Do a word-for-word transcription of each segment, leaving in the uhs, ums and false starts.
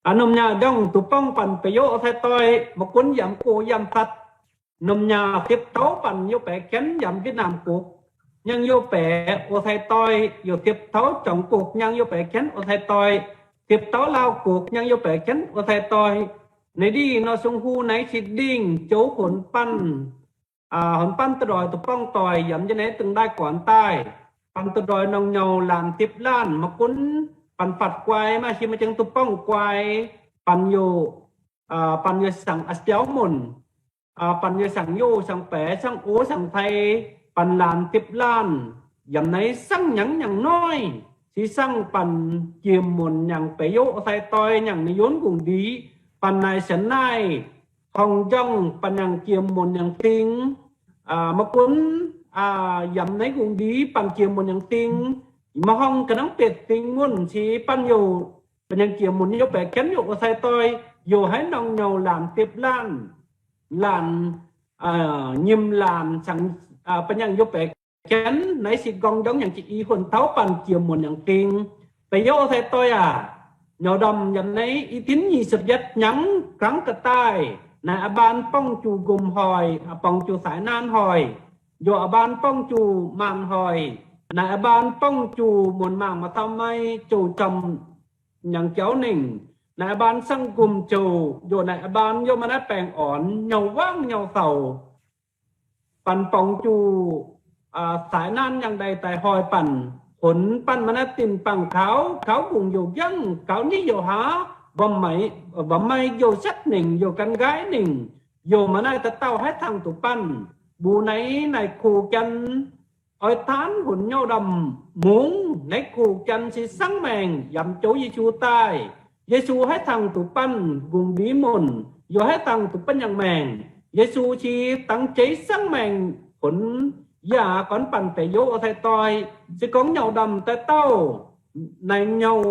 A, num ña jong tu pong pan pe yo o sai toi, ma kun yam ku yam sat. Num ña sip tau pan yo pe ken yam Việt Nam kuk. Ñang yo pe o sai toi, yo sip tau Jong kuk, ñang yo pe ken o sai toi. Sip tau Lao kuk, ñang yo pe ken o sai toi. Nai di no sung hu nai si ding, chau hun pan. A, hun pan tu doi tu pong toi, yam je nai tưng dai kuan tai. Pan tu doi nong ñau lan sip lan, ma kun pan phat kwai, ma si ma cheng tu pong kwai, pan yo, a, pan yo sang as piau mun. A, pan yo sang yo, sang pe, sang o, sang thai, pan lan sip lan. Yam nai sang ñang ñang noi. Si sang pan kim mun ñang pe yo o sai toi ñang ni yun gung di, pan nai sen nai. Hong jong pan ñang kim mun ñang ting. A, ma kun, a, yam nai gung di pan kim mun ñang ting. Ma hong kanang pet ting mun si pan yo, pan ñang kim mun yo pe ken yo o sai toi, yo hai nong ñau lan sip lan. Lan, a, ñim lan sang, a, pan ñang yo pe ken, nai si gong jong ñang chi i hun tau pan kim mun ñang ting. Pe yo o sai toi a. Ñau dom yam nai i tin ñi sep yet ñang krang katai. Nai a ban pong chu gum hoi, a pong chu sai nan hoi. Yo a ban pong chu man hoi. Nai a ban pong chu mun mang ma tau mai chu chom ñang kiau ning. Nai a ban sang gum chu, yo nai a ban yo ma nai peng on, ñau wang ñau sau. Pan pong chu, a, sai nan ñang dai tai hoi pan. Hun pan ma nai tin pang khau, khau bung yo yang, khau ni yo ha, bom mai, bom mai yo sat ning, yo kan gai ning, yo ma nai ta tau hai thang tu pan. Bu nai nai khu kan, oi tan hun ñau dom mung, nai khu kan si sang meng, yam chau Yesu tai. Yesu hai thang tu pan gung di mun, yo hai thang tu pan ñang meng. Yesu si tang chei sang meng hun ya kon pan pe yo o sai toi, si kong ñau dom tai tau, nai ñau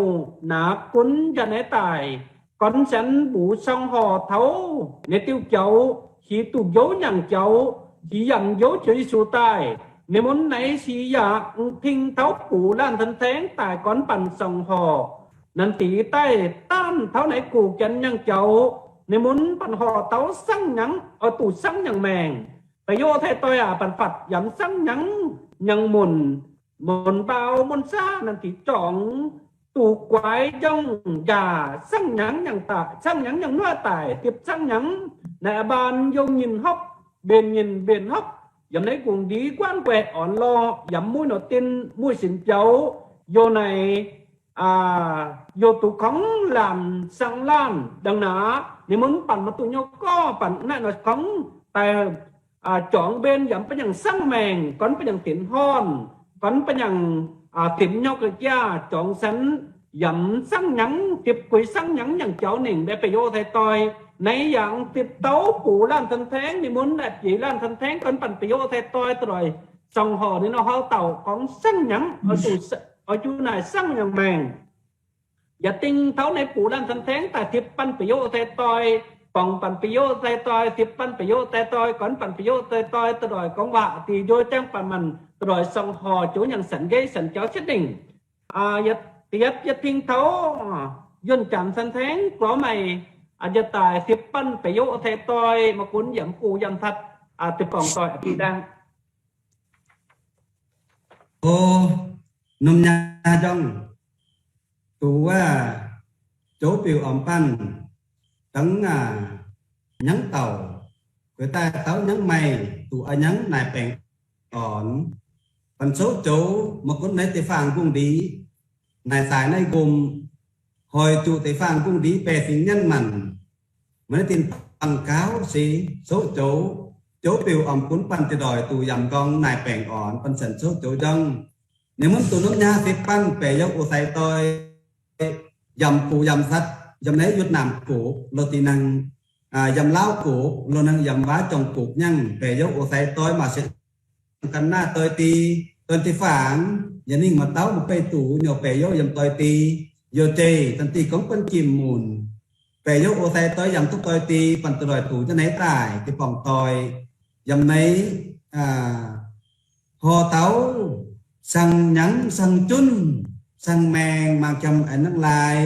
na kun ya nai tai, kon sen bu song ho thau, nai tiu kiau, si tu yo ñang kiau, si yam yo chau Yesu tai, nai mun nai si ya, thing thau pu lan than theng tai kon pan song ho. Nan ti tai tan thau nai khu kan ñang kiau, nai mun pan ho tau sang ñang, o tu sang ñang meng. Pe yo o sai toi a pan phat yam sang ñang, ñang mun, mun bao, mun sa nan ti chong, tu kwai jong, ya sang ñang ñang ta, sang ñang ñang nua tai, sip sang ñang, nai a ban yo ngin hop, ben ngin ben hop, yam nai gung di guan kwe on lo, yam mui no tin, mui sin piau, yo nai, a, yo tu kong lan sang lan, dang na, ni mun pan ma tu ño ko, pan nai no kong, tai, a, chong ben yam pan ñang sang meng, kon pan ñang tin hon, kon pan ñang, a, tin ño ke kia, chong sen, yam sang ñang, tip kui sang ñang ñang chau ning, be pe yo sai toi, nai yang tip tau pu lan than theng, ni mun nai pi lan than theng, kon pan pe yo sai toi, toi. Song ho ni no hau tau kong sang ñang, o chu sa-, o chu nai sang ñang meng. Ya ting thau nai pu lan than theng, ta tip pan pe yo sai toi, pong pan pe yo sai toi, tip pan pe yo sai toi, kon pan pe yo sai toi, toi kong wa, ti yo chang pan man, toi song ho chu ñang san gei san chau chit ding. A, ya, ya, ya ting thau, a, yun chan san theng, klo mai, a, ya tai tip pan pe yo sai toi, ma kun yam ku yam sat, a, ti pong toi, a, ti dang. Ô, num ña jong. Tu a, chau piu om pan. Tang a, ñang tau. Kwe tai tau ñang mai. Tu a ñang nai peng on. Pan sâu chau, ma kun nai ti phang gung di. Nai sai nai gum. Hoi chu ti phang gung di pe sing ñan man. Mane tin pang kau si, sâu chau, chau piu om kun pan ti doi tu yam gong nai peng on, pan sen sâu chau jong. Ni mun tu num ña sip pan pe yo u sai toi, yam pu yam sat, yam nai Việt Nam kuk, lo ti nang, a, yam Lao kuk, lo nang yam va Jong kuk ñang, pe yo u sai toi ma si kan na toi ti, toi ti phang, ya ning ma tau ma pe tu, ño pe yo yam toi ti, yo chei, tan ti kong pan kim mun. Pe yo u sai toi yam tu toi ti, pan tu doi tu, ya nai tai, ti pong toi, yam nai, a, ho tau, sang ñang, sang chun, sang meng, mang kiam ai nang lai,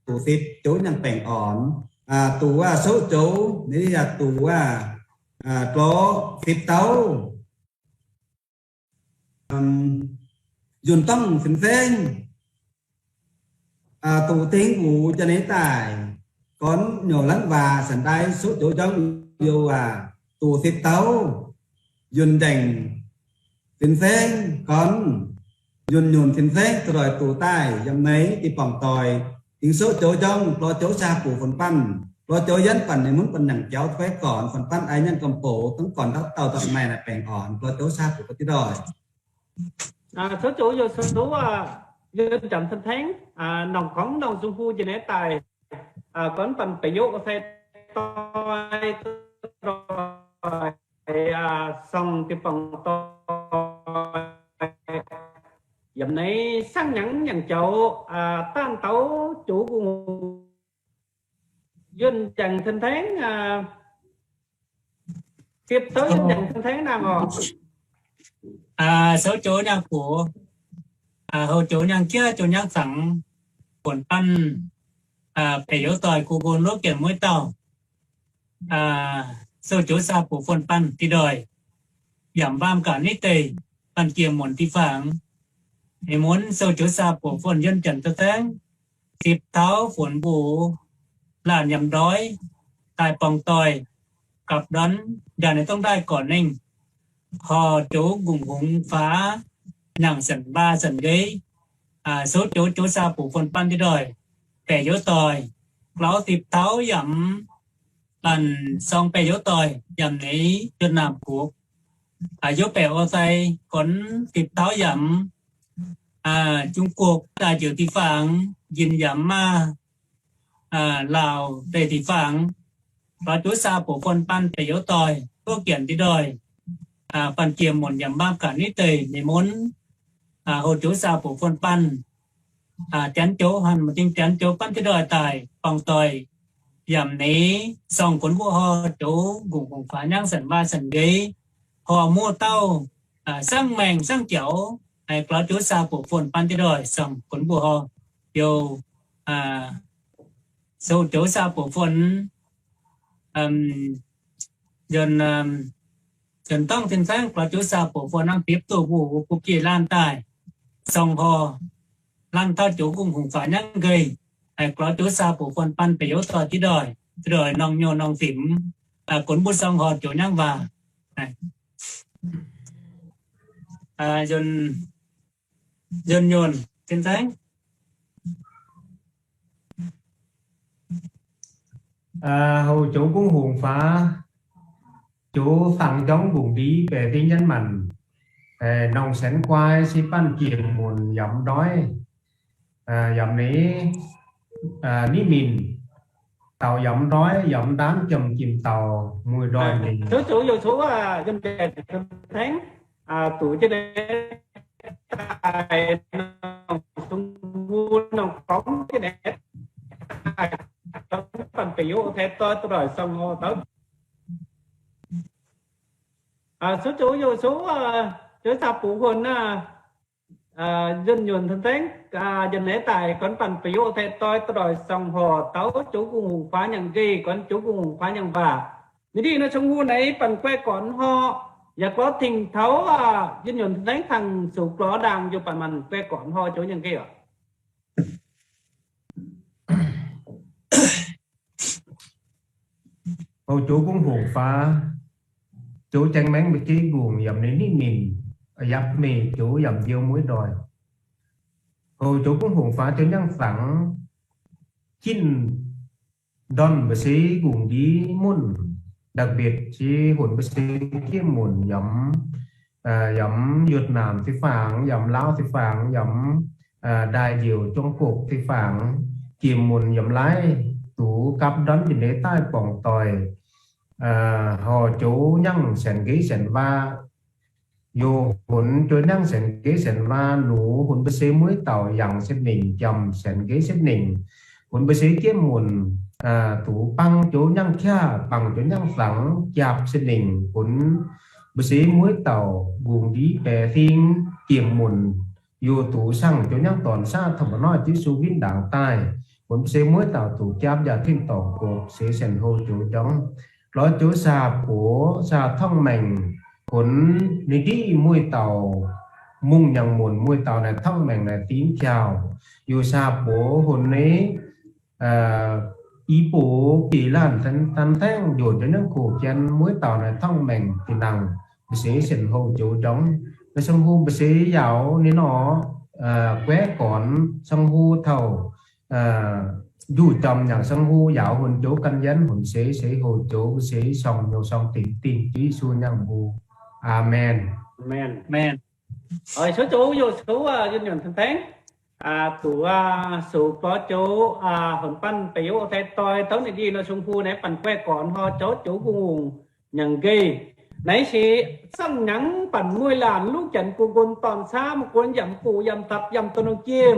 tụ thịt, tụ nhang peng on, a, tụ a số tụ, ni a tụ a, a, tlo thịt tâu. Ừm, yun tông thịnh theng, a, tụ thịnh vụ cho nên tài, con nhổ lắng và sẵn đai số tụ trong yêu à, tụ thịt tâu, yun đành thịnh theng, con, yun nhun thịnh theng, tụ đòi tụ tài, yăm nấy, ti pòng tòi, Tịnh số tụ trong, tlo tụ sa pù phôn păn, tlo tụ yăn păn, ni mun păn nhang chao, thuê còn, phôn păn ai nhang kăm pù, tông còn đắp tàu tọt mai na peng on, tlo tụ sa pù păn ti đòi. A, số tụ yô số, a, yô chăm thân thánh, a, nòng khóng nòng dung hu jê nê tài, a, con păn pê yô thê toi, a, song ti pòng toi. Yăm nê sang nhang nhang chao, a, tan tâu chủ gung yun chăng thân thánh, a, tiếp tâu yun chăng thân thánh năng o. A, số chủ nhang pù, a, hô chủ nhang kia, chủ nhang sẵn, phôn păn, a, pê yô toi cu gung lô kiện mũi tàu. A, số chủ sa pù phôn păn ti đòi. Yăm bam cả nít tê, păn kia môn ti phang. Ni môn số chủ sa pù phôn yun chăng thân thánh. Sip thao phôn bu, lan yăm đói, tai pòng toi, cặp đoán, đàn này tông đai cỏ ninh. Hò chủ gung hùng phá, nhang sân ba sân ghế. A, số chủ chủ sa pù phôn păn ti đòi. Pè yô toi, klau sip thao yăm, păn song pè yô toi, yăm nê, Việt Nam quốc. A, yô pè ô sai, con sip thao yăm, a, Trung Quốc, ta jư ti phang, yin yăm ma, a, Lao, tê ti phang, và chủ sa pù phôn păn pè yô toi, quốc kiện ti đòi, a, păn kia môn yăm bam cả nít tê, ni môn, a, hô chủ sa pù phôn păn, a, chăn chủ hăn một tiếng chăn chủ păn ti đòi tài, pòng toi, yăm nê, song cuốn bộ hò chủ, gung gung phá nhang sân ba sân ghế, hò mua tàu, a, sang mèng, sang chảo, ai klau chủ sa pù phôn păn ti đòi, song cuốn bộ hò, yô, a, số chủ sa pù phôn, ừm, yun, ừm, yun tông thìn sang, klau chủ sa pù phôn năng tiếp tụ bu, bu kia lan tai, song hò, lan thao chủ gung hùng phá nhang ghê, ai klau chủ sa pù phôn păn pê yô toi ti đòi, ti đòi nòng nhô nòng phím, a, cuốn bộ song hò chủ nhang và. Ai. A, yun, yun yun, thìn sang. A, hô chủ gung hùng phá, chủ thăng chống gung đi, pè ti nhăn mặn. Ê, nòng sến quai, si păn kiêm môn yăm đói. A, yăm nê, a, ni mìn. Tàu yăm đói, yăm đán chăm kim tàu, mùi đòi. A, mình. Số chủ yô số, a, dân kẻ thánh, a, tụ jê nê tài nòng sung hu nòng khóng jê nê tài tông păn pê yô thê toi tụ đòi song hô tâu. A, số chủ yô số, a, chủ sa pù phôn, a, a, dân nhuần thân thánh, a, dân nê tài con păn pê yô thê toi tụ đòi song hô tâu chủ gung hùng phá nhang ghê, con chủ gung hùng phá nhang và. Ni đi nô sung hu nê păn que còn hò, ya có thìn thao, a, dân nhuần thân thánh thăng sủ có đang yô păn mặn que còn hò chủ nhang ghê a. Hô chủ gung hùng phá, chủ chăng meng bê kê gung yăm nê ni mìn, yăm mê chủ yăm diêu mũi đòi. Hô chủ gung hùng phá, chủ nhang sẵn, chinh đòn bê si gung đi môn, đặc biệt si hôn bê si kiêm môn yăm, a, yăm Việt Nam ti phang, yăm Lao ti phang, yăm, a, Đại Diêu Trung Quốc ti phang, kiêm môn yăm lai, tụ cặp đoán jê nê tài pòng toi, a, hò chủ nhang sến ghế sến va, yô hôn chủ nhang sến ghế sến va, nụ hôn bê si mũi tàu yang sến ninh, chăm sến ghế sến ninh. Hôn bê si kiêm môn, a, tụ păng chủ nhang kia, păng chủ nhang sẵn, chăm sến ninh, hôn bê si mũi tàu, gung đi pè thìn, kiêm môn, yô tụ sang chủ nhang tòn sa thăm bơ no Yêsu vin đang tai. Hun bơsê muay tao tu kiap ja thing tong kok bơsê sĭn hô chô jong. Lo chô sa pô, sa thong meng, hun ni di muay tao, mung nhang mun muay tao na thong meng na tin kiao. Yu sa pô, hun ni, à, i pô, ki lan than, than thang, yu cho nhang kô kian muay tao na thong meng, ti nang, bơsê sĭn hô chô jong. Bơsê song hu bơsê yao, ni no, à, que kon, song hu thao, à, du chom nhang song hu yao hun chô kan yan hun sê sê hu chô sê song nhu song tin tin Yêsu nhang hu. Amen. Amen. Amen. Ơi, số chô yo số, à, dân nhận thân thánh. À, tu, à, số có chô, à, hun păn pê yo thầy tôi tao ni di lo song hu nai păn que kon ho chô chô gung gung. Nhang gei. Nai si sang nhang păn muay lan lu chân ku gun ton sa ma kun yam ku yam thap yam tonong chiêm.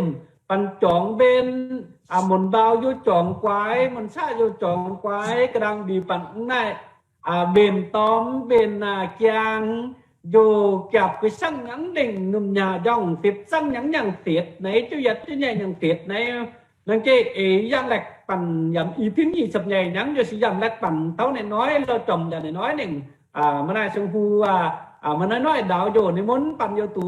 Păn chong bên, à, mun bao yo chong kuai, mun sa yo chong kuai, kơdang bi păn nai, à, bên tom, bên, à, kiang, yo kiap kơ sang nhang đing num nhà jong, thịt sang nhang nhang thịt, nai chu yat chu nhai nhang thịt, nai Nang kê, ê, yan lek păn yam i tin nhi sập nhai nhang, yo si yan lek păn tao nai noi lo chom yan nai noi ning. À, mơnai song hu, à, à, mơnai noi dao yo ni mun păn yo tu.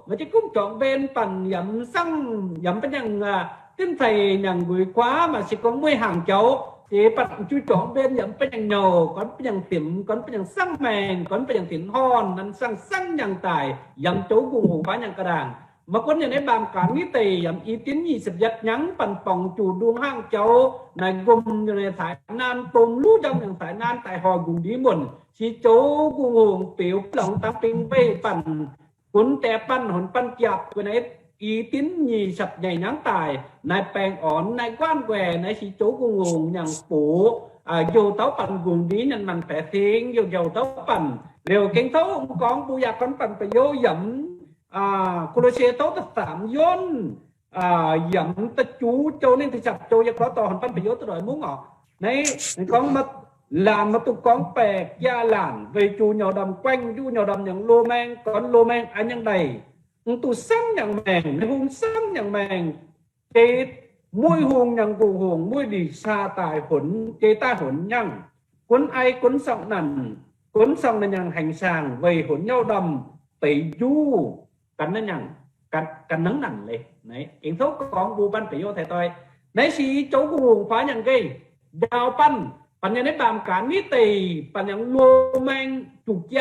Mă chi kum chong bên păn yam sang, yam păn yang, à, tin thầy nhang gui khóa, mă si kong muay hàng châu. Chi păn chu chong bên yam păn yang nhô, kon păn yang tim, kon păn yang sang meng, kon păn yang tin hon, nan sang sang yang tai, yam châu gung gung pa yang kơdang. Mă kun nhi nai bam kan ni tê yam i tin nhi sập yat nhang păn pong chu đung hàng châu, nai gum nhi nai Thái Lan tôm lu jong nang Thái Lan tai ho gung di mun. Si châu gung gung piu plong tang ping vei păn. Kun te păn hun păn kiap kun nai i tin nhi sập nhai nhang tai. Nai peng on, nai quan que, nai si châu gung gung nhang pu. À, yo tao păn gung di nhan man pe thing, yo yo tao păn. Leo keng tao kong bu ya kon păn pe yo yam. À, Kôlôse tâu tơ tam yon, à, yam tơ chu châu nên tơ chap châu yak lo to hon pan pe yo tơ đòi mung o. Nai, nai kong mă, lan mă tu kong pe, kia lan, vei chu nhô đam quanh, chu nhô đam nhang lô meng, kon lô meng, anh nhang đài. Ung tu sang nhang meng, nai hung sang nhang meng. Chê muay hung nhang gung hung, muay đi sa tai hôn, chê tai hôn nhang. Kun ai kun song nan, kun song nan nhang hành sang, vei hôn nhau đâm, tây du, kan nan nhang, kan, kan nang nan lê. Nai, eng thâu kong bu păn pe yo thầy tôi. Nai si châu gung hung phá nhang gei, dao păn, păn nhang nai bam kan ni tê, păn nhang lô meng chu kia,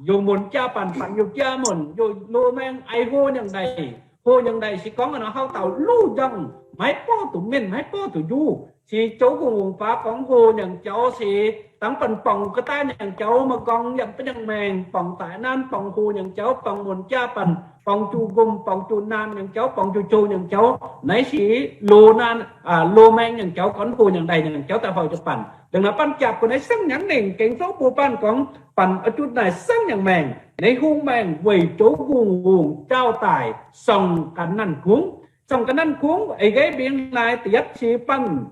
yo mun kia păn, păn yo kia mun, yo lô meng ai hô nhang đài. Hô nhang đài si kong ano hao tao lu jong, mai po tu min, mai po tu ju. Si châu gung hung phá kong hô nhang châu si, tăng păn pong kơ ta nhang châu mă kong yam păn nhang meng, pong tai nan, pong hô nhang châu, pong mun kia păn, pong chu gum, pong chu nan nhang châu, pong chu chu nhang châu. Nai si lô nan, à, lô meng nhang châu, kon hô nhang đài nhang châu ta hoi chu păn. Đừng nói păn kiap kun nai sang nhang ning, keng thâu bu păn kong, păn a chut nai sang nhang meng, nai hung meng, vei châu gung hung, châu tai, song kan nan khung. Song kan nan khung, ê gei biêng nai tiat si păn.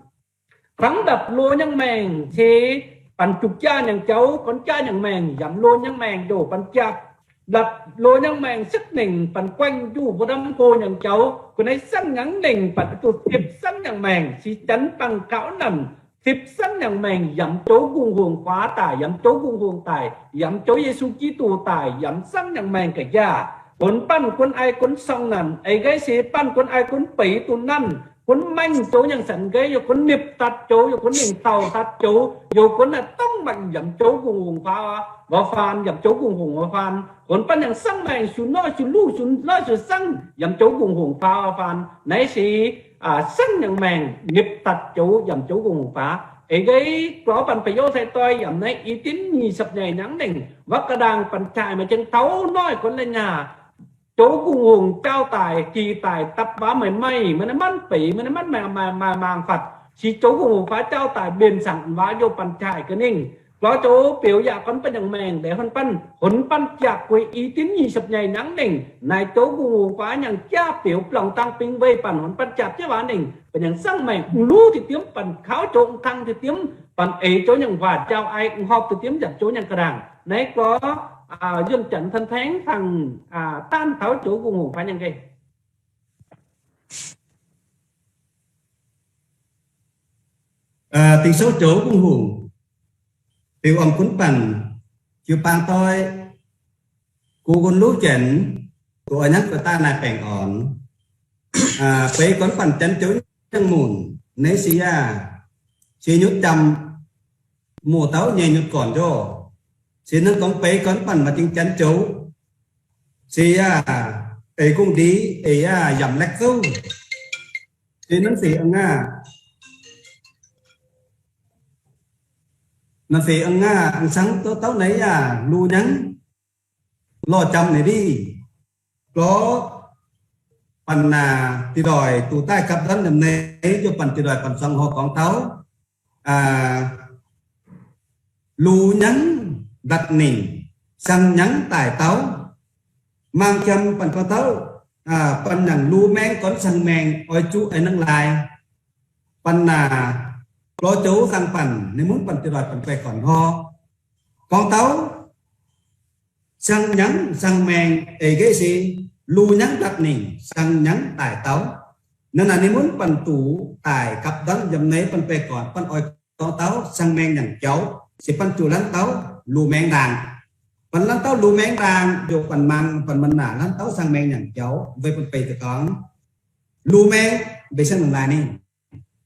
Khăng đăp lô nhang meng, si păn chu kia nhang châu, kon kia nhang meng, yam lô nhang meng, đô păn kiap. Đăp lô nhang meng, sĭt ning, păn quanh ju, bu đâm hô nhang châu, kun nai sang nhang ning, păn a chut thip sang nhang meng, si chăn păng khao nan, thip sang nhang meng, yam châu gung hung khóa tai, yam châu gung hung tai, yam châu Yêsu Kitô tai, yam sang nhang meng kơ ya. Kun păn, kun ai, kun song nan, ê gei si păn, kun ai, kun pei tu nan, kun meng châu nhang săn gei, yo kun nip tat châu, yo kun ning tao tat châu, yo kun na tong meng yam châu gung hung phá, va phan, yam châu gung hung va phan. Kun păn nhang sang meng, su noi, su lu, su noi, su sang, yam châu gung hung phá va phan. Nai si, à, sang nhang meng, nip tat châu, yam châu gung hung phá. Ê gei, klo păn pe yo thầy tôi, yam nai i tin nhi sập nhai nhang ning. Văk kơ đang păn chai mă cheng thâu noi kun lê nhà. Châu gung hung châu tai, ki tai, tăp va mei mei, mă nai man pei, mă nai man meng meng meng meng phăt. Si châu gung hung phá châu tai, bên sang va yo păn chai kơ ning. Klo châu piu ya kon păn nhang meng, đe hôn păn, hôn păn kiap kui i tin nhi sập nhai nhang ning, nai châu gung hung phá nhang kiap piu plong tăng ping vei păn, hôn păn kiap che va ning, păn nhang sang meng, lu ti tiêm păn khao châu khăng ti tiêm, păn ê châu nhang va châu ai, họp ti tiêm yam châu nhang kơ đang. Nai klo, à, yun chăn thân thánh thăng, à, tan tháo châu gung hung phá nhang gei. Tĭng sâu châu kung hùng. Piu ăm kun păn. Kiu pang tôi. Ku gun lu chen. Ku ơ nhăng kơ ta nai peng on. À, pei kon păn chăn châu nhăng mun. Nê si ya. Si nhut chăm. Mô tâu nhê nhut kon jo. Si nâng kong pei kon păn ma ching chăn châu. Si ya. Ê kung đi. Ê ya. Yam lek tu. Si nâng si ơ nga. Nâng si ơ nga. Ơ săng tâu tâu nê ya. Lu nhăng. Lo chăm nê đi. Lo păn na ti đòi tu tai kăp dăn nâm nê. Yo păn ti đòi păn săng ho kong tâu. À, lu nhăng đăt ninh, săng nhăng tai tâu. Mang chăm păn kong tâu. À, păn nhăng lu meng kon săng meng, ôi chu ai nâng lai. Păn na, lo châu săng păn, nê mun păn ti đòi păn pe kon ho. Kong tâu, săng nhăng, săng meng, ê gê si, lu nhăng đăt ninh, săng nhăng tai tâu. Nâng na nê mun păn tu, tai, kăp dăn, yam nê păn pe kon, păn ôi kong tâu, săng meng nhăng châu, si păn chu lăn tâu, lu meng đang. Păn lăn tâu lu meng đang, yo păn măng, păn măng na, lăn tâu săng meng nhăng châu, vei păn pe tơ kong. Lu meng, vei săng nâng lai ninh.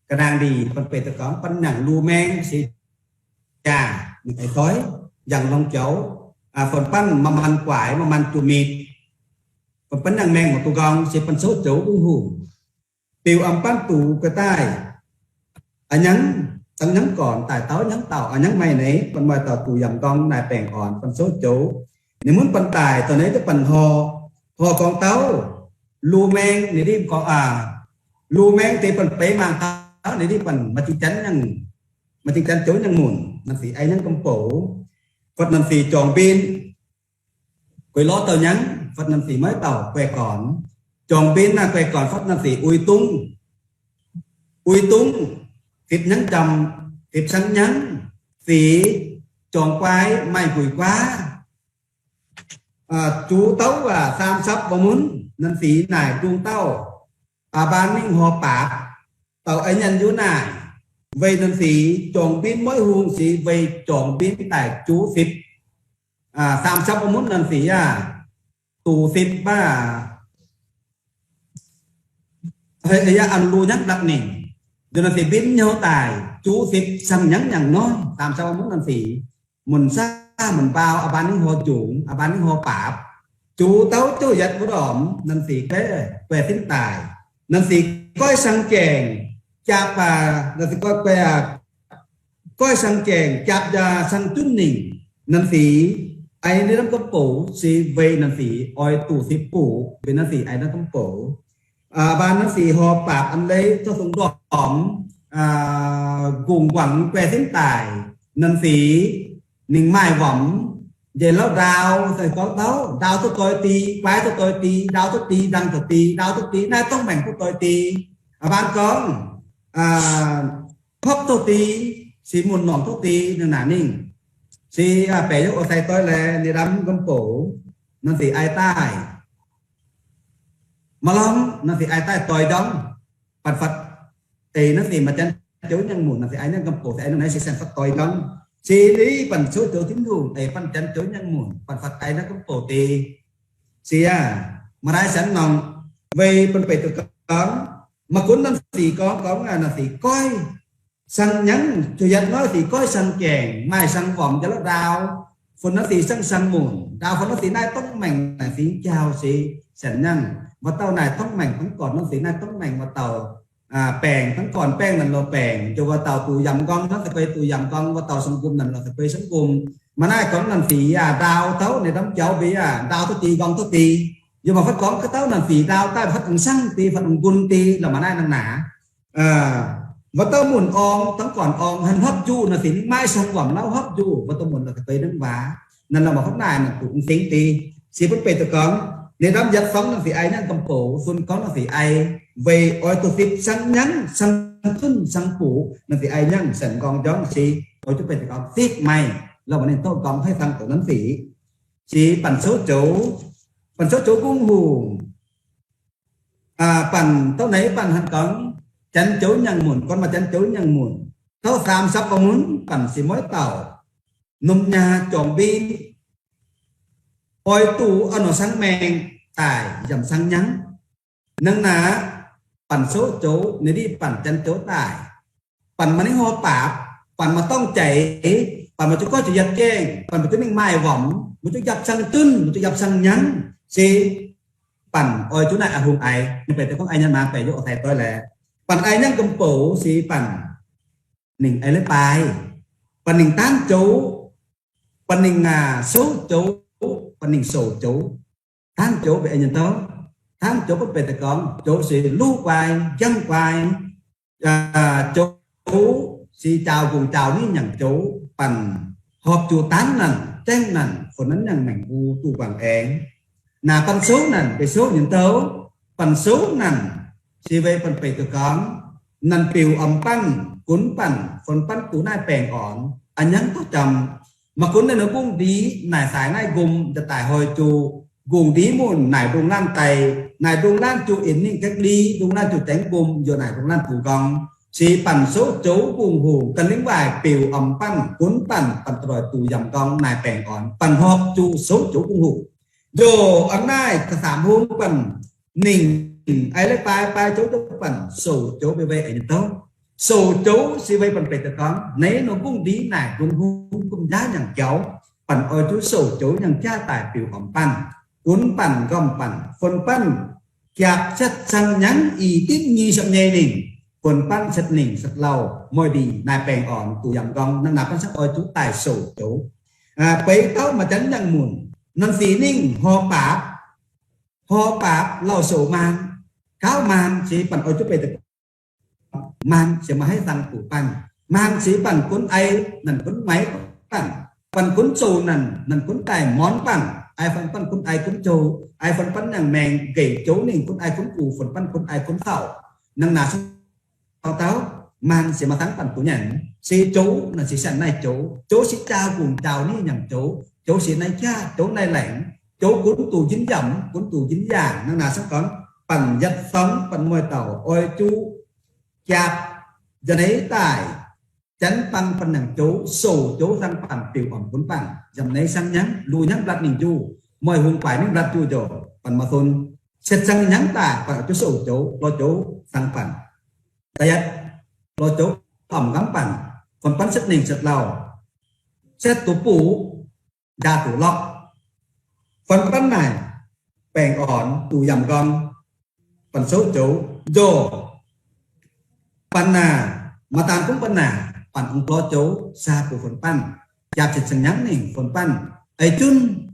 Kơnang đi, păn pe tơ kong, păn nhăng lu meng, si. Cha, nâng ai thoi, yang long châu. À, păn păn, ma man kuai, ma man chu mit. Păn păn nhăng meng ma tu gong, si păn sâu châu kung hùng. Piu ăm păn tu kơ tai. À nhăng, tăng nhăng kon, tai tâu nhăng tâu, à nhăng mai nê, păn mai tâu tu yam gong, nai peng on, păn sâu châu. Nê mun păn tai, tơ nê tơ păn ho, ho kong tâu. Lu meng, nê đi kong à. Lu meng tê păn pe mang tâu, nê đi păn, ma ching chăn nhăng. Ma ching chăn châu nhăng mun, năn si ai nhăng kong pô. Phật năn si chong bin. Koi lo tâu nhăng, Phật năn si mai tâu, kue kon. Chong bin na kue kon, Phật năn si ui tung. Ui tung, thịt nhăng chăm, thịt săng nhăng, si, chong kuai, mai kui kuai. À, chu tâu, à, sam sắp ba mun, năn si nai, trung tâu. À, ban ninh ho pap, tâu ai nhăn yu nai. Vei năn si, chong bin môi hung si, vei chong bin tai chu sip. À, sam sắp ba mun năn si, à. Tu sip ba. Hơi, hơi, à, ăn lu nhắn đọc ninh. Yo năn si bin nhau tai, chu sip săng nhắn nhắn nói, sam sắp ba mun năn si. Mun sa, mun bao, aban ning ho jung, aban ning ho pap. Chu tâu chu yat bu dom, năn si kue, kue sin tai. Năn si koi sang cheng, chap, a, năn si koi kue, a, koi sang cheng, chap ja sang chun ning. Năn si, ai ni ram kăm pô, si vei năn si, oi tu si pô, vei năn si, ai ram kăm pô. À, ba năn si ho pap ăn lê, cho sung dom, à, gung quăng que thính tài, năn si, ninh mai vọng, dê lô đao, thầy có đao, đao tôi tôi ti, quái tôi tôi ti, đao tôi ti, đăng tôi ti, đao tôi ti, nai tông mèn tôi tôi ti. À, ban con, à, khóc tôi ti, si mun nòng tôi ti, năn nà ninh. Si, à, pè yốc ô thầy tôi lê, ni đâm gâm pô, năn si ai tai. Mà lòng, năn si ai tai tôi dong. Păn Phật. Ê, năn si mà chăn chối nhang mùn, năn si ai nhang gâm pô, si ai năn ai si sen Phật tôi dong. Si ni păn số chối thính hùng, ê, păn chăn chối nhang mùn, păn Phật ai năn gâm pô ti. Si à, mà rai sẵn nòng, vei păn pê tơ con, mà cuốn năn si con, con à, năn si coi. Sang nhăng, chu yat nói si koi sang cheng, mai sang vọng ja lô đao. Phun năn si sang sang mun, đao phun năn si nai tông mèn, nai si chao si, sang nhăng. Và tàu nai tông mèn, tông kon năn si nai tông mèn, và tàu, à, pèng, tông kon pèng năn lô pèng. Chu và tàu tu yam gong, năn si koi tu yam gong, và tàu sang gum năn lô si koi sang gum. Mà nai kon năn si, à, đao tàu, nai đâm chao bi, à, đao tàu ti, gong tàu ti. Yo mà Phật kon kơ tàu năn si, đao tai Phật ang sang ti, Phật ang gun ti, là mà nai năn na. À, và tàu mun ong, tông kon ong, hăn hấp du, năn si mai sang vọng nau hấp du, và tàu mun là cái tây nâng vá. Năn là mà hấp nai, năn tụ ung tính ti. Si pun pê tơ con, nê đâm yat sóng năn si ai năn gâm pô, sun con năn si ai, vei oi tụ sip sang nhăng, sang tun, sang pụ, năn si ai nhăng, sang gong jong si, oi tụ pê tơ con, sip mai, là mà nên tàu gong hơi sang tụ năn si. Si păn số chối, păn số chối gung hùng. À, păn, tàu nai păn hăn con, chăn chối nhang mun, con mà chăn chối nhang mun. Tâu sam sap amun păn si moi tâu. Num nha chong bin. Ôi tu ano sang meng tai yam sang nhang. Nâng na păn số chô, nê đi păn chân chô tai. Păn ma ning ho pap, păn ma tông chảy, păn ma chô ko chô yat keng, păn ma chô ning mai vòng, ma chô yap sang chun, ma chô yap sang nhang, si păn ôi chô nai a hung ai, nê pe tê kong ai nhan ma pe yo thai tôi lẹ. Păn ai nhang gâm pô, si păn ning ai lê pai, păn ning tan chô, păn ning à, số chô, păn ning số chô. Tan chô pe ai nhan tâu, tan chô păn pe tê kong, chô si lu quai, jăng quai, à, chô si chao gung chao ni nhang chô, păn họp chu tan năn, cheng năn, phôn năn nhang meng u tu vang eng. Na păn số năn, pe số nhan tâu, păn số năn, si vei păn pe tê kong, năn piu âm păn, kun păn, phôn păn tu nai peng on, a nhang tâu chăm, ma kun nai nô gung đi, nai sai nai gum, da tai hoi chu, gung đi mun, nai dung lan tai, nai dung lan chu in ning cách ly, dung lan chu cheng gum, yo nai dung lan tu gong. Si păn số chô gung hùng, kăn ling vai piu âm păn, kun păn, păn trôi tu yam gong, nai peng on, păn họp chu số chô gung hùng. Yo, ang nai, ka sam hùng păn, ning, ai lê pai, pai chô chô păn, số chô pe vei ai nhan tâu. Số chô si vei păn pe tê kong, nê nô gung đi nai, gung hùng gung ja nhang kiao, păn ôi chô số chô nhang kiao tai piu âm păn, kun păn, gom păn, phôn păn, kiap set sang nhang i tin nhi sep nhê ning, phôn păn set ning set lau, moi đi, nai peng on, tu yam gong, nâng na păn set ôi chô tai số chô. À, pe tâu ma chân nhang mun, năn si ning, ho pap, ho pap, lau số man, cáo man, si păn ôi chô pe tê man, si ma hai tăng tu păn. Man si păn kun ai, năn kun mai păn. Păn kun chô năn, năn kun tai mon păn. Ai păn păn kun ai kun chô, ai păn păn nhang meng, gầy chô ning kun ai kun u, păn păn kun ai kun thâu. Nâng na sao tâu, man si ma tăng păn tu nhang. Si chô, năn si san nai chô. Chô si chao gung chao ni nhang chô. Chô si nai cha, chô nai leng. Chô kun tu jin yam, kun tu jin yang, nâng na sang kon, păn yat song, păn moi tâu, ôi chu, kiap, ya nê tai, chân păn păn nang chô, số chô sang păn piu âm kun păn, yam nê sang nhang, lu nhang blat ning ju, moi hùng pai ning blat ju yo, păn ma thun, set sang nhang tai, păn chu số chô, lo chô, sang păn. Tayat, lo chô, âm gam păn, kon păn set ning set lau, set tu pu, da tu lok. Phan phan nai, peng on, tu yam gong, phan số chô, yo. Phan na, ma tan kum phan na, phan ung plo chô, sa pu phan phan. Yap sit sang nhang ning, phan phan. Ai chun,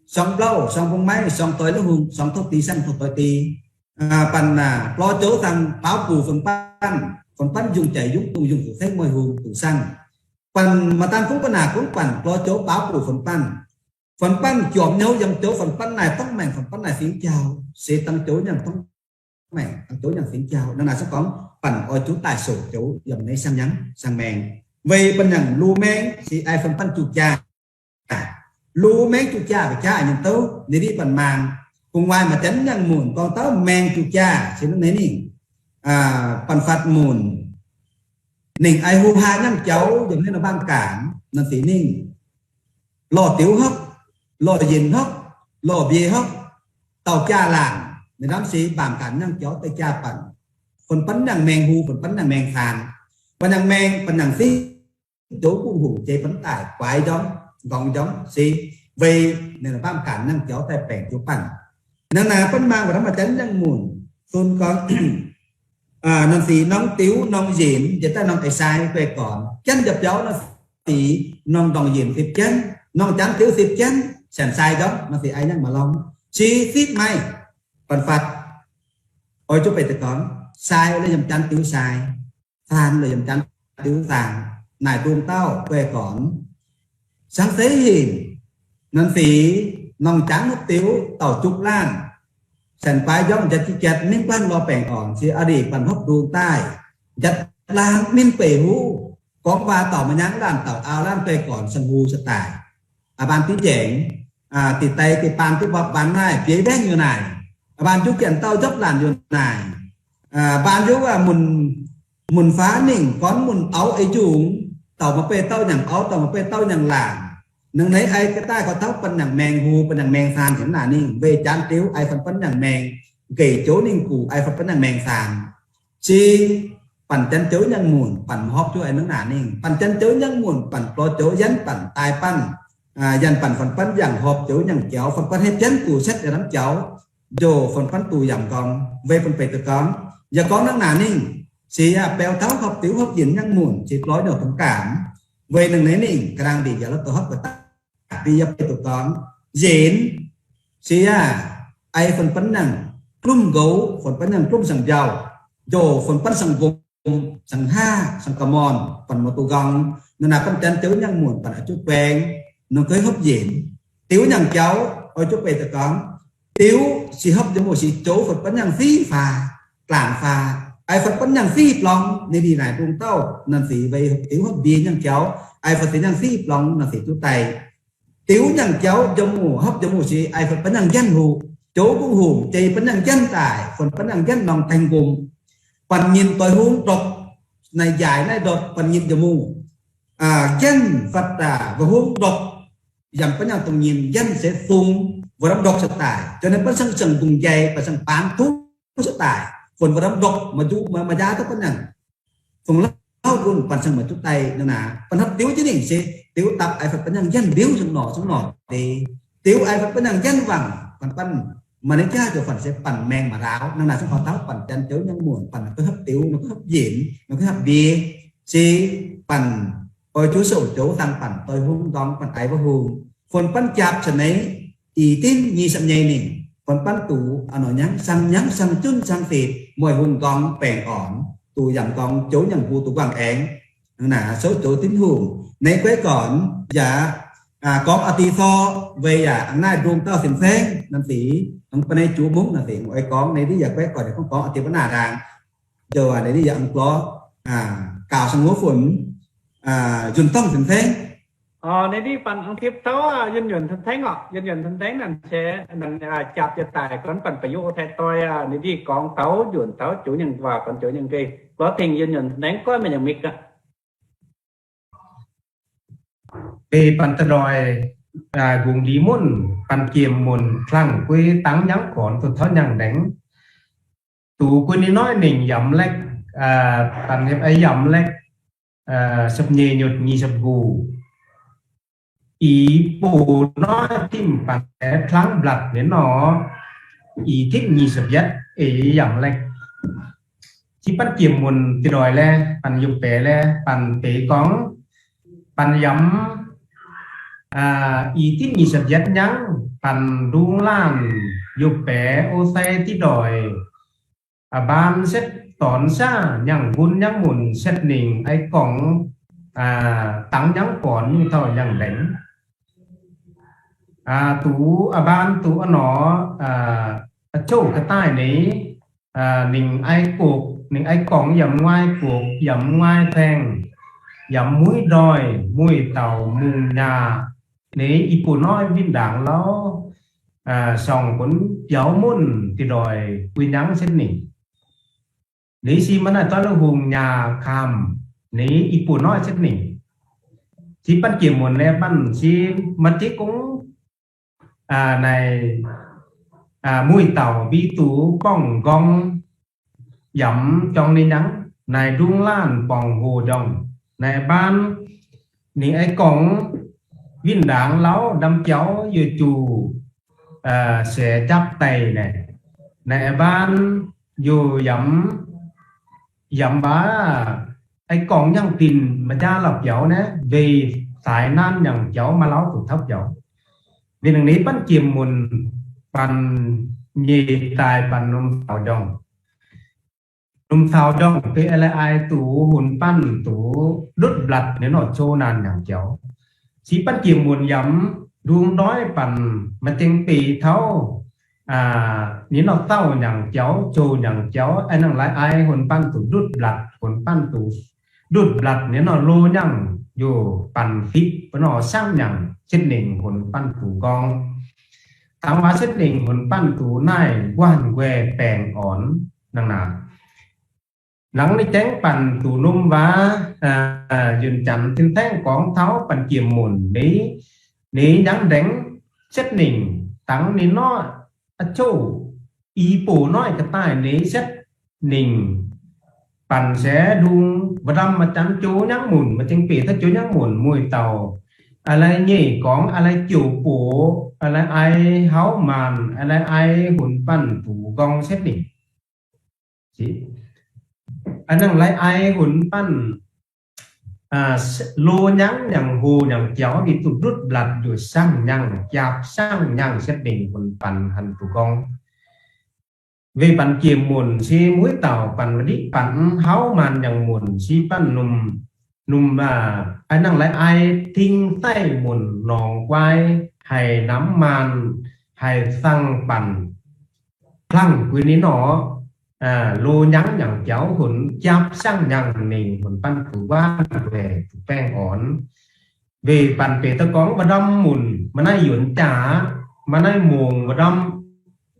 song blau, song bung mai, song toi lu hung, song thok ti sang thok toi ti. À, phan na, plo chô sang, pao pu phan phan. Phan phan yung chai yung tung yung pu theng moi hung, tu sang. Phan ma tan kum phan na kum phan, plo chô pao pu phan phan. Phan phan kiom nhau yam chô phan phan nai tong meng, phan phan nai sing chao. Se tăng chô nhang tong meng, tăng chô nhang sing chao. Nang na sa kong, phan oi chô tai số chô, yam nai sang nhang, sang meng. Vei phan nhang lu meng, si ai phan phan chu cha. Lu meng chu cha, ve cha nhang tâu, ni ri phan mang. Kung wai ma chân nhang mun, kong tâu meng chu cha, si nang nai ni. À, phan phat mun. Ning ai hu ha nhang chao, yam nai na bang kan, nang si ning. Lo tiu hok, lo yin hok, lo bie hok, tau cha lang, ni dam si bang kan nhang chao te cha phan. Phan phan nhang meng hu, phan phan nhang meng khan. Phan nhang meng, phan nhang si, chô pu hu, che phan tai, kwai jong, gong jong, si, vei, ni na bang kan nhang chao te peng chô phan. Nang na phan mang, phan ma chân nhang mun, sun kong, à, nang si nong tiu, nong yin, je ta nong ai sai, kwe kon. Chân jap chao nang si, nong dong yin sip chân, nong chân tiu sip chân, sen sai dong, nang si ai nhang ma long. Si sip mai, phan phat. Oi chô pe te kon, sai, le yam chân tiu sai, san le yam chân tiu san, nai tung tau, kwe kon. Sang se hin, nang si, nong chân hok tiu, tau chuk lan. Sen pai jong, jat chi ket, min phan lo peng on, si a ri phan hok tung tai. Jat lan, min pe hu, Kong ba tau ma nhang lan tau ao lan pe kon sang hu sa tai. A ban ti jeng, a, ti tai ti pan ti bap ban nai, pie beng yu nai. A ban ju kian tau jop lan yu nai. A, ban ju a mun Mun pha ning kon mun âu ê jung, tâu ma pe tâu nhang âu, tâu ma pe tâu nhang lang. Nang nây ai kơ tai kơ tâu păn nhang meng hu, păn nhang meng san, jing na ning, vei chan tiu ai phan păn nhang meng, gay chô ning ku ai phan păn nhang meng san. Chi păn chân chô nhang mun, păn họp chô ai nang na ning, păn chân chô nhang mun, păn plô chô yan păn tai păn, à, yan păn păn păn yang họp chô nhang chô, păn păn hep yan ku set yan chô, jô phan păn tu yam kong, vei phan pe tu kong, ya kong nang na ning, si ya peo tâu họp tiu họp yin nhang mun, si plô nô thông cảm, vei nang nây ning, krang di ya lo tu họp kơ ta, di ya pe tu kong, yin, si ya, ai phan păn nhang, klum gâu, phan păn nhang klum sang jao, jô phan păn sang gôm, sang ha, sang kamon, păn ma tu gong, nô na păn chân chô nhang mun, păn a chu peng, nô kơi họp yin, tiu nhang chô, ôi chu pe tu kong, tiu, si họp jô mu si chô, phan păn nhang si pha, klang pha, ai phan păn nhang si plong, nê di nai tung tâu, nang si vei tiu họp di nhang chô, ai phan si nhang si plong, nang si chu tai. Tiu nhang chô jô mu, họp jô mu si, ai phan păn nhang yan hu, chô gung hu, chê păn nhang yan tai, phan păn nhang yan nong teng gum. Păn nhin tôi hung dok, nai jai nai dok, păn nhin jô mu. À, yan phat ta, va hung dok, yam păn nhang tông nhin, yan se thung, va ram dok sa tai. Cho nên păn sang sang gung jai, păn sang pang thung sa tai. Phan va ram dok, ma ju, ma, ma ja tâu păn nhang. Thung lao gun păn sang ma chu tai nang na. Păn họp tiu chi ning si, tiu tap ai phan păn nhang yan biu sang nô, sang nô. Ti, tiu ai phan păn nhang yan vang, păn păn. Ma nê cha jô phan se păn meng ma rao, nang na sang kho tâu păn chân chô nhang mun, păn kơ họp tiu, nô kơ họp yin, nô kơ họp bi. Si păn, ôi chu sô chô sang păn, tôi hung dong păn ai va hung. Phan păn chap sa nây, i tin nhi sam nhai ning. Phan păn tu, ano nhang, sang nhang, sang chun, sang tit, môi hung gong, peng on, tu yam gong, chô nhang hu tu guang eng. Nang na, số chô tin hung. Nây quê kon, ya, à, kong a ti so, vei ya, ang nai drung tâu sim seng, nang si, ang păn nây chu mung, nang si, ngôi kong, nây di ya quê kon, ya kong, kong a ti pă na rang. Jô a, nê di ya ang klô, à, kao sang ngô phun, à, yun tông thên thên. Ờ, nê di păn ang thiep thâu, à, yun yun thên thên ngọ, yun yun thên thên năn se, năn, à, chap ya tai, kon păn pa yu thê tôi, à, nê di kong thâu, yun thâu, chu nhang wa, kon chu nhang kê. Klô thên yun yun thên thên, koi mê nhang mik à. Pe păn tơdoi, à, gung di mun, păn kiêm mun, khlang kui tăng nhang kon, tu thâu nhang đeng. Tu kui ni noi ning yam lek, à, păn hiệp ai yam lek, à, sập nhi nhut nhi sập gu. I pu noi tim păn e khlang blat ni no, i tim nhi sập yat, e yam lek. Chi păn kiêm mun ti đòi le, păn yup pe le, păn pe kong, păn yam, à, i tin nhi sat yat nhang, păn dung lan, yup pe, ô sai ti đòi, à, ban set ton sa, nhang gun nhang mun set ning, ai kong, à, tăng nhang kon, nhi thâu nhang đeng. À, tu, à, ban tu, à, no, à, à, châu cái tai ni, à, ning ai kok, ning ai kong yam nguai kok, yam nguai theng, yam mui đòi, mui tàu, mung nhà, ni ipu noi vin dang lo, à, song kun yau mun ti đòi, quy nhang set ni. Ni si mana tol hung nhà kham, ni ipu noi set ni. Si păn kiêm mun le păn si mati kung, à, nai, à, mui tàu bi tu pong gong yam chong ni nhang, nai dung lan pong hu jong, nai ban, ni ai kong, vin dang lau đam kiao yu chu, à, se chap tay ne, nai ban, yu yam, yam ba, ai kong nhang tin, ma ja lau kiao ne, vei sai nan nhang kiao, ma lau tu thâu kiao. Vì năng ni păn kiêm mun, păn nhi tai păn num thâu dong. Num thâu dong, pe ele ai tu, hun păn tu, đut blat, ni no chô nan nhang kiao. Si păn kiêm mun yam, dung đôi păn, ma chêng pe thâu, à, ni no thâu nhang kiao, chô nhang kiao, ai năng lai ai, hun păn tu, đut blat, hun păn tu, đut blat ni no lu nhang, yu păn phip, pano sang nhang, sit ning hun păn tu gong. Tang wa sit ning hun păn tu nai, guan gue peng on, nang na. Nang ni cheng pan tu num va, à, yun chan tin theng kong thao pan kiêm mun ni, ni nhang deng, set ning, tang ni no, a chu, i po noi ka tai ni set ning, pan se dung, vadam ma chan chu nhang mun, ma cheng pe tha chu nhang mun, mui tao, a lai nyi kong, a lai chu po, a lai ai hao man, a lai ai hun pan tu gong set ning. Chi. A nang lai ai hun pan, à, s-, lô nhang nhang hu nhang kiao ni tu dut blat du sang nhang kiap sang nhang set ning hun pan han tu gong. Vì pan kiêm mun si mui tao pan vadi pan hao man nhang mun si pan num, num, à, a nang lai ai thing tai mun nong kwai hai nam man hai sang pan. Khlang kwi ni no, à, lô nhang nhang kiao hun kiap sang nhang ning hun pan tu wan we tu peng on. Vì pan pe ta kong vadam mun, ma nai yun cha, ma nai mung vadam,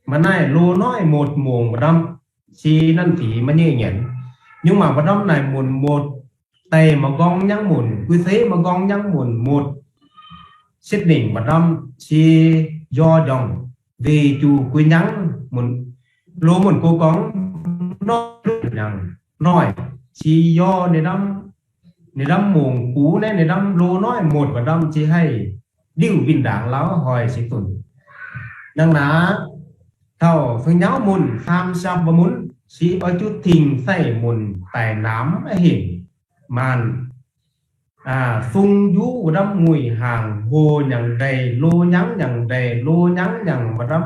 ma nai lô noi một mung vadam, si nan ti ma nyi nyen. Nhưng mà vadam nai mun một, tai ma gong nhang mun, kwi se ma gong nhang mun một, set ning vadam, si yo jong, vì chu kwi nhang mun, lô mun ko kong, no nhang, noi, si yo ni dam, ni dam mung ku ne, ni dam lô noi một vadam si hai, diu bin dang lao hoi si tun. Nang na, thao, phang nhao mun, tham sap va mun, si oi chu thing sai mun, tai nam a hin, man. À, phung yu vadam mui hàng, hô nhang dai, lô nhang nhang dai, lô nhang nhang vadam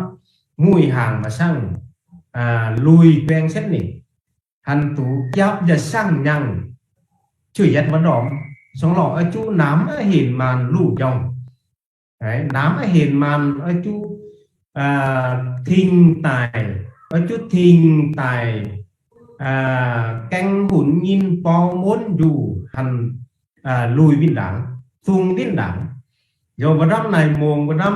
mui hàng ma sang, à, lui peng set ni. Han tu kiap ja sang nhang. Chu yat vadom, song lo a chu nam a hin man lu jong. Đấy, nam a hin man a chu, à, thing tai, a chu thing tai, à, keng hun nyin po mon du han, à, lui bin dang, thung bin dang. Yo vadam nai mong vadam,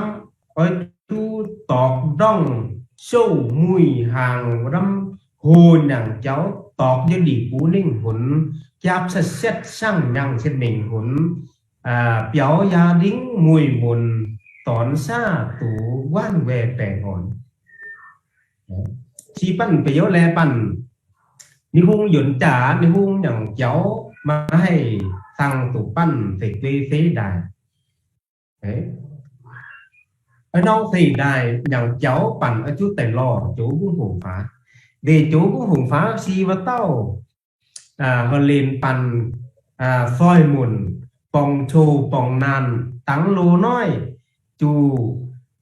a chu tok dong, sâu mui hàng vadam, hô nhang kiao, tok ja đi pu ning hun, kiap set set sang nhang set ning hun, à, piao ya ding mui mun ton sa tu wan we peng on. Si pan pe yo le pan. Ni hung yun cha, ni hung nhang kiao, ma hai sang tu pan se kwe se dai. Ê. Ơ nong se dai nhang kiao pan a chu tai lo, chu gung hung fa. Vì chu gung hung fa si va tao. À, hơ lin pan, à, soi mun, pong chu, pong nan, tang lu noi, chu,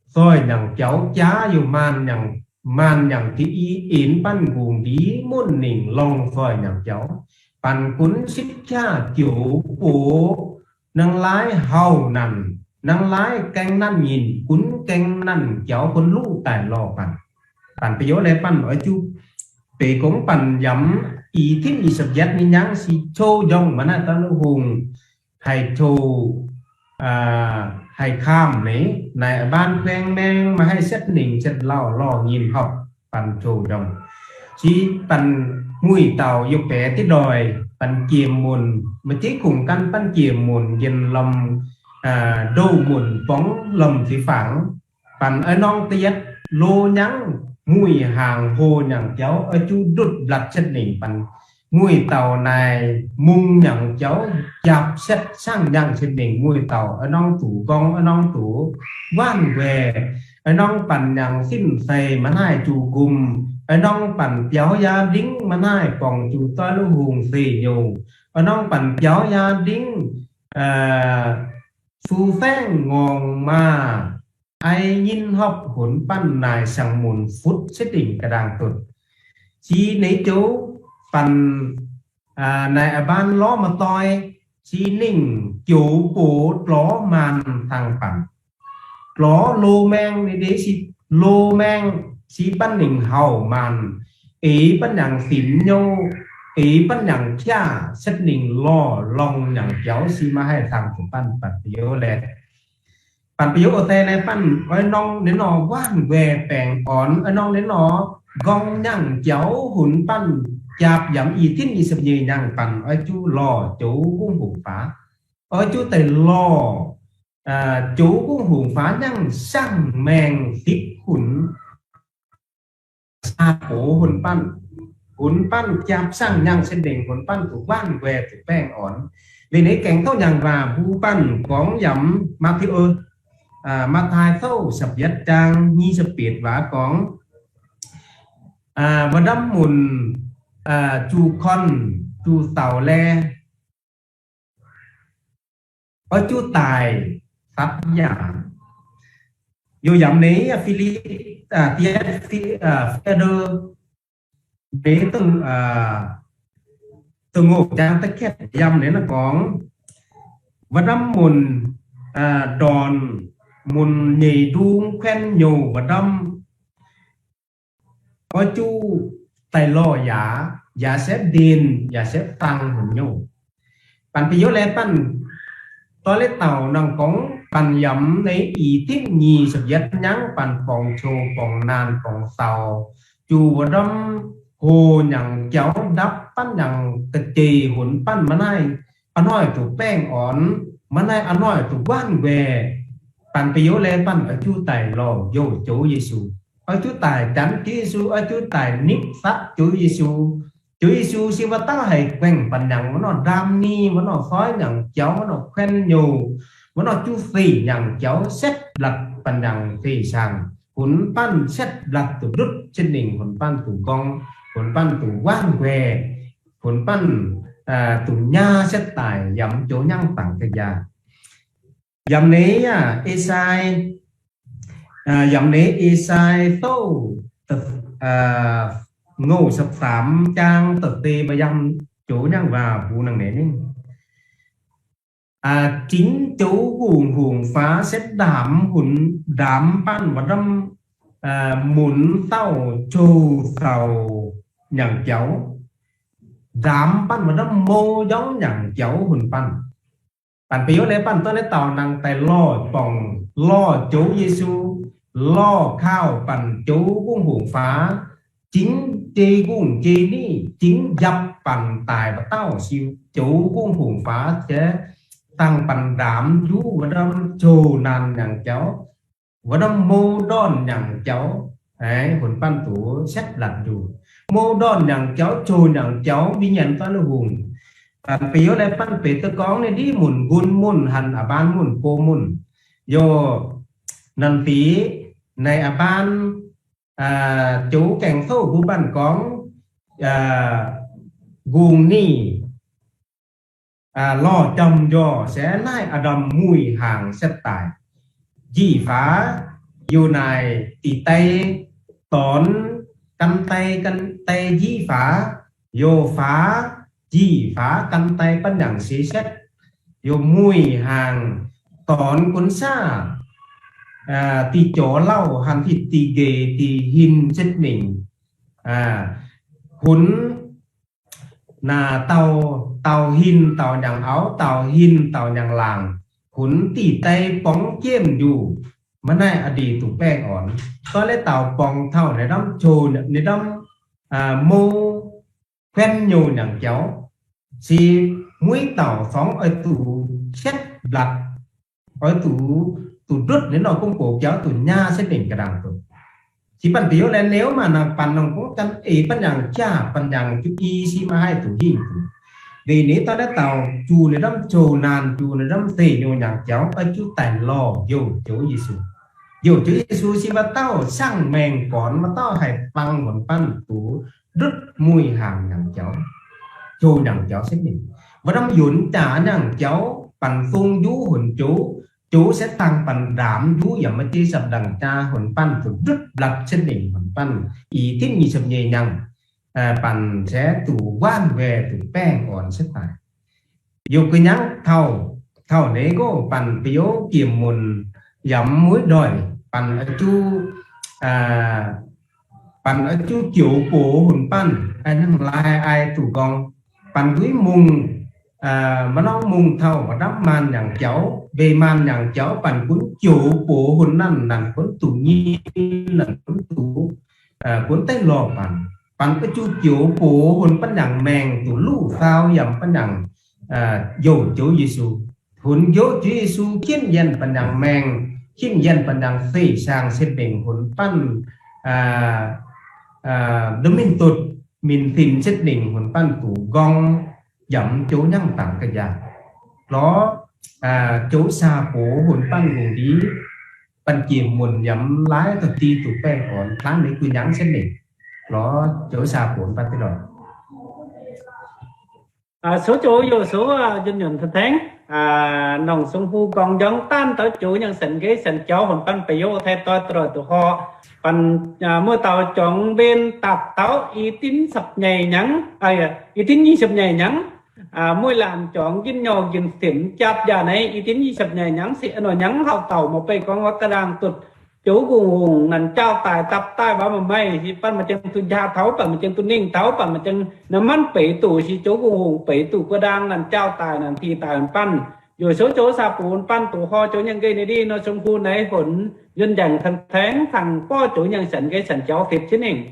soi nhang kiao kia yu man nhang, man nhang ti i in pan gung di mun ning long soi nhang kiao. Pan kun sit kia kiu pu, nang lai hao nan, nang lai keng nan nyin, kun keng nan kiao kun lu tai lo pan. Pan pe yo le pan oi chu, pe kong pan yam, i thin i sab yat ni nhang si chu jong ma na ta lu hung, hai chu, à, hai kham ni, nai a ban keng meng ma hai set ning set lao lo nyin hok, pan chu jong. Si pan mui tao yo pe ti doi, pan kiêm mun, ma ti khung kan pan kiêm mun, yin lom, à, do mun pong lom si phang, Pan ơ nong tiet, lô nhang, mui hàng hô nhang kiao, ơ chu dut blat set ning pan. Mui tao nai, mung nhang kiao, kiap set sang nhang set ning, mui tao, ơ nong tu gong, ơ nong tu, wan we, ơ nong pan nhang sin sai, ma nai chu gum, ơ nong pan piao ya ding, ma nai pong chu toi lu hung si nyu, ơ nong pan piao ya ding, ơ, su seng ngong ma, ai nyin hop hun pan nai sang mun phut setting kadang tut. Chi nei chu pan, à, nai a ban lo ma toi, chi ning chu pu tlo man thang pan. Tlo lo meng ni de si lo meng si pan ning hao man. Ê pan nhang sim nyo, ê pan nhang kia, setting lo long nhang kiao si ma hai thang tu pan pan pio le. Pan pio o te le pan, oi nong ne no wan we peng on, oi nong ne no gong nhang kiao hun pan, kep yam i tin i sep nyi nyang pan, ơ, chu lo, chu gung hung pha. Ơ, chu tai lo, ơ, chu gung hung pha nyang sang meng sip hun sa po hun pan. Hun pan kep sang nyang sending hun pan tu wan we tu peng on. Vì nê keng thâu nyang va bu pan kong yam Matthew, ơ, Matthai thâu sep yet chang nyi sep piet va kong. Ơ, va dam mun, ơ, chu kon, chu tàu le. Ơ, chu tai, sap ya. Yo yam nê, ơ, Philip, ơ, Philip, ơ, Peter, ơ, tu ngô chang ta khet yam nê na kong. Va dam mun, ơ, don, mun nhi dung khen nhu va dam. Ơ, chu tai lo ya, ya sep din, ya sep tang hun nhu. Pan pi yo le pan, to le tàu năng kong, pan yam nê i tin nhi sep yet nyang pan pong chu, pong nan, pong tàu. Chu va dam ho nyang kiao dap pan nyang kê che hun pan ma nai. Anoi tu peng on, ma nai anoi tu wan we. Pan pi yo le pan, ơ, chu tai lo, yo, chu Yêsu. Ơ, chu tai chan chu Yêsu, ơ, chu tai nip sat chu Yêsu. Chu Yêsu si va tao hai kweng pan nyang, ma no dam ni, ma no soi nyang kiao, ma no khen nhu, ma no chu si nyang kiao, sep lat pan nyang si sang. Hun pan sep lat tu dut sending, hun pan tu gong, hun pan tu wan we, hun pan, ơ, tu nya sep tai yam chu nyang tang kê ya. Yam nê ya, Êsai, ơ, yam nê Êsai thâu, ơ, ngô sep sam chang tê tê ba yam chu nyang va bu năng nê nê. Ơ, chính chu gung hung pha sep dam hun dam pan va dam, ơ, mun tàu chu tàu nyang kiao. Dam pan va dam mo yong nyang kiao hun pan. Pan pi yo le pan to le tàu năng tai lo pong, lo chu Yêsu, lo khao pan chu gung hung pha, chính che gung che ni, chính yap pan tai va tao siu chu gung hung pha che, tang pan dam chu va dam chu nan nyang kiao. Va dam mo don nyang kiao, ai, hun pan tu sep lat du. Mo don nyang kiao, chu nyang kiao, vi nhen ta lu hung. Pan pi yo le pan pe ta kong nê di mun, gun mun, han a ban mun, po mun. Yo, nan ti, nai a ban, ơ, chu keng thâu bu ban kong, ơ, gung ni, ơ, lo chom yo, se nai a dam mui hang sep tai. Ji pha, yu nai ti tai ton, kan tai, kan tai ji pha, yo pha, ji pha, kan tai pan nyang si sep. Yo mui hang ton kun sa, ơ, ti cho lau, han ti ti ge, ti hin sep ning. Ơ, hun na tàu, tàu hin, tàu nhang ao, tàu hin, tàu nhang lang. Hun ti tai pong kiem du. Ma nai a di tu peng on. To le tàu pong thâu nê dam chu nê dam, ơ, mo khen nhu nyang kiao. Si mui tàu song, ơ, tu sep lat. Ơ, tu, tu dut nê no kung po kiao tu nya sep ning kê dang tu. Si pan pi yo le nêu ma năng pan năng kung kan e pan nyang cha, pan nyang chu i si ma hai tu hing tu. Vì nê ta đã tàu chu nê dam chu nan chu nê dam se nhu nyang kiao, ơ, chu tai lo, yo, chu Yêsu. Yo, chu Yêsu si va tao sang meng kon, va tao hai pang hun pan tu dut mui hang nyang kiao. Chu nyang kiao sep ning. Va dam yun cha nyang kiao, pan sung du hun chu, chu se tang pan dam du yam ma ti sep dang cha hun pan tu dut lat sep ning hun pan. I tin nhi sep nyi nyang, ơ, pan se tu wan we tu peng on sep tai. Yo kê nyang thâu, thâu nê go pan pi yo kiem mun yam mui doi, pan a chu, ơ, pan a chu kiao po hun pan, ai năng lai ai tu gong, pan gui mung, ơ, ma nong mung thâu, va dam man nyang kiao, vì man nyang kiao, pan kun kiao po hun nan, nan kun tu nhi, nan kun tu, ơ, kun tai lo pan. Păng ơ chu kiu pô hŭn păn yang meng tu lu thao yăm păn yang, a, yo Jô Yêsu. Hŭn yo Jô Yêsu khin yan păn yang meng, khin yan păn yang thê sang sĭt ning hŭn păn, a, a, đơ min tŭt, min thim sĭt ning hŭn păn tu gong, yăm Jô yang tang kơ ya. Lo, a, Jô sa pô hŭn păn gong đi, păn kim mun yăm lai tơ ti tu peng on, tlang ni ku yang sĭt ning. Lo, Jô sa pô hŭn păn ti lo. A, số chủ vô số, a, dân nhận thân thén. A, nòng sung phu gong jong tan tao chủ nhân sẵn ghế sẵn cháu hồn păn phải vô thay tôi rồi tụ họ. Păn, a, mưa tàu chọn bên tạp táo y tín sập nhảy nhắng. A, y tín nhi sập nhảy nhắng. A, môi làn chọn gin nhò gin xỉm chạp giả này y tín nhi sập nhảy nhắng. Sĩ nò nhắng hậu tàu một bầy con hoa cà đang tụt. Chủ gùng hùng năn chao tai tap tai ba ma mai, si păn ma cheng tu ja thau, păn ma cheng tu ning thau, păn ma cheng na man pe tu, si chủ gùng hùng pe tu ko dang năn chao tai năn thi tai păn. Yo số chủ sa pun păn tu ho chủ nhân ghế ni di, no sung hu nai hŭn dân dàng thân thén thăng po chủ nhân sẵn ghế sẵn cháu thiệt chứ ning.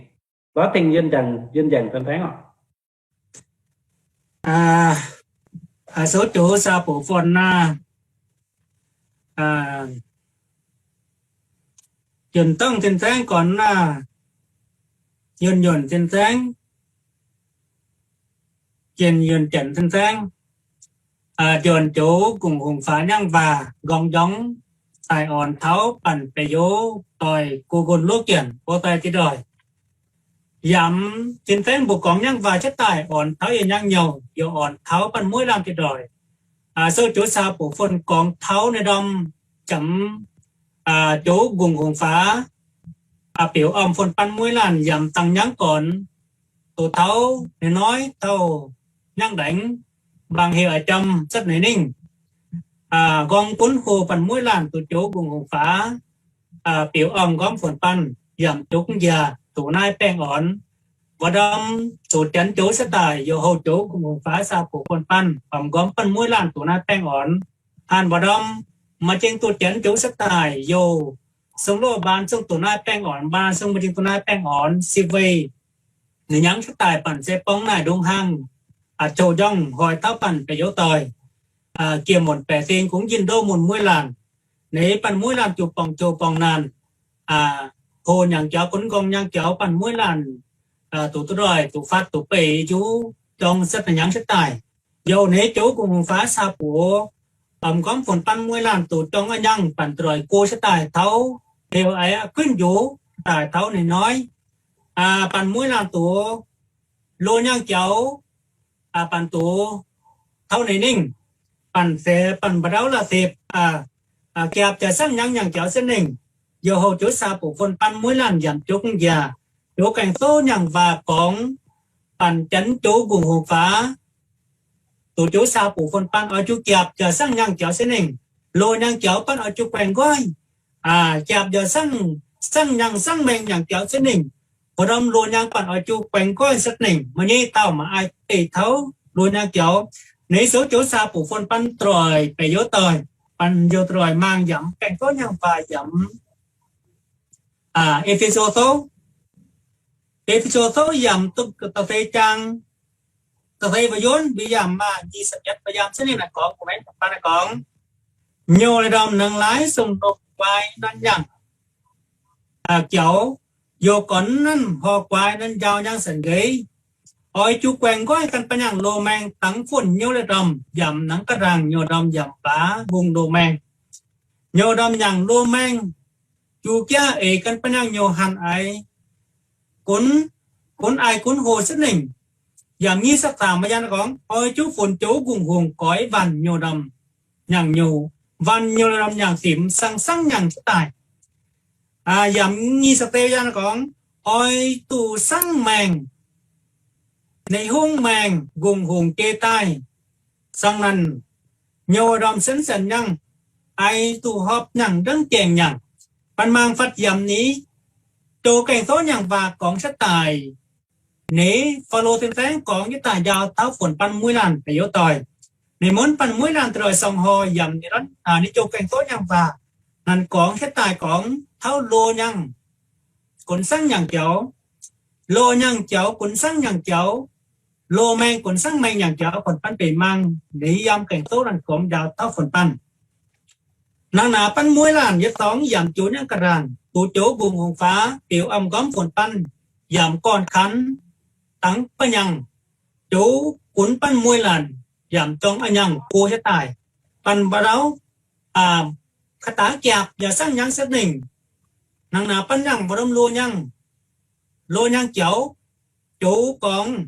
Ba thing dân dàng, dân dàng thân thén o. A, a, số chủ sa pô phôn na. A, truyền thông tin teng kon na. Yun yun tin teng. Truyền yun truyền tin teng. A, yun chủ gùng hùng phá nhang và gong jong. Sai on thao păn pe yo toi ku gun lu kian, po tai ti doi. Yăm, tin teng bu kong nhang va chet tai, on thao ye nhang nhau, yo on thao păn mui lam ti doi. A, so chủ sa pu phun kong thao ne dom, chăm, a, chủ gùng hùng phá, a, piu om phun păn mui lam, yăm tăng nhang kon, tu thao, ne noi, thao, nhang đánh, bằng hiệu a chăm, sat ne ning. A, gong pun hu păn mui lam, tu chủ gùng hùng phá, a, piu om gom phun păn, yăm chuk ya, tu nai peng on. Wa dom, tu chăn chủ sa tai, yo ho chủ gùng hùng phá sa pu phun păn, om gom păn mui lam tu nai peng on. Han wa dom, ma cheng tu chăn chủ sa tai, yo, sung lo ban sung tu nai peng on, ban sung ma cheng tu nai peng on, si vei. Ni nhang sa tai păn se pong nai dung hang, a, chô jong, hoi thao păn pe yo toi. A, kia mun pe ting cũng yin đô mun mui lam. Ni păn mui lam chu pong chu pong nan. A, ho nhang chao kun gong nhang chao păn mui lam. A, tu tu doi, tu phat, tu pe chu, chong sat nhang sa tai. Yo ni chủ gùng hùng phá sa pu, om gom phun păn mui lam tu chong a nhang păn troi ku sa tai thao, theo ai a khuyên dụ, tai thao ni noi. A, păn mui lam tu, lu nhang chao, a, păn tu, thao ni ning, păn se, păn ba dau la sip, a, a, kiap cha sang nhang nhang chao se ning. Yo ho chủ sa pu phun păn mui lam yăm chuk ya. Chủ keng so nhang va kong, păn chăn chủ gùng hùng phá. Tu chủ sa pu phun păn o chu kiap cha sang nhang chao se ning. Lu nhang chao păn o chu keng goi. A, kiap cha sang, sang nhang sang meng nhang chao se ning. Wa dom lu nhang păn o chu keng goi sat ning. Ma ni tao ma ai ti thao lu nhang chao. Ni so chủ sa pu phun păn troi pe yo toi. Păn yo troi mang yăm keng so nhang va yăm. A, Epheso so. Epheso so yăm tu ta se chang. Ta se wa yun bi yăm ma, di sa yat ba yăm sini na kong, kumen pa na kong. Nyo le dom nang lai sung nok kwai nan yang. A, kiao, yo kon nan ho kwai nan jao yang sen gei. Oi chu kweng goi kan panyang lo meng tang phun nyo le dom, yăm nang ka rang nyo dom yăm ba, hung lo meng. Nyo dom yang lo meng. Chu kia e kan panyang nyo han ai. Kun, kun ai kun ho sat ning. Yăm ngi sa ta ma yan kong, oi chu phun chu gùng hùng koi van nyo dom. Nhang nyo, van nyo dom nhang sim, sang sang nhang sa tai. A, yăm ngi sa te yan kong, oi tu sang meng. Ni hung meng, gùng hùng che tai. Sang nan, nyo dom sen sen nhang, ai tu hop nhang dang cheng nhang. Păn mang phat yăm ni, tu keng so nhang va kong sa tai. Ni, follow ten teng kong ni ta jao thao phun păn mui lam pe yo toi. Ni mun păn mui lam troi song ho yăm ni ran, a, ni chu keng so nhang va. Nan kong sa tai kong, thao lu nhang. Kun sang nhang chao. Lo Nang Chao, kun sang Nang Chao, lo Meng, kun sang Meng Nang Chao, phon păn pei mang, nây yam keng tâu răng kom dao thao phon păn. Nang na păn muai lan, yet tong yam chu nang karan, tu chu gung hùng phá, piu âm gom phon păn, yam kon khăn, tăng panyang, chu kun păn muai lan, yam tong anyang, cô sẽ tài. Păn ba rau, à, khata kiap, ya sang Nang sét ning. Nang na păn Nang, ba râm Lo Nang. Lo Nang Chao, chu kong,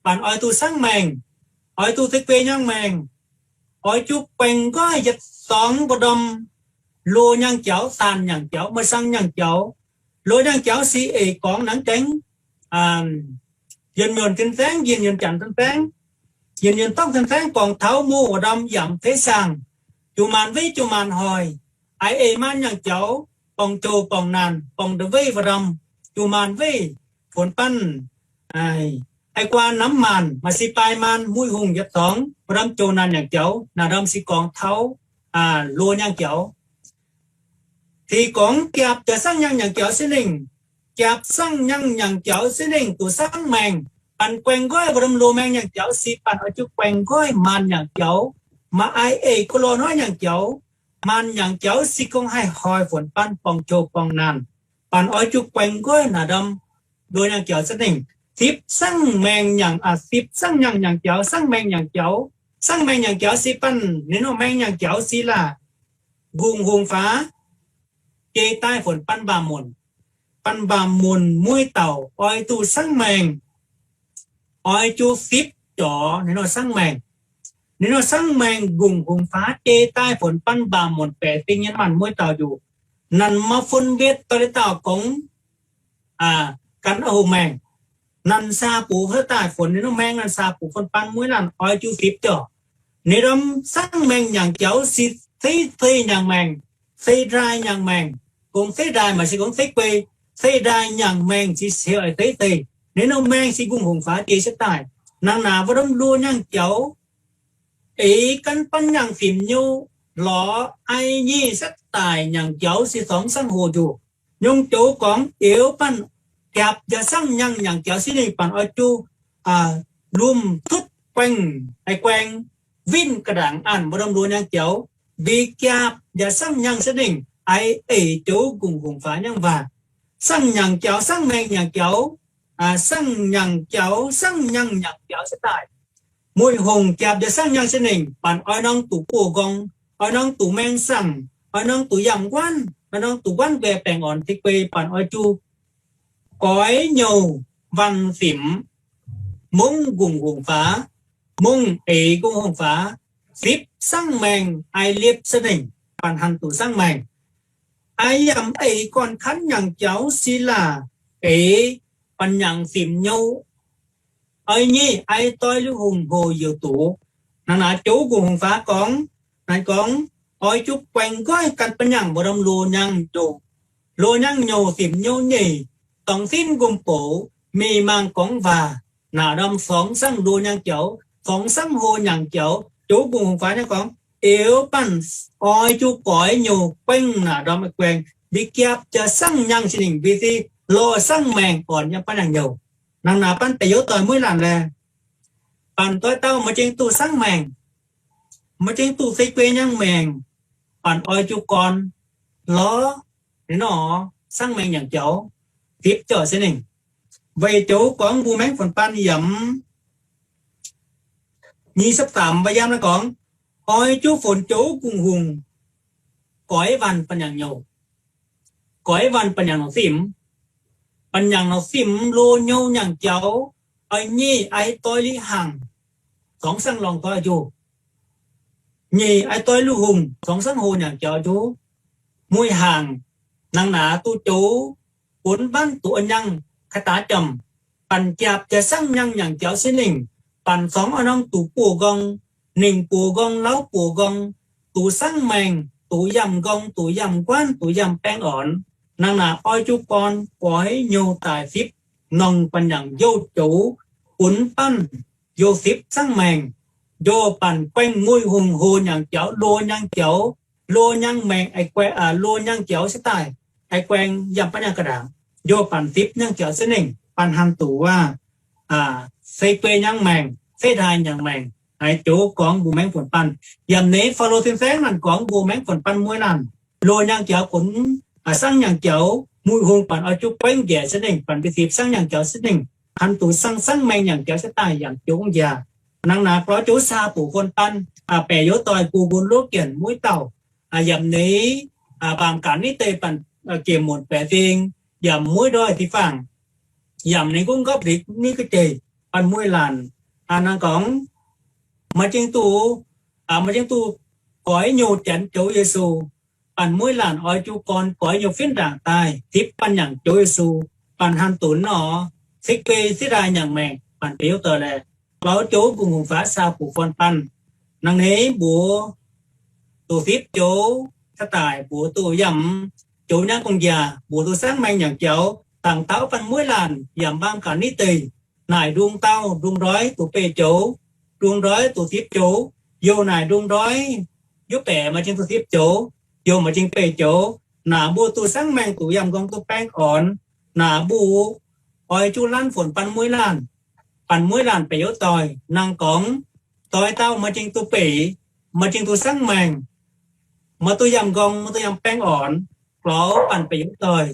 păn oi tu sang Meng, oi tu thik pe Nang Meng, oi chu peng goi yet tong ba đom Lo Nang Chao, san Nang Chao, ma sang Nang Chao. Lo Nang Chao si e kong nang teng, à, yin yon tin teng, yin yon chan tin teng, yin yon tông tin teng, kong thao mu ba đom yam thế sang. Chu man vei, chu man hoi. Ai e man Nang Chao, pong chu, pong nan, pong de vei ba đom. Chu man vei, phon păn, ai, ai qua năm man, ma si pai man, muai hùng yet tong, ba đom chu nan Nang Chao, na đom si kong thao, à, Lo Nang Chao. Thì kong kiap ya sang Nang Nang Chao sét ning, kiap sang Nang Nang Chao sét ning, tu sang Meng, păn kueng goi, ba đom Lo Meng Nang Chao, si păn oi chu kueng goi, man Nang Chao, ma ai e cô lo nói Nang Chao, man Nang Chao, si kong hai hoi phon păn pong chu pong nan. Păn oi chu kueng goi na đom Lo Nang Chao sét ning. Sip sang Meng Nang, à, sip sang Nang Nang Chao, sang Meng Nang Chao. Sang Meng Nang Chao si păn, nê no Meng Nang Chao si la gung hùng phá, chê tai phon păn ba mun. Păn ba mun muai tàu, oi tu sang Meng, oi chu sip chọ, nê no sang Meng. Nê no sang Meng gung hùng phá, chê tai phon păn ba mun pe, tinh nhân mặn muai tàu ju. Năn ma phân biệt tôi tàu kong, à, căn ở hùng Meng. Năn sa pu hơi tai phon, nê no Meng năn sa pu phon păn muai lan, oi chu sip chọ. Nê đom sang Meng Nang Chao si thê thê Nang Meng, thê drai Nang Meng, kong thê drai ma si kong thê quê, thê drai Nang Meng si se oi thê thê. Nê no Meng si gung hùng phá, chê sét tai. Nang na ba đom Lo Nang Chao, e căn păn Nang phim ñu, lo ai nhi sét tai Nang Chao si tong sang hô ju. Nhung chu kong, iu păn, kiap ya sang Nang Nang Chao sét ning păn oi chu, à, lum thut kueng, ai kueng, vin kadang ăn, ba đom Lo Nang Chao, bi kiap ya sang Nang sét ning, ai e chu gung hùng phá Nang va. Sang Nang Chao, sang Meng Nang Chao, à, sang Nang Chao, sang Nang Nang Chao sét tai. Muai hùng kiap ya sang Nang sét ning, păn oi nong tu pô gong, oi nong tu Meng sang, oi nong tu yam quan, oi nong tu quan ve peng on thik pe, păn oi chu koi ñu văn phim, mông gung hùng phá, mông e gung hùng phá, sip sang Meng, ai lip sét ning, păn hăn tu sang Meng. Ai yam e kon khăn Nang Chao si la, e păn Nang phim ñu, oi nhi, ai toi lu hùng hô yu tu. Năn na chu gung hùng phá kong, năn kong, oi chu kueng goi căn păn Nang ba đom Lo Nang ñu. Lo Nang ñu phim ñu nhi, tong xin gum pô, mi mang kong va, na đom song sang Lo Nang Chao, song sang hô Nang Chao, chu gung hùng phá Nang kong, iu păn, oi chu koi ñu kueng na đom kueng, bi kiap ya sang Nang sét ning, bi si lo sang Meng on ya păn Nang ñu. Nang na păn pe yo toi muai lan le. Păn toi tàu ma chêng tu sang Meng, ma chêng tu thê quê Nang Meng, păn oi chu kon, lo, nê no, sang Meng Nang Chao, sip chọ sét ning. Vei chu kong bu Meng phon păn yam, nhi sắp tạm ba yam na kong, oi chu phon chu gung hùng, koi văn păn Nang ñu. Koi văn păn Nang nau phim, păn Nang nau phim Lo ñu Nang Chao, oi nhi ai toi li hang, song sang long toi ju. Nhi ai toi lu hùng, song sang hô Nang Chao ju. Muai hang, nang na tu chu, kun păn tu anyang, khata chăm, păn kiap ya sang Nang Nang Chao sét ning, păn song oi nong tu pô gong, ning pô gong, lau pô gong, tu sang Meng, tu yam gong, tu yam quan, tu yam peng on. Nang na oi chu kon, koi ñu tai sip, nong păn Nang yo chu, kun păn, yo sip sang Meng, yo păn kueng muai hùng hô Nang Chao, Lo Nang Chao, Lo Nang Meng, ai kueng, à, Lo Nang Chao sét tai, ai kueng yam păn Nang kadang, yo păn sip Nang Chao sét ning. păn hăn tủ a, a, sek pe nhang meng, sek hai nhang meng. Ai, Chô kông bu meng phôn păn. Yam nây Phaolô thin seng năn kông bu meng phôn păn muay lan. Lô nhang kiao khun, a, sang nhang kiao, muay hung păn a chuk peng ge sĭt ning, păn bi sip sang nhang kiao sĭt ning. Hăn tủ sang sang meng nhang kiao sĭt tai yam Chô kông ya. Năng na klô Chô sa pô phôn păn, a, pe yo toi pô gun lô kiên muay tao. A, yam nây, a, bam kan ni tê păn, a, kiên muôn pe ting, yam muay đoi ti phang. Yam nây kông gâp dik ni kơ tê, păn muay lan. A, năng kông, ma ching tu, a, ma ching tu, koi ñu chăn Chô Yêsu, păn muay lan oi chu kon koi ñu phin rang tai, tip păn nhang Chô Yêsu, păn hăn tủ nô, sek pe sek hai nhang meng, păn pe yo toi lê. Klô Chô kông hung pha sa pô phôn păn. Năng nây bu, tu sip Chô, sĭt tai bu tu yam, Chô nhang kông ya, bu tu sang meng nhang kiao, tăng tao păn muay lan, yam bam kan ni tê. Nai đung tao, đung đoi, tu pe Chô, đung đoi, tu sip Chô, yo nai đung đoi, yo pe ma ching tu sip Chô, yo ma ching pe Chô, na bu tu sang meng tu yam gong tu peng on, na bu, oi chu lan phôn păn muay lan, păn muay lan pe yo toi, năng kông, toi tao ma ching tu pe, ma ching tu sang meng, ma tu yam gong, ma tu yam peng on, klô păn pe yo toi,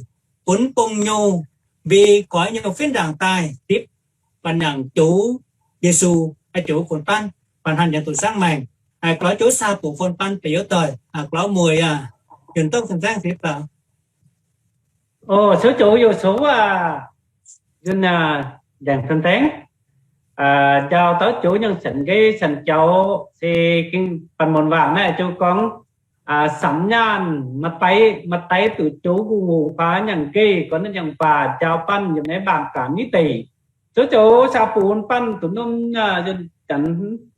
pŭn pŭng ñu, bi koi ñu phin rang tai, tip, păn nhang Chô Yêsu, a Chô phôn păn, păn hăn nhang tu sang meng. A, klô Chô sa pô phôn păn pe yo toi, a, klô muay a, yun tông sân sang sip tao. Ơ, sơ Chô yo sơ a, yun a, deng sân sang. A, jao tao Chô nhang sân ge sân kiao, si king păn muôn vang na, Chô kông, a, sắm nhan, ma tai, ma tai tu Chô kông hung pha nhang ge, kon năn nhang pha, jao păn, yun nê bam kan ni tê. Sơ Chô sa pô phôn păn, tu nôm, a, yun chăn,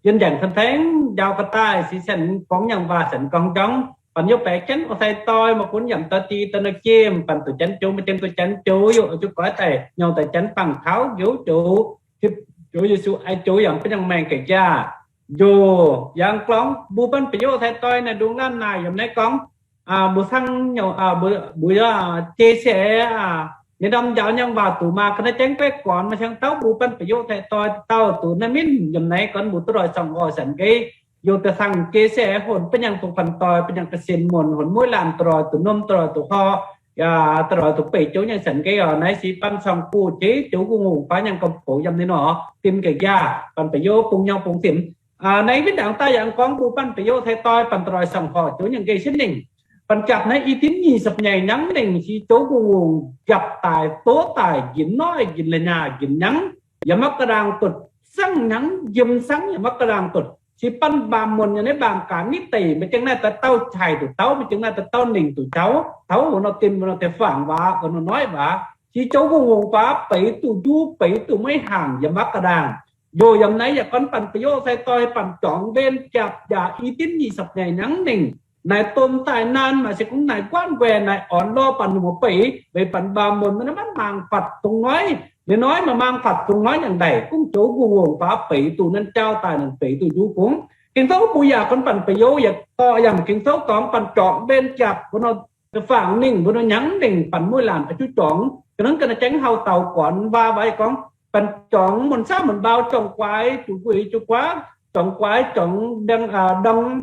yun deng sân sang, jao kơ tai, si sân kông nhang pha, sân kông jong, păn yo pe chăn, o sai toi, ma khun yam ta ti, ta na kiem, păn tu chăn Chô, ma chăn tu chăn Chô, yo, chu koi tai, nhang ta chăn păng thao, yo, Chô, tip, Chô Yêsu, ai Chô yam păn nhang meng kơ ya. Yo, yang klông, bu păn pe yo sai toi na đung lan na, yam nê kông. A, bu sang ñu, a, bu, bu ya, chia sẻ, a, ñu đam jao nhang ba tu ma, kơ na cheng pe kon, ma sang tao bu păn pe yo sai toi, tao tu na min, yam nê kông bu tu roi song o sân ge. Yo ta sang chia sẻ hôn păn nhang tu păn toi, păn nhang kơ sin muôn, hôn muay lan tu roi, tu nôm tu roi, tu ho, ya, tu roi, tu pe Chô nhang sân ge, o, nai si păn song ku, chi, Chô kông hung pha nhang kông pô yam ni nô, tin kơ ya, păn pe yo pŭng ñu pŭng sim. A, nây vin dang ta yang kông bu păn pe yo sai toi păn tu roi song ho Chô nhang ge sĭt ning. Păn chap nai i tin nhi săp nhai nang ning si Chô kông hung jap tai, tô tai, gin noi, gin lê nha, gin nhang. Ya ma kơ dang tŭt, sang nhang, gim sang, ya ma kơ dang tŭt. Si păn bam muôn ya nê bam kan ni tê, ma ching nai ta tao chai tu tao, ma ching nai ta tao ning tu tao, tao, bu nô tin, bu nô te phang va, bu nô noi va. Si Chô kông hung pha, pe tu ju, pe tu muay hang, ya ma kơ dang. Yo yam nai ya kon păn pe yo sai toi păn chong ven chap ya i tin nhi săp nhai nang ning. Nai tôm tai nan ma si kông nai kuan ven nai on lo păn mo pe, ven păn ba mon ma na man mang phat tung noi. Ni noi ma mang phat tung noi nhang dai kông Chô kông hung pha pe tu nan chao tai nan pe tu ju kông. King Sô bu ya kon păn pe yo ya to yam King Sô kông păn chong ven chap kông no Te phang ning, bu nô nhang ning păn muay lan a chu chong. Kơ nâng kơ na cheng hao tao kon va vai kông. Păn chong mon sa mon bao chong kwai, chu kwai, chu kwai, chong kwai, chong dang, a, dang.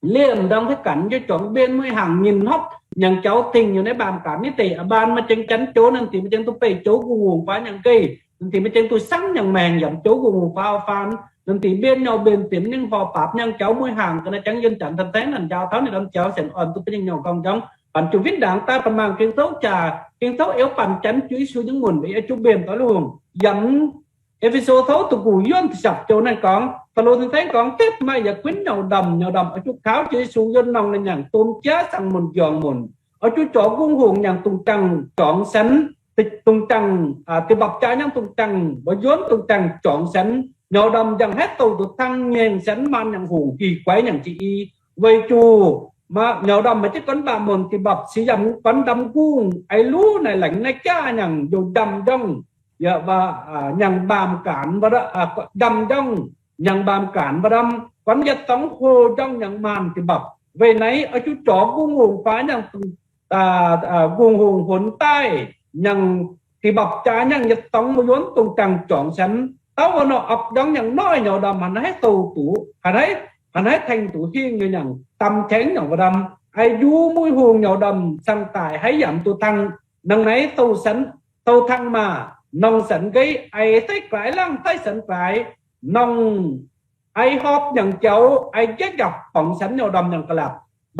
Liêm dang thế cảnh, chu chong bên muay hang nhìn hop. Nhang chao thing, ñu nê bam kan ni tê, a ban ma cheng chăn Chô năn ti, ma cheng tu pe Chô kông hung pha nhang kê. Năn ti ma cheng tu sang nhang meng, yam Chô kông hung pha phan. Năn ti bên ñu bên tim ning ho pap nhang chao muay hang, kơ na cheng yun chan thân theng năn chao thao ni đam chao sen on tu pe nhang ñu kông chong. Păn chu vin dang ta păn mang King Sô cha, King Sô eo păn chăn chu Yêsu nhang mun, eo chu bêm ta lung. Yam Êphêsô thâu tu ku yuan ti sap Chô năn kông, Phaolô năn theng kông, tep ma ya kwin nhao đam, nhao đam, ơ chu khao chu Yêsu yuan nong năn nhang tôm chia sang mun giong mun. Ơ chu chô kông hung nhang tung chang chong sân, ti tung chang, a, ti bap cha nhang tung chang, ba yuan tung chang chong sân, nhao đam jang het tu tu thăng nhang sân man nhang hung, ki kwai nhang chi i, wei chu, ma, nhao đam ma chi kon ba mon ti bap, si yam kon đam kung, ai lu nai leng nai cha nhang, yo đam jong, ya ba, a, nhang bam kan, ba da, a, đam jong, nhang bam kan, ba đam, kon ya tong ho jong nhang man ti bap. Wei nai, a chu chô kông hung pha nhang tung, a, a, kông hung hôn tai, nhang ti bap ca nhang yet tong mu yon tung tang chong sen. Tau wa no ok dong nhang noi nhao dam han hai tau tu, han hai, han hai theng tu hing nhang tam cheng nhang wa dam. Ai ju mui hung nhao dam sang tai hai yam tu thang. Nang nai tau sen, tau thang ma, nong sen gai ai tai klai lang tai sen klai. Nong ai hop nhang chau, ai jajap pong sen nhao dam nhang kalap.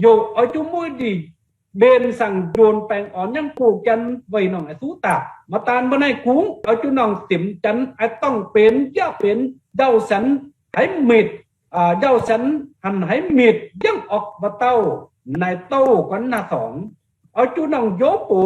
Yo, ai chu mui di, ben sang jon peng on nhang ku ken wei nong ai su ta. Matan banai kung, ai chu nong tim chen, ai tong pen, ja pen, dau sen, hai mit, a, dau sen, han hai mit, jang ok batau, nai tau kon na song. Ai chu nong jo po,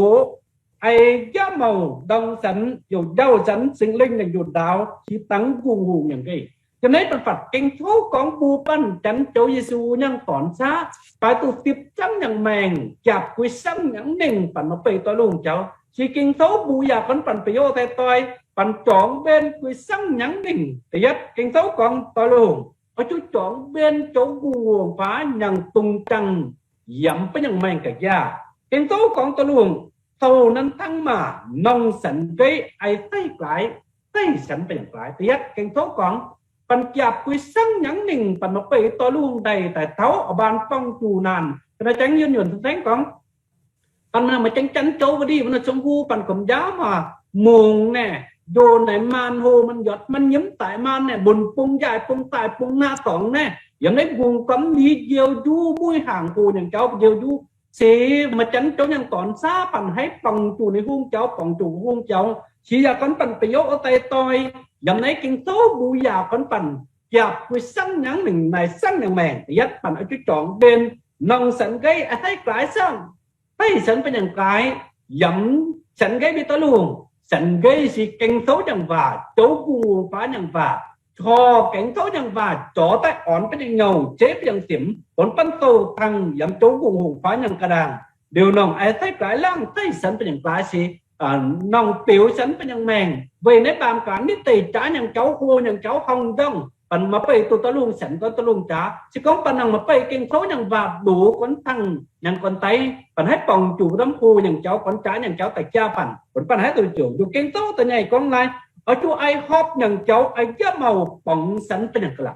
ai ja mau dong sen, yo dau sen, sing ling nang jon dau, si tang gung hu nhang gai. Cho nai pan pat, king thu kong bu pan, chan chau Yesu nhang ton sa, pai tu tip sang nhang meng, kiap kui sang nhang ning pan ma pai to lung chau. Si king thu bu ya kon pan pai yo tai toi, pan chong ben kui sang nhang ning. Tayat king thu kong to lung. Ai chu chong ben chau gung hu pa nhang tung chang yam pa nhang meng ka ya. King thu kong to lung. Tau nan thang ma, nong sen gai ai tai klai, tai sen pa nhang klai. Tayat king thu kong, pan kiap kui sang nhang ning, pan ma pai to lung dai tai tau, a ban pong chu nan. Kana chang yun yun sen kong. Pan ma na ma chang chan chau wa di, ma na chong hu pan kom ja ma, mung ne, jo nai man ho man yot, man yim tai man ne, bun pung jai pung tai pung na tong ne. Yam nai gung kom ni jeo ju mui hang hu nhang chau jeo ju. Si ma chan chau nhang ton sa pan hai pong chu ni hung chau, pong chu hung chau. Si ya kon pan pai yo o tai toi. Yam nai king thu bu ya kon pan. Kiap kui sang nhang ning nai sang nhang meng. Yat pan ai chu chong ben. Nong sen gai ai tai klai sang. Tai sen pa nhang klai. Yam sen gai bi to lung. Sen gai si king thu nhang wa. Chau gung hu pa nhang wa. Cho king thu nhang wa, cho tai on pa nhang nhao, che pa nhang tim, kon pan tau thang yam chau gung hu pa nhang ka dang. Điều nong ai tai klai lang, tai sen pa nhang klai si, a, nong piu sen pa nhang meng. Wei nai bam kan ni tai cha nhang chau hu nhang chau hong dong. Pan ma pai tu to lung sen kon to lung cha. Si kon pan nang ma pai king thu nhang wa du kon thang nhang kon tai. Pan hai pong chu dam hu nhang chau kon cha nhang chau tai cha pan. Kon pan hai tu chu. Du king thu ta nhai kong lai. Ai chu ai hop nhang chau, ai ja mau pong sen pa nhang kalap.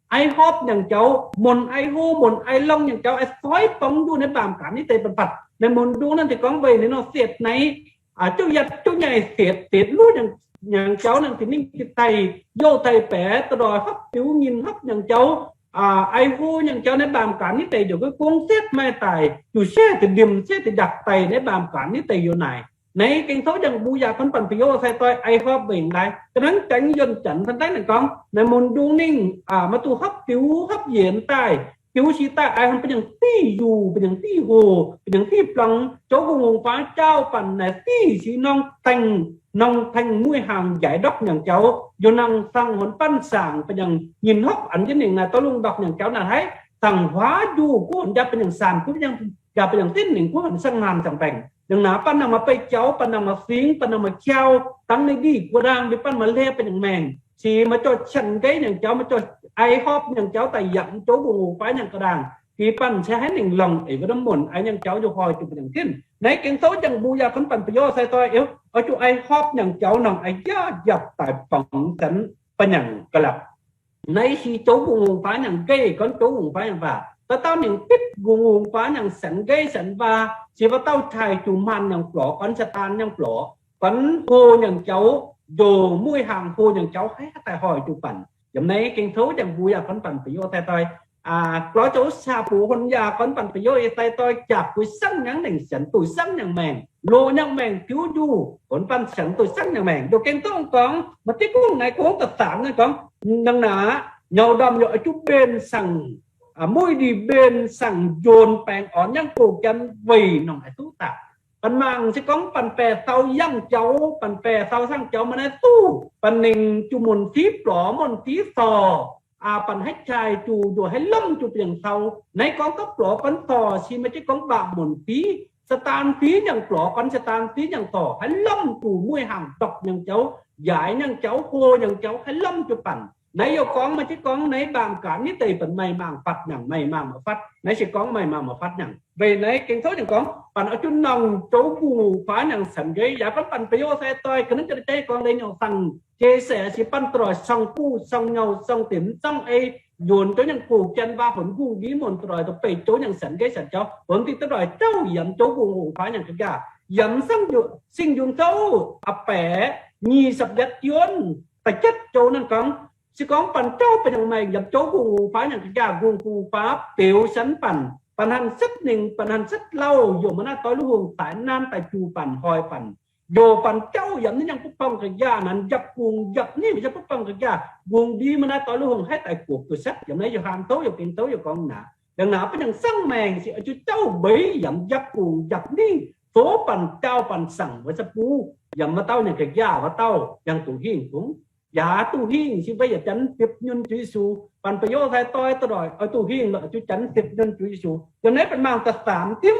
Ai hop nhang chau, mon ai hu, mon ai long nhang chau, ai soi pong du nai bam kan ni tai pan pat. Nai mon du nan ti kong wei ni no siet nai. A, chu yat chu nhai siet, siet lu nhang, nhang chau nang ti ning ti tai, yo tai pe, ta doi hop tiu ngin hop nhang chau. A, ai hu nhang chau nai bam kan ni tai, jo kung siet mai tai, chu se ti dim, se ti dak tai, nai bam kan ni tai yo nai. Nai king thu jang bu ya kon pan pai yo sai toi ai hop beng lai. Ka nang chang yon chan than tai nang kong. Nai mon dung ning, a, ma tu hop tiu hop yen tai. Tiu si tai ai hon pa nhang ti yu, pa nhang ti ho, pa nhang ti plong. Chau gung hu pa chau pan nai ti si nong theng, nong theng mui hang jai dok nhang chau. Yo nang sang hon pan sang pa nhang nyin hop an jin ning nai to lung dok nhang chau nai hai. Sang hua ju kon ja pa nhang san ku pa nhang ja pa nhang tin ning ku hon sang nan sang peng. Nhang na pan nang ma pai chau, pan nang ma sing, pan nang ma chau, tang ni di, ku dang bi pan ma le pa nhang meng. Si ma cho chan gai nhang chau, ma cho ai hop nhang chau, tai yam chau gung hu pa nhang ka dang. Ti pan se hai ning long, ai wa dam mon, ai nhang chau jo hoi chu pa nhang tin. Nai king thu jang bu ya kon pan pai yo sai toi, ai chu ai hop nhang chau nong, ai ja jap tai pong sen pa nhang kalap. Nai si chau gung hu pa nhang gai, kon chau gung hu pa nhang wa. Ta tau ning pit gung hu pa nhang sen gai sen wa. Si wa tau chai chu man nhang plo, kon Satan nhang plo. Kon hu nhang chau, jo mui hang hu nhang chau, hai tai hoi chu pan. Yam nai king thu jang bu ya kon pan pai yo tai toi. A, klo chau sa pu hon ya kon pan pai yo i tai toi, kiap kui sang nhang ning sen tu sang nhang meng. Lo nhang meng tiu ju, kon pan sang tu sang nhang meng. Do king thu kong, ma ti kung nai kung ta sang nai kong. Nang na, nhao dam yo ai chu ben sang, a, mui di ben sang jon peng on nhang ku ken wei nong ai tu ta. Pan mang si kong pan pe sau yang chau, pan pe sau sang chau ma nai tu. Pan ning chu mon ti plo, mon ti so. A, pan hai chai chu, chu hai lom chu pa nhang sau. Nai kong ka plo pan so, si ma chi kong ba mon ti. Satan ti nhang plo, kon Satan ti nhang so. Hai lom chu mui hang dok nhang chau, jai nhang chau, ho nhang chau, hai lom chu pan. Nây yơh kông ma chi kông nây bam kan ni tây păng mây mang phật nhăng, mây mang ma phật. Nây chi kông mây mang ma phật nhăng. Vậy nây King Tôk nhăng kông, păng a chu nong châu gung ung pha nhăng sân gai, ya kông păng pê yo sai toi, kơnơ̆ng chơ chai kông lê nhô tăng, chia sẻ si păng trôi song ku, song nhô, song tim, song ê, yuôn châu nhăng ku, chân ba phun gung ghi môn trôi, tơ pê châu nhăng sân gai sân châu, phun ti trôi châu, yăm châu gung ung pha nhăng kơ ga, yăm sang yu, sing yuôn châu, a pê, nhi sập giật yuôn, ta chất châu nhăng kông, Sư kông păng châu păng nhăng mây, yăm châu gung ung pha nhăng kơ ga gung ung pha, pêu sân păng, păng hăn sứt ning, păng hăn sứt lau, yua mơnat tôi lu hung, tai nan tai chu păng, hoi păng. Yua păng châu yăm ni nhăng pơpong kơ ga, nan yap gung, yap ni, yap pơpong kơ ga, gung đi mơnat tôi lu hung, hei tai kuok tu sứt, yăm nây yua hăn tâu, yua pin tâu, yua kông na. Đăng na păng nhăng sang meng, si a chu châu bê, yăm yap gung, yap ni, tố păng châu păng sang, wa sa pu, yăm ma tâu nhăng kơ ga, wa tâu, nhăng tu hing kông. Ya tu hing si vay ya chăn sip nhun Chúa Giêsu. Păng pê yo sai toi tơ đôi, ơ tu hing lơ chu chăn sip nhun Chúa Giêsu. Yua nây păng mang ta tam tim.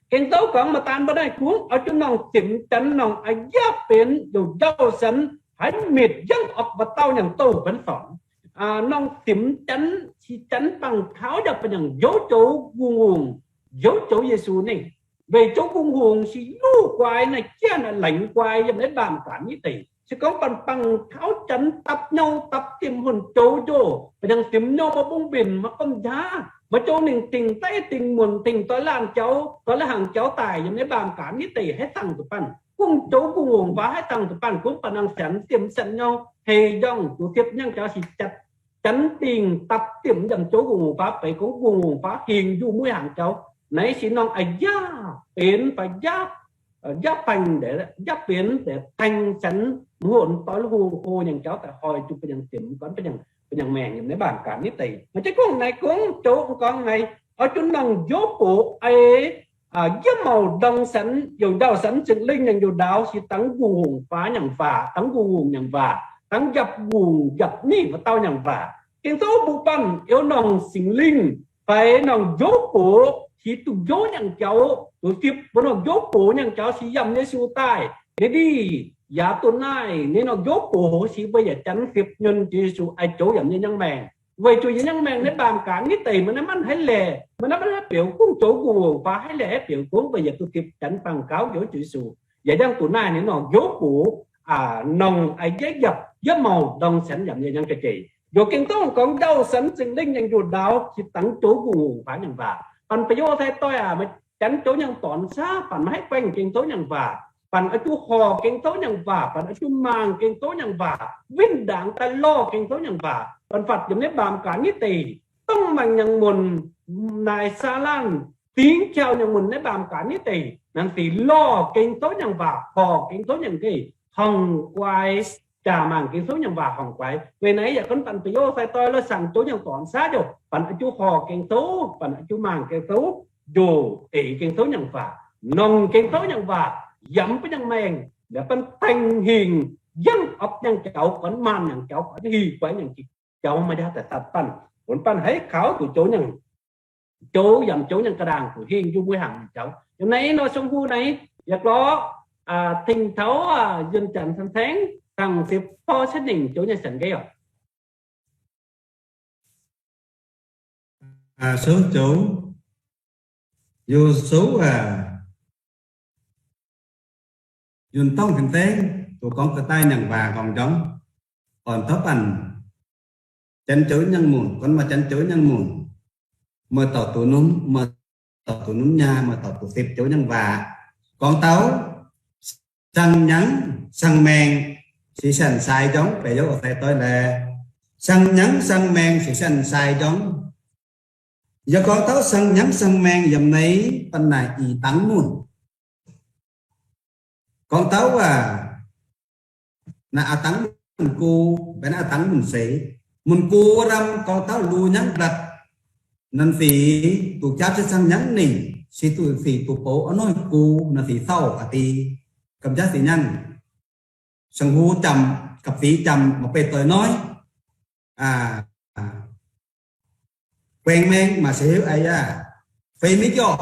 King Tôk kông ma tan ba nây kông, ơ chu nong tim chăn nong a ya pên, yua jao sân, hăn mịt yang ốc ba tâu nhăng tâu pên song. A, nong tim chăn, si chăn păng khao ya păng nhăng yua châu gung ung, yua châu Giêsu nây. Vậy châu gung ung si lu quay na chia na lệnh quay yăm nây bam kan ni tây. Sư kông păng păng khao chăn tăp nhô tăp tim hôn châu yua. Păng nhăng tim nhô ma bung bin ma kông ja. Ma châu ning ting tây ting môn ting tôi lan châu, tôi lan hàng châu tai yăm nây bam kan ni tây hei tăng tu păng. Kông châu gung ung pha hei tăng tu păng, kông păng nhăng sân tim sân nhô, hei yong tu sip nhăng châu si chăn. Chăn ting tăp tim yăm châu gung ung pha, pê kông gung ung pha, hing yu mui hàng châu. Nây si nong a ya, pên pha ya, ơ, ya păng đe, ya pên đe, păng sân, môn tôi lu hung, ô nhăng châu, ta hoi chu păng nhăng tim, kông păng nhăng, păng nhăng meng, yăm nây bam kan ni tây. Ma chi kông nây kông, châu kông nây, ơ chu nong yua pô, ê, a, yua mâu dong sân, yua dao sân, Sing Linh nhăng yua dao, si tăng gung ung pha nhăng va, tăng gung ung nhăng va, tăng yap gung, yap ni, wa tâu nhăng va. King Tôk bu păng, yua nong Sing Linh, pê nong yua pô, si tu yua nhăng châu, tu sip, bu nong yua pô nhăng châu, si yăm Giêsu tai. Nây đi, ya tu nai, nây nong yua pô, si vay ya chăn sip nhun Chúa Giêsu, a châu yăm nây nhăng meng. Vậy chu ya nhăng meng nây bam kan ni tây, mơnat mơnat hei lê, mơnat mơnat hei pêu kông châu gung ung pha hei lê hei pêu kông, vậy ya tu sip chăn păng khao yua Chúa Giêsu. Ya yang tu nai nây nong yua pô, a, nong a ya yap, yua mâu dong sân yăm ya nhăng kơ chê. Yua King Tôk kông dao sân Sing Linh nhăng yua dao, si tăng châu gung ung pha nhăng va. Păng pê yo sai toi a, ma chăn châu nhăng ton sa, păng ma hei păng King Tôk nhăng va. Păng a chu hò King Tôk nhăng va, păng a chu mang King Tôk nhăng va. Vin dang ta lo King Tôk nhăng va. Păng phật yăm nây bam kan ni tây. Tông mang nhăng môn nai sa lan. Tiếng chào nhăng môn nây bam kan ni tây. Năng ti lo King Tôk nhăng va, hò King Tôk nhăng kê. Hong quay, cha mang King Tôk nhăng va hong quay. Vậy nây ya kông păng pê yo sai toi lo sang châu nhăng ton sa yua. Păng a chu hò King Tôk, păng a chu mang King Tôk. Yua, ê King Tôk nhăng va. Nong King Tôk nhăng va. Yăm păng nhăng meng. Lĕ păng têng hing. Yang ốc nhăng châu, kông man nhăng châu, kông hi quay nhăng chi châu ma ya ta tăp păng. Kông păng hei khao tu châu nhăng. Châu yăm châu nhăng kơdang tu hing yu mui hàng châu. Yăm nây nô sông hu nây, ya klo, a, thinh thâu, a, yun chăn sân theng, tăng sip pô sân ning châu nhăng sân gai yơh. A, số châu, yua số, a, Yun tông khen teng, tu kông kơ tai nhăng va kông jong. Kông tơ păng. Chăn châu nhăng môn, kông ma chăn châu nhăng môn. Mơ tau tu num, mơ tau tu num nha, mơ tau tu sip châu nhăng va. Kông tau, sang nhăng, sang meng, si sân sai jong, pê yo sai tôi lê. Sang nhăng, sang meng, si sân sai jong. Ya kông tau sang nhăng sang meng yăm nây păng na i tăng môn. Kông tau a, na a tăng môn ku, bê na a tăng môn se. Môn ku răm kông tau lu nhăng blat. Năng si tu chap si sang nhăng ni, si tu si tu pô a noi ku, năng si sau a ti. Kam ja si nhăng. Sang hu chăm, kăp si chăm, ma pê tôi nói. A, a. Quen meng, ma si hiu ai a. Phê mi cho,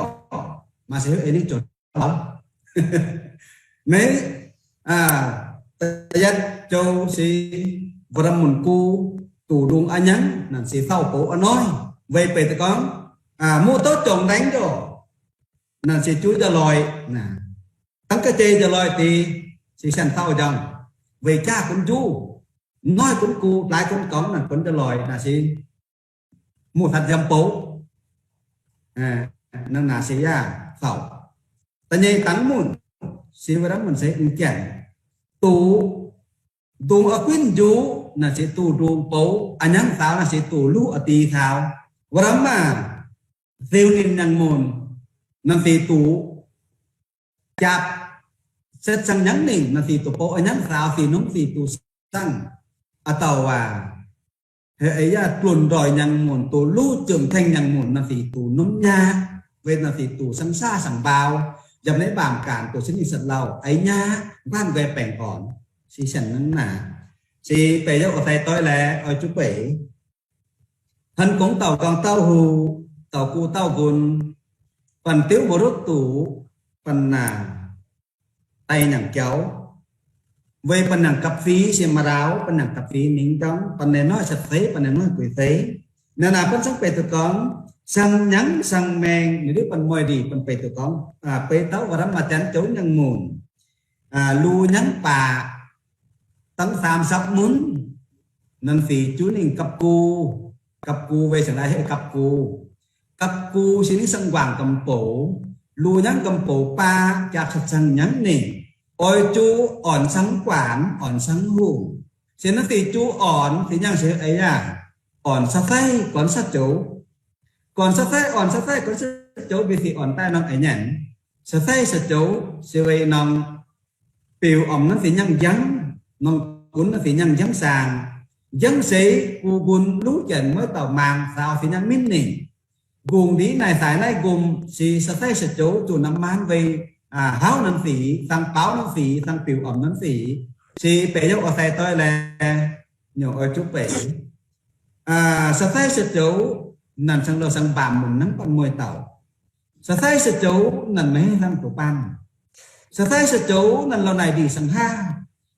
ma si hiu ai ni cho. Meng, a, ta yat châu si, Wram mun ku tu dung anyang, nan si thau pô anoi. Wei pê tê kong, a, mu tâu chong đánh jo. Nan si chu ja loi, na. Tăng ka chê ja loi ti, si sen thau jang. Wei cha kun ju. Noi kun ku, lai kun kong, nan kun ja loi, na si. Mu thắt jam pô. A, nan na si ya, thau. Ta nhai tăng mun. Si wram mun si in kian. Tu, Dung a kuin ju, na si tu dung pô, anyang thau na si tu lu a ti thau. Wram ma, thiu nin nhang mun, nan si tu, chap, set sang nhang nin, nan si tu pô, anyang thau si nung si tu sang. Atau wa, he e ya tlun doi nhang mun, tu lu chum theng nhang mun, nan si tu nung nya, wet nan si tu sang sa sang bao, jam ne bam kan, tu sini set lau, ai nya, bam gue peng on. Si sen nang na. Si pê yau o thai toi le, oi chu pê. Hăn kong tàu kong tàu hu, tàu ku tàu gun, păn tiếu mô rốt tụ, păn na, tay nặng kéo. Vây păn nặng cặp phí, si mă rao, păn nặng cặp phí, nính trong, păn nè nói sạch thế, păn nè nói quỷ thế. Nè na păn sang pê tụ kong, sang nhắn, sang meng, nè đứa păn môi đi, păn pê tụ kong. À, pê tàu và rắm mà chắn chấu nhắn mùn. A, lu nhang pa, tăng sam sap mun, nan si chu ning kap ku, kap ku wei sang lai he kap ku. Kap ku si ning sang wang kam po, lu nhang kam po pa, chak sat sang nhang ning. Oi chu on sang kwan, on sang hu. Si nan si chu on, si nhang si ai ya. On sa thai, kon sa chou. Kon sa thai, on sa thai, kon sa chou, bi si on tai nong ai nyan. Sa thai sa chou, si wei nong piu om nan si nhang jang, nong kun nan si nhang jang sang. Jang sei, ku gun lu chen mơ tàu mang, sao si nhang min ni. Gung di nai sai nai gum, si sa thai sa chou, chu nam man wei, a, hao nan si, sang pao nan si, sang piu om nan si. Si pê yau o thai toi le, nyo o chu pê. A, sa thai sa chou, nan sang lo sang bam mun nang pan môi tàu. Sa thai sa chou, nan mê sang tu pan. Sa thai sa chou, nan lo nai di sang ha.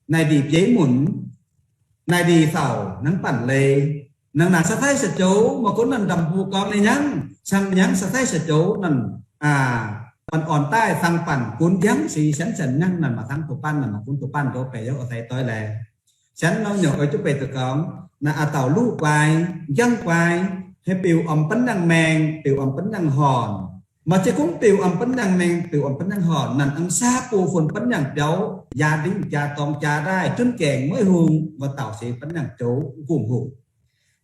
Nai di pye mun. Nai di tàu, nang pan le. Nang na sa thai sa chou, ma kun nan dam bu kong ne nhang. Sang nhang sa thai sa chou, nan, a, pan on tai sang pan kun jang si sen sen nhang nan ma sang tu pan, nan ma kun tu pan do pê yau o thai toi le. Sen nong nyo oi chu pê tụ kong, na a tàu lu quai, jang quai, he piu om pân năng meng, piu om pân năng hòn. Mà chỉ cũng piu om pân năng meng, piu om pân năng hòn, nan ang sa pu phun pân năng piau, gia đình, cha tong, cha dai, chun keng, mới hùng, và tàu si pân năng chou gung hùng.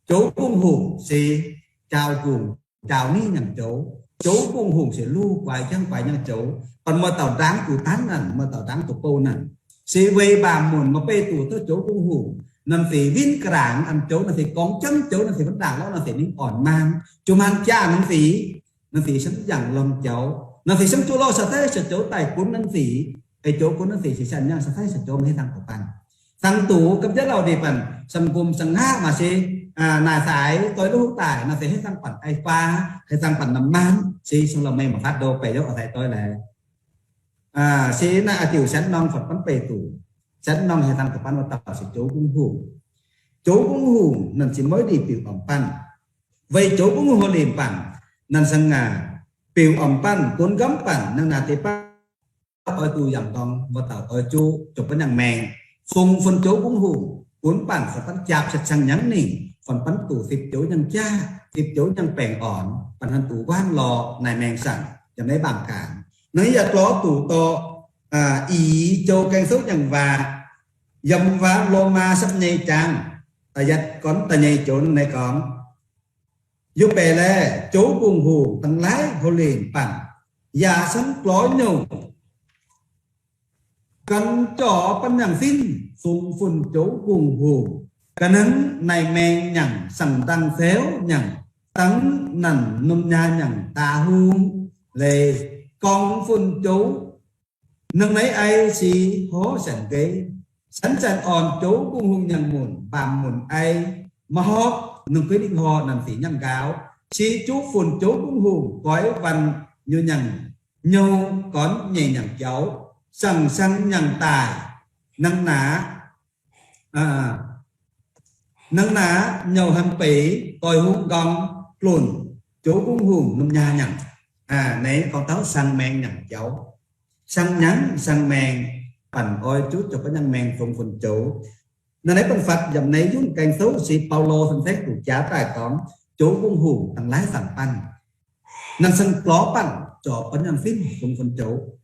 Chou gung hùng si chao gung. Chao ni nhang chou. Chou gung hùng si lu quai jang quai nhang chou. Pân mơ tàu đáng tu tan nan, mơ tàu đáng tu pô nan. Si vei ba mun mơ pê tu tơ chou gung hùng. Nan si vin krang ăn chou, nan si kong chang chou, nan si vẫn đang lo, nan si ning on man. Chu man cha nan si, nan si sang yang long chou. Nan si sang chu lo sa thai sa chou tai kun nan si. Ai chou kun nan si, si san yang sa thai sa chou mơ he thang tu pan. Sang tu, kap ja lau di pan, sang gum sang ha ma si, a, na sai, toi lu tai, na si he sang pan ai pa, he sang pan nam man, si sang lo mê ma phat do pê yau o thai toi le. A, si na a tiu sen nong phat pan pê tu. Sen nong he sang tu pan wa tàu si chou gung hùng. Chou gung hùng, nan si môi di piu om pan. Vei chou gung hùng ho lim pan, nan sang a, piu om pan, kun gam pan, nang na ti pan. Oi tu yang tong, mơ tàu oi chu, chụp pân yang meng. Sung phun chou gung hùng, kun pân sa pân chap sat sang nhang ning, phun pân tu sip chou nhang cha, sip chou nhang peng on, pân han tu wan lo, nai meng sang, jam nai bang kan. Nang ya tlo tu to, a, i chou keng sâu nhang wa, yam wa lo ma sap nhai chang, ta yat kon ta nhai chou nai kong. Yu pê le, chou gung hùng, tăng lai hô lin păng. Ya sân klô nhung. Kăn chô pân nhang sin, sung phun chou gung hùng. Kăn hăng nai meng nhang, sang tăng theo nhang. Tăng năn num nha nhang, ta hùng. Lê, kong phun chou Nâng nây ai si hô sân kê. Sân sân on chô gung hùng nhang mun, bam mun ai. Mà hô, nâng kê đinh hô năn si nhang gao. Si chô phun chô gung hùng, koi văn nhu nhang, nhu kon nhê nhang chô. Sân sân nhang tai. Nâng na, a, Nang na nhâu hăn pay, tôi hung gong, tlun, Chô Gung Hùng năm nha nhăng. À, nây kon thâu sang meng nhăng châu. Sang nhăng, sang meng, păn ôi chô, chô păn nhăng meng phung phun châu. Nang nây păn phạt, dăm nây yun keng sâu si Paulo phun thek tu cha tai kon, Chô Gung Hùng tăng lai sang păn. Nang sang klô păn, chô păn nhăng phim phung phun châu.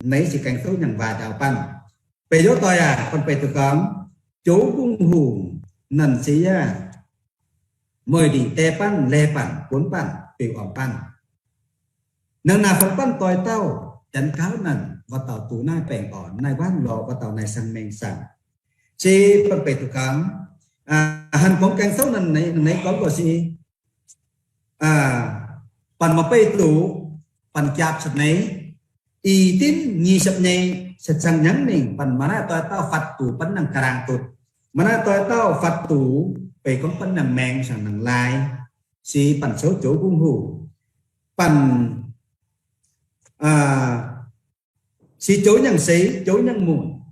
Nây si keng sâu nhăng va chao păn. Pay yo tôi à, păn pay tu kon, Chô Gung Hùng, nang si ya. Môi đi te păn, le păn, cuốn păn, piu ôm păn. Nang na phun păn tôi tâu, chăn cáo nang, và tâu tu nai peng ôn, nai wan lo, và tâu nai sang meng sang. Si păn pay tu kon, à, hăn kon keng sâu nang nây, nang nây kon ko si. À, păn ma pay tu, păn chap sat nây, i tin nhi sat nây, sat sang nhăng ning, păn ma na tôi tâu phạt tu, păn nang karang tut. Ma na tôi tâu phạt tu, pay kon păn nang meng sang nang lai. Si păn sâu Chô Gung Hùng. Păn, à, si chô nhăng si, chô nhăng mun.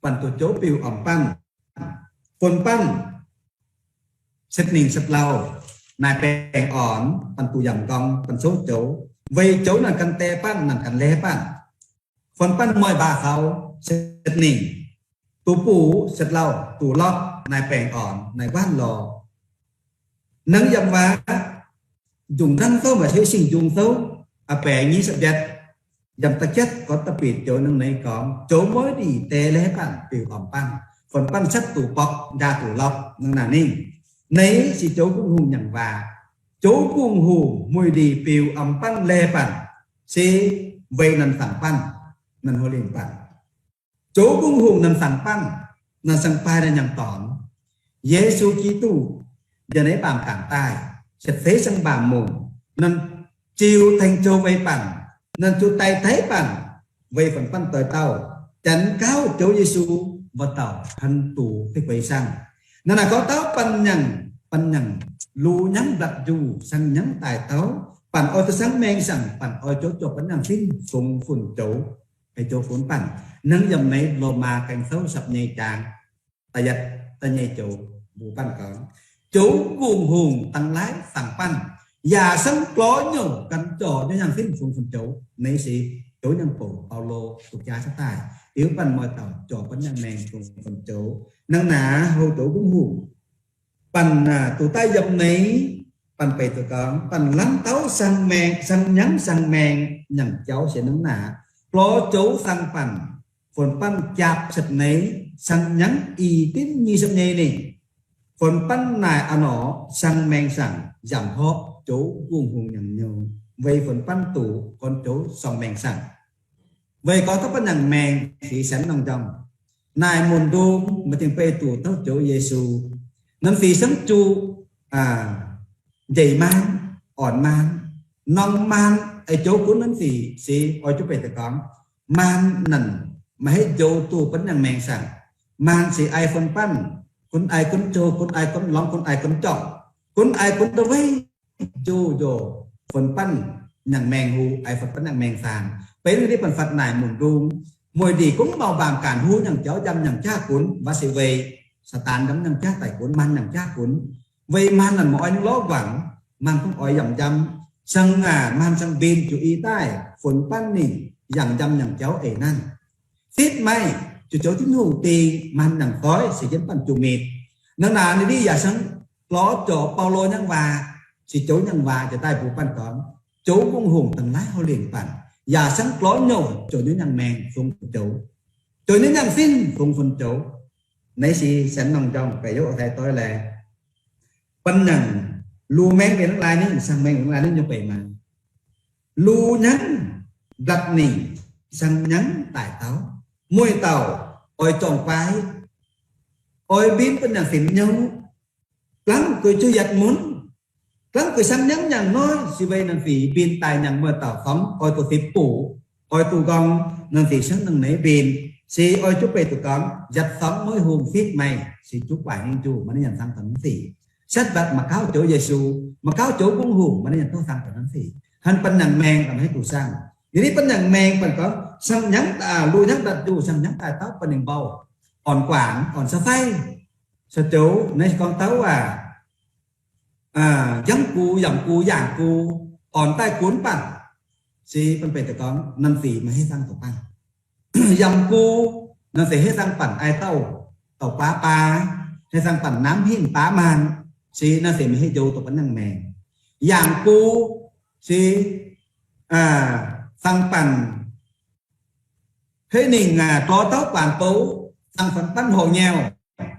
Păn tu chô piu ôm păn. Phun păn. Sat ning sat lau. Nai peng ôn, păn tu yăm gong, păn sâu chô. Vay chô nang kăn te păn, nang kăn le păn. Phun păn môi ba khâu, sat ning. Tu pu, sat lau, tu lok, nai peng ôn, nai wan lo. Nang yăm va, Jung dăng sâu ma thê sing jung sâu, a pe nhi sa biat. Yam ta kiat ko ta pit chô nang nai kong, chô môi đi te le pan, piu ôm pan. Phun pan sat tu pok, da tu lok, nang na ning. Nai si chô Gung Hùng nhang va. Chô Gung Hùng môi đi piu ôm pan le pan. Si vay nan sang pan, nan hô lin pan. Chô Gung Hùng nan sang pan, nan sang pai nan nhang ton. Yêsu Kristu, ja nai pam kan tai, sat phê sang bam mông, nan chiu theng chô vay pan, nan chu tai tai pan, vay phun pan toi tau, chăn kao chô Yêsu, va tau, hăn tu, thik vay sang. Nan na ko tau pan nhang, pan nhang, lu nhang blat ju, sang nhang tai tau, pan oi ta sang meng sang, pan oi chô chô pan nhang sin, sung phun chô. Hê chô phun pan. Nang yam nai lô ma keng sâu sap nhai chang. Ta yat, ta nhai chô, bu pan kong. Chô Gung Hùng tăng lai sang pan. Ya sang klô nhô, kan chô, nhô nhang sin phun phun chô. Nai si, chô nhang pô, Paulo, tu cha sa tai. Iu pan môi tau, chô pan nhang meng phun phun chô. Nang na, hô chô Gung Hùng. Pan, a, tu tai yam nai, pan pay tu kong, pan lăn tau sang meng, sang nhang sang meng, nhang chô si nang na. Klô chô sang pan, phun pan chap sat nai, sang nhang i tin nhi sat nai nai. Phun pan nai ano, sang meng sang, yam hô, chô Gung Hùng nhang nhô. Vay phun pan tu, kon chô sang meng sang. Vay ko ta pan nhang meng, si san nong dong. Nai mun dung, ma ting pay tu tau chô Yêsu. Nan si sang chu, a, jay man, ôn man. Nong man, ai chô kun nan si, si, oi chô pay ta kong. Man nan, ma hê chô tu pan nhang meng sang. Man si ai phun pan, kun ai kun chô, kun ai kun long, kun ai kun chong. Kun ai kun ta vay, Chô, chô, phun pan nhang meng hu, ai phun pan nhang meng sang. Pay nang di pan phạt nai mun dung. Môi đi kun mau bam kan hu nhang chô jam nhang cha kun, va si vay. Satan jam nhang cha tai kun, man nhang cha kun. Vay man nan ma oi nang lo bang, man kun oi yam jam. Sang a, man sang bin chu i tai, phun pan ni, yam jam nhang chô e nan. Sip mai, chu chô tin hùng ti, man nhang khoi, si jen pan chu mit. Nang na ni di ya sang, klô chô Paulo nhang va, si chô nhang va, chô tai bu pan kong. Chô Gung Hùng tăng lai hô lin pan. Ya sang klô nhô, chô nhô nhang meng, phung chô. Chô nhô nhang sin, phung phun chô. Nai si san nong dong, pay yo thai toi le. Pan nhang, lu meng pay nang lai ni, sang meng nang lai ni nhô pay ma. Lu nhang, blat ni, sang nhang tai tau. Môi tau, oi chong pai. Oi bin pan nhang sin nhô. Lăng kơi chu yat mun. Lăng kơi sang nhang nhang noi, si vay nan si bin tai nhang mơ tau khong, oi tu si pu, oi tu gong, nan si sang nang nai bin, si oi chu pay tu kong, yat khong môi hùng sip mai, si chu pai hing chu, ma nai nhang sang tan si. Sat bat ma kao chô Yêsu, ma kao chô Gung Hùng, ma nai nhang tu sang tan si. Hăn pan nhang meng, kan hê tu sang. Jadi pan nhang meng, pan kong, sang nhang ta, lu nhang dat ju, sang nhang tai tau, pan nhang bau. Ôn quảng, ôn sa phai. Sa chau, nai kong tau a. A, yam ku, yam ku, yang ku, on tai kun pan. Si pan pe te kong, nan si ma he sang to pan. Yam ku, nan si he sang pan, ai tau, tau pa pa, he sang pan nam hin pa man. Si nan si ma he jau to pan nang meng. Yang ku, si, a, sang pan. He ning, a, to tau pan pau, sang pan pan ho nghèo.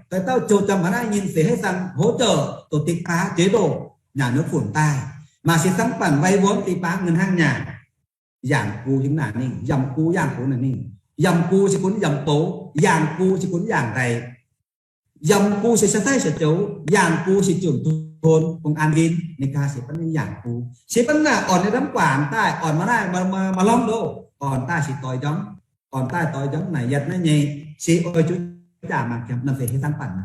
Te tau chu chăm hana nyin se he sang hỗ trợ tổ chức pa chế độ nhà nước phun tai. Mà si sang pan vay vốn ti pa ngân hàng nhà. Yang ku jing na ning, yam ku yang ku na ning. Yam ku si kun yam pau, yang ku si kun yang rai. Yam ku si sa tai sa chau, yang ku si trưởng thôn, công an viên, nika si pan yang ku. Si pan na on ni dam kwan tai, on ma nai, ma, ma, ma long do, on tai si toi jong. Kon tai toi jong na yat na nhai, si oi chu cha mang kiam nan se he sang pan na.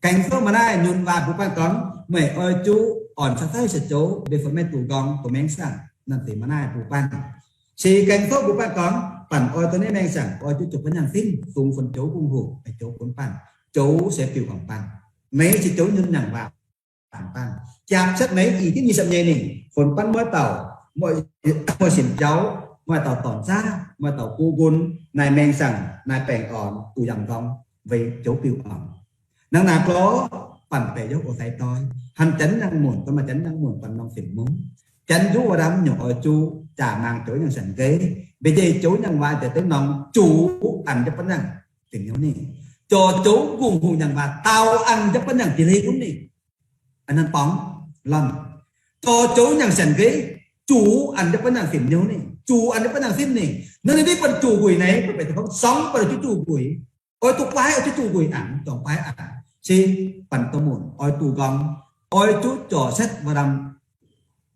Keng so ma nai nhun wa bu pan kong, mei oi chu on sa sai sa cho, be for me tu gong, tu meng sang, nan se ma nai bu pan. Si keng so bu pan kong, pan oi tu ne meng sang, oi chu chu pan yang sin, sung phun cho bung hu, ai cho kun pan. Cho se piu kong pan. Mei si cho nhun yang wa. Pan. Chap set mei i tin ni sap nhai ning. Phun pan mei tau. Mei, mei sin chau. Mei tau ton sa. Mei tau ku gun. Nai meng sang. Nai peng on. U yang dong. Vei chau piu on. Nang na klo. Pan pe yo o sai toi. Han chan nang mun. Pan ma chan nang mun. Pan nong sim mun. Chan ju wa dam nyo o chu. Cha mang chau yang san gei. Be jai chau yang wa jai te nong. Chu an jai pan nang. Sim nyo ni. Cho chau gung hu yang wa. Tau an jai pan nang. Ti lei gun ni. Anan pong, lon. To chau yang sen ke, chu an de pan yang sim nyo ni. Chu an de pan yang sim ni. Nan ni pan chu gui nai, pan pe tong song pan chu chu gui. Oi tu pai, oi chu chu gui an, tong pai an. Si pan to mun, oi tu gong, oi chu cho set wa dam.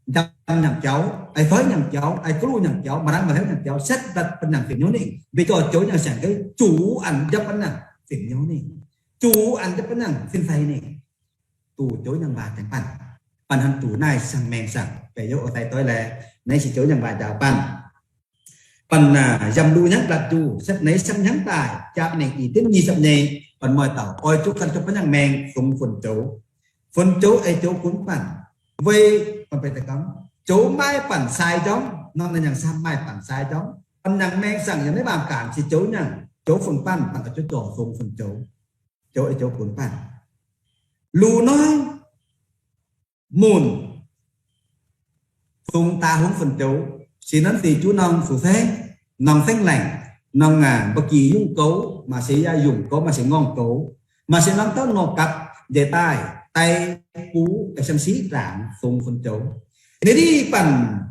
Dam yang chau, ai thoi yang chau, ai kru yang chau, ma dam ma thoi yang chau, set dat pan yang sim nyo ni. Be cho chau yang sen ke, chu an de pan yang sim nyo ni. Chu an de pan yang sim sai ni. Tu chau yang wa teng pan. Pan han tu nai sang meng sang. Pe yo o tai toi le. Nai si chau yang wa jao pan. Pan na yam lu nhang plat du. Sep nai sang nhang tai. Chap neng i tin nyi sep nai. Pan moi tau. Oi chu kan chu pan yang meng. Sung phun chau. Phun chau ai chau kun pan. Vei pan pe te kong. Chau mai pan sai jong. Nong na yang sam mai pan sai jong. Pan yang meng sang yang nai bam kan si chau yang. Chau phun pan. Pan ka chu cho sung phun chau. Chau ai chau kun pan. Lu noi mun. Sung ta hung phun chau. Si nan si chu nong su seng. Nong seng leng. Nong nga baki yung kau. Ma si ya yung kau. Ma si ngong kau. Ma si nong tau ngok kap. Jai tai. Tai pu. Ka sang si rang. Sung phun chau. Ni di pan.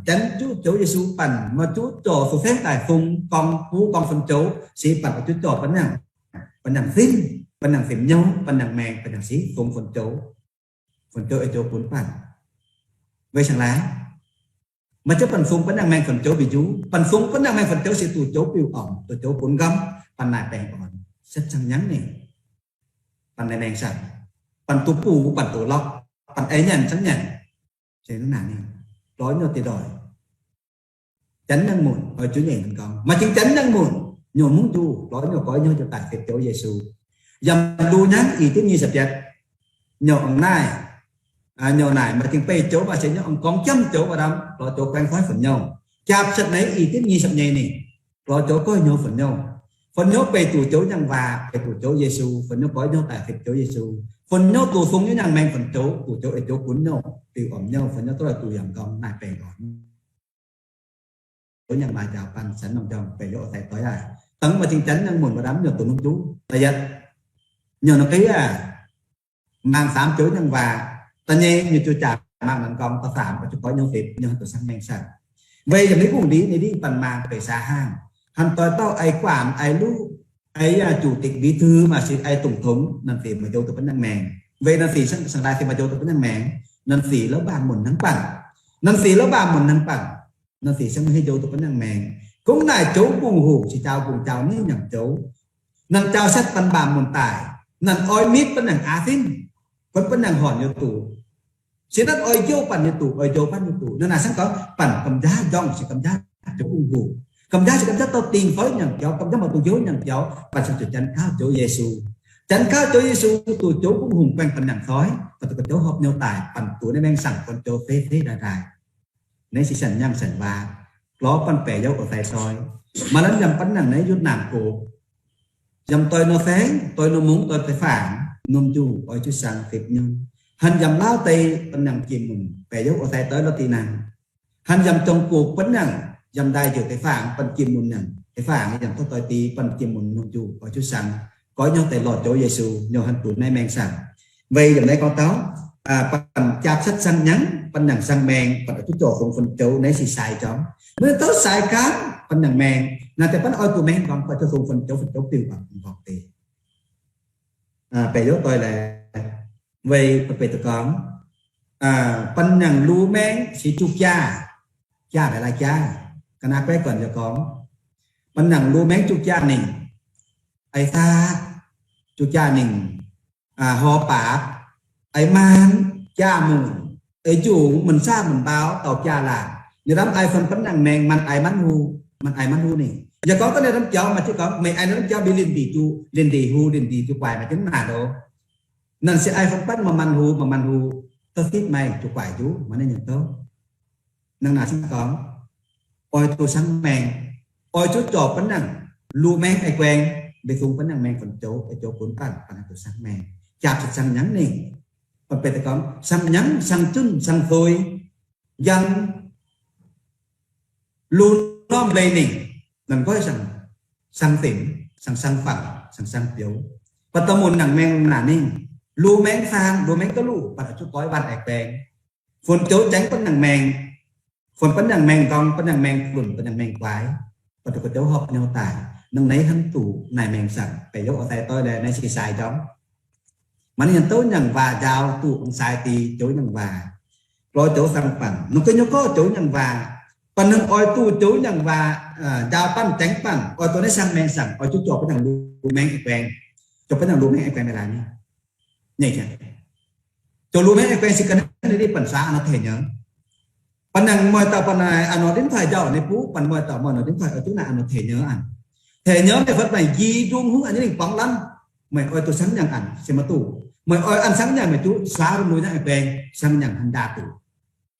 Chan chu chau Yesu pan. Ma chu cho su seng tai. Sung kong pu kong phun chau. Si pan chu cho pan yang. Pan yang sim, pan yang sim nyo, pan yang meng, pan yang si, sung phun chau. Phun chau ai chau kun pan. Vei sang lai. Ma chau pan sung pan yang meng phun chau bi ju. Pan sung pan yang meng phun chau si tu chau piu om, tu chau kun gam, pan nai peng om. Set sang yang ni. Pan nai meng sang. Pan tu pu, pan tu lok, pan ai nyan sang nyan. Sen na ni. Loi nyo ti doi. Chăn nang mun, oi chu nhai nang kong. Ma ching chăn nang mun, nyo mung du, loi nyo koi nyo chu tai phit chau Yesu. Yam lu nhang i tin nyi sa piat. Nyo ang nai. A, nyo nai, ma ching pei chau ma se nyo ang kong chăm chau wa dam, loi chau keng khoi phun nyo. Chap sat nai i tin nyi sap nhai ni. Loi chau koi nyo phun nyo. Phun nyo pei tu chau yang wa, pei tu chau Yesu, phun nyo koi nyo tai phit chau Yesu. Phun nyo tu sung nyo yang meng phun chau, tu chau e chau kun nyo, pi om nyo, phun nyo tu loi tu yang kong, nai pei kong. Chau yang ma jao pan, san nong jong, pe yo tai toi a. Tang ma ching chăn nang mun ma dam nyo tu nung chu. Ta yat. Nyo nong kei a. Mang sam chau yang wa. Ta nyi nyo chu cha mang nang kong ta sam, pa chu koi nyo phit, nyo tu sang meng sang. Vei yang ni kung di, ni di pan mang pe sa hang. Han toi tau ai kwan, ai lu, ai a chủ tịch bí thư ma si ai tổng thống, nan si ma jao tu pan yang meng. Vei nan si sang, sang lai si ma jao tu pan yang meng. Nan si lo bang mun nang pan. Nan si lo bang mun nang pan. Nan si sang hei jao tu pan yang meng. Kung nai chau kung hu, si chau kung chau ni yang chau. Nan chau sat pan bam mun tai. Nan oi mit pan yang asin. Pan pan yang hon yo tu. Si nan oi jao pan yo tu, oi jao pan yo tu. Nan na sang kong pan kam ja jong si kam ja chau kung hu. Kam ja si kam ja tau ting phoi yang chau, kam ja ma tu jao yang chau. Pan sang chu chăn kau chau Yesu. Chăn kha Jâu Yêsu tu jâu bŭng hŭng kueng pơnăng thoi, pơtô kơ jâu họp nhŏ tai, păn tu nai meng săng kon jâu phê phê đa đai. Nai si săn nhăng săn va, klô păn pe yâu o tai thoi. Mă lăn yăm pơnăng nai yut nam kôp. Yăm tôi nô theng, tôi nô mŭng, tôi phê phang, num ju, ôi ju săng phê nhŭn. Hăn yăm lao tê pơnăng kim mŭn, pe yâu o tai thoi lo ti năng. Hăn yăm trong kôp pơnăng, yăm đai jơ tê phang, păn kim mŭn năng. Tê phang, yăm thoi tôi ti, păn kim mŭn num ju, ôi ju săng. Koi nhŏ tê lo Jâu Yêsu, nhŏ hăn tu nai meng săng. Vei yăm nai kon tao, a, păn chap săt săng nhăng, pơnăng săng meng, păn tu jâu phung phun jâu nai si sai jong. Mưn tao sai kan, pơnăng meng. Na tê păn ôi tu meng kon, păn jâu phung phun jâu, phun jâu piu păn phung jâu tê. A, pe yâu tôi lĕ, vei pă pe tơ kon. A, pơnăng lu meng, si chu kia. Kia pe la kia. Kơna pe kon yơ kon. Pơnăng lu meng chu kia ning. Ai tha, chu kia ning. A, ho pap, ai man, cha mŭn, ai jung, mŭn sa mŭn bao, tao cha la. Ni ram ai phŭn pơnăng meng, man ai man hu, man ai man hu ni. Ya kong tơ ni ram chao, ma chi kong, mei ai ni ram chao bi lin di chu, lin di hu, lin di chu kuai, ma chi na đô. Năng si ai phŭn păn ma man hu, ma man hu, tơ thit mai, chu kuai chu, ma ni nhan tơ. Năng na sing kong. Ôi tu săng meng. Ôi chu chô pơnăng. Lu meng ai kueng. Bê thung pơnăng meng phŭn chô, ai chô kun păn, păn tu săng meng. Chap săt săng nhăng ning. Păn pe tơ kong, săng nhăng, săng chŭn, săng thoi. Yăm lu nơm blei ning. Năng koi săng, săng tim, săng săng phăng, săng săng piu. Pă tơ mŭn năng meng na ning. Lu meng phang, lu meng kơ lu, păn chu koi wan ai kueng. Phŭn chô cheng pơnăng meng. Phŭn pơnăng meng gong, pơnăng meng phŭn, pơnăng meng kuai. Pă tơ kơ chô họp nhŏ tai. Năng nai hăn tu, nai meng săng. Pe yâu o tai tôi lĕ, nai si sai jong. Mă ni hăn tơ nhăng va jao tu ung sai ti chô nhăng va. Klô chô săng păn. Nung kơ nhŏ kơ chô nhăng va. Păn nung ôi tu chô nhăng va, a, jao păn, cheng păn. Ôi tu nai săng meng săng. Ôi chu chô pơnăng lu meng ai kueng. Chô pơnăng lu meng ai kueng mei la ni. Nhai khan. Chô lu meng ai kueng si kơnang ni di păn sa anŏ the nhơ. Păn năng mơi tao păn ai anŏ điện thoại jao ni pu, păn mơi tao mơi anŏ điện thoại ôi tu na anŏ the nhơ an. The nhơ mei phŭt mei ji dung hŭng an ni păng lăn. Mei ôi tu săng nhăng an, si ma tu. Mei ôi an săng nhăng mei chu sa rum lu nhăng ai kueng, săng nhăng hăn đa tu.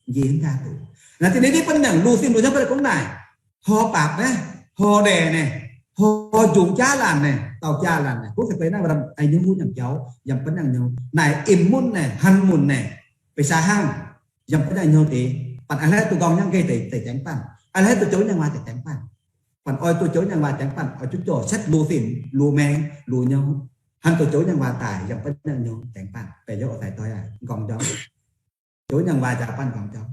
Ji hăn đa tu. Na ti ni di pơnăng lu sim lu nhăng pă kong nai. Ho pap ne, ho đe ne, ho jung cha lan ne, tao cha lan ne. Kong se pe na ram ai nhŭ hu nhăng chao, yăm pơnăng nhŭ. Nai im mŭn ne, hăn mŭn ne. Pe sa hăng. Yăm pơnăng nhŭ ti. Păn ai lĕ tu gong nhăng gei te, te cheng păn. Ai lĕ tu chô nhăng va te cheng păn. Păn ôi tu chô nhăng va cheng păn. Ôi chu chô săt lu sim, lu meng, lu nhŭ. Hăn tu chô nhăng va tai, yăm pơnăng nhŭ cheng păn. Pe yâu o tai tôi a, gong jong. Chô nhăng va cha păn gong jong.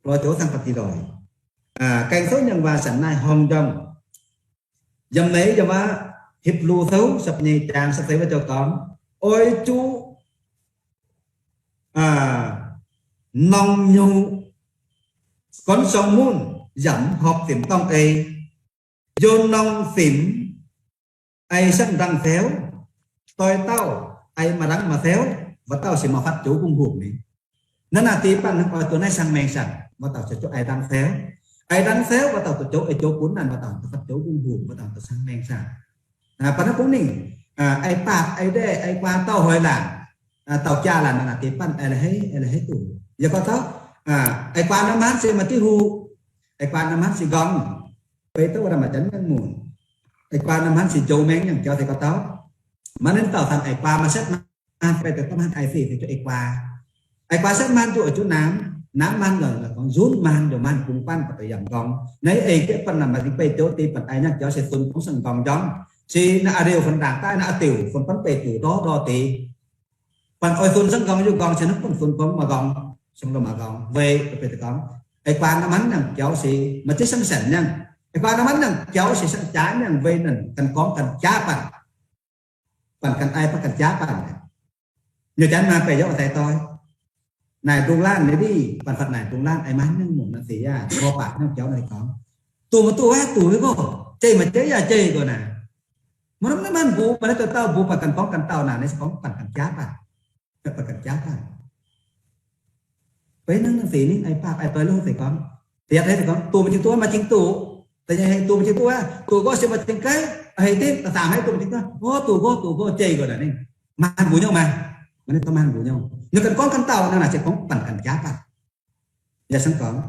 Klô chô săng pă ti đôi. A, keng sô nhăng va săn nai hŏng jong. Yăm nai yăm va hip lu sâu, săp nhai chang, săp sai va chô kong. Ôi chu, a, nong nhŭ, kon song mŭn, yăm họp tim tong ei. Yôn nong tim, ai săn răng theo, tôi tao, ai ma răng ma theo, va tao si ma phăt chô bŭng bŭng ni. Năn na ti păn ôi tu nai săng meng săng, va tao chô chô ai răng theo. Ai răng theo, va tao tu chô, ai chô kun năn, va tao tu phăt chô bŭng bŭng, va tao tu săng meng săng. Na, păn na kong ning, a, ai pap, ai đe, ai kwa tao hoi lan. A, tao cha lan năn na ti păn, ai lĕ hei, ai lĕ hei tu. Ya kơ tao, a, ai kwa nơm hăn si ma ti hu, ai kwa nơm hăn si gong. Pe tơ wa ra ma chăn nhăng mŭn. Ai kwa nơm hăn si chô meng nhăng chao te kơ tao. Mă nen tao than ai kwa ma săt ma hăn pe tơ tơ ma hăn ai si te chô ai kwa. Ai kwa săt ma hăn chu ôi chu nam, nam ma hăn lơ, lơ kong yun ma hăn, yun ma hăn kung păn pă tơ yăm gong. Nai ai kơ păn năn ma ti pe chô ti păn ai nhăng chao si sun kong săn gong jong. Si na a riu phŭn dang tai na a tiu, phŭn păn pe chu đô đô ti. Păn ôi sun săn gong yu gong, săn păn sun gong ma gong, săn lơ ma gong, vei, pe pe gong. Ai kwa nơm hăn nhăng chao si, ma chi săn săn nhăng. Ai kwa nơm hăn nhăng chao si săn cha nhăng vei năn, kăn kong kăn cha păn. Păn kăn ai păn kăn cha păn. Nhŭ chăn ma pe yâu o tai tôi. Nai dung lan ni di, păn phăt nai dung lan, ai ma hăn nhăng mŭn na si ya, ho pap nhăng chao nai kong. Tu ma tu a, tu hei kơ. Chê ma chê ya, chê kơ na. Mă ram nơm hăn bu, mă nen tơ tao bu păn kăn kong kăn tao na, nai si kong păn kăn cha păn. Pă kăn cha păn. Pe năng năng si ning ai pap ai pe lông si kong. Ti ya te si kong, tu ma ching tu, ma ching tu. Te nhai hei tu ma ching tu a, tu kơ si ma ching kai. Ơ, hei tip, ta tha hei tu, ta tha, ô, tu, ô, tu, ô, chê, ô, đa ni. Man bu nhŏng ma. Mani ta man bu nhŏng. Ñu kăn kong kăn tao, na na chê kong, păn kăn kya păn. Ya sân kong.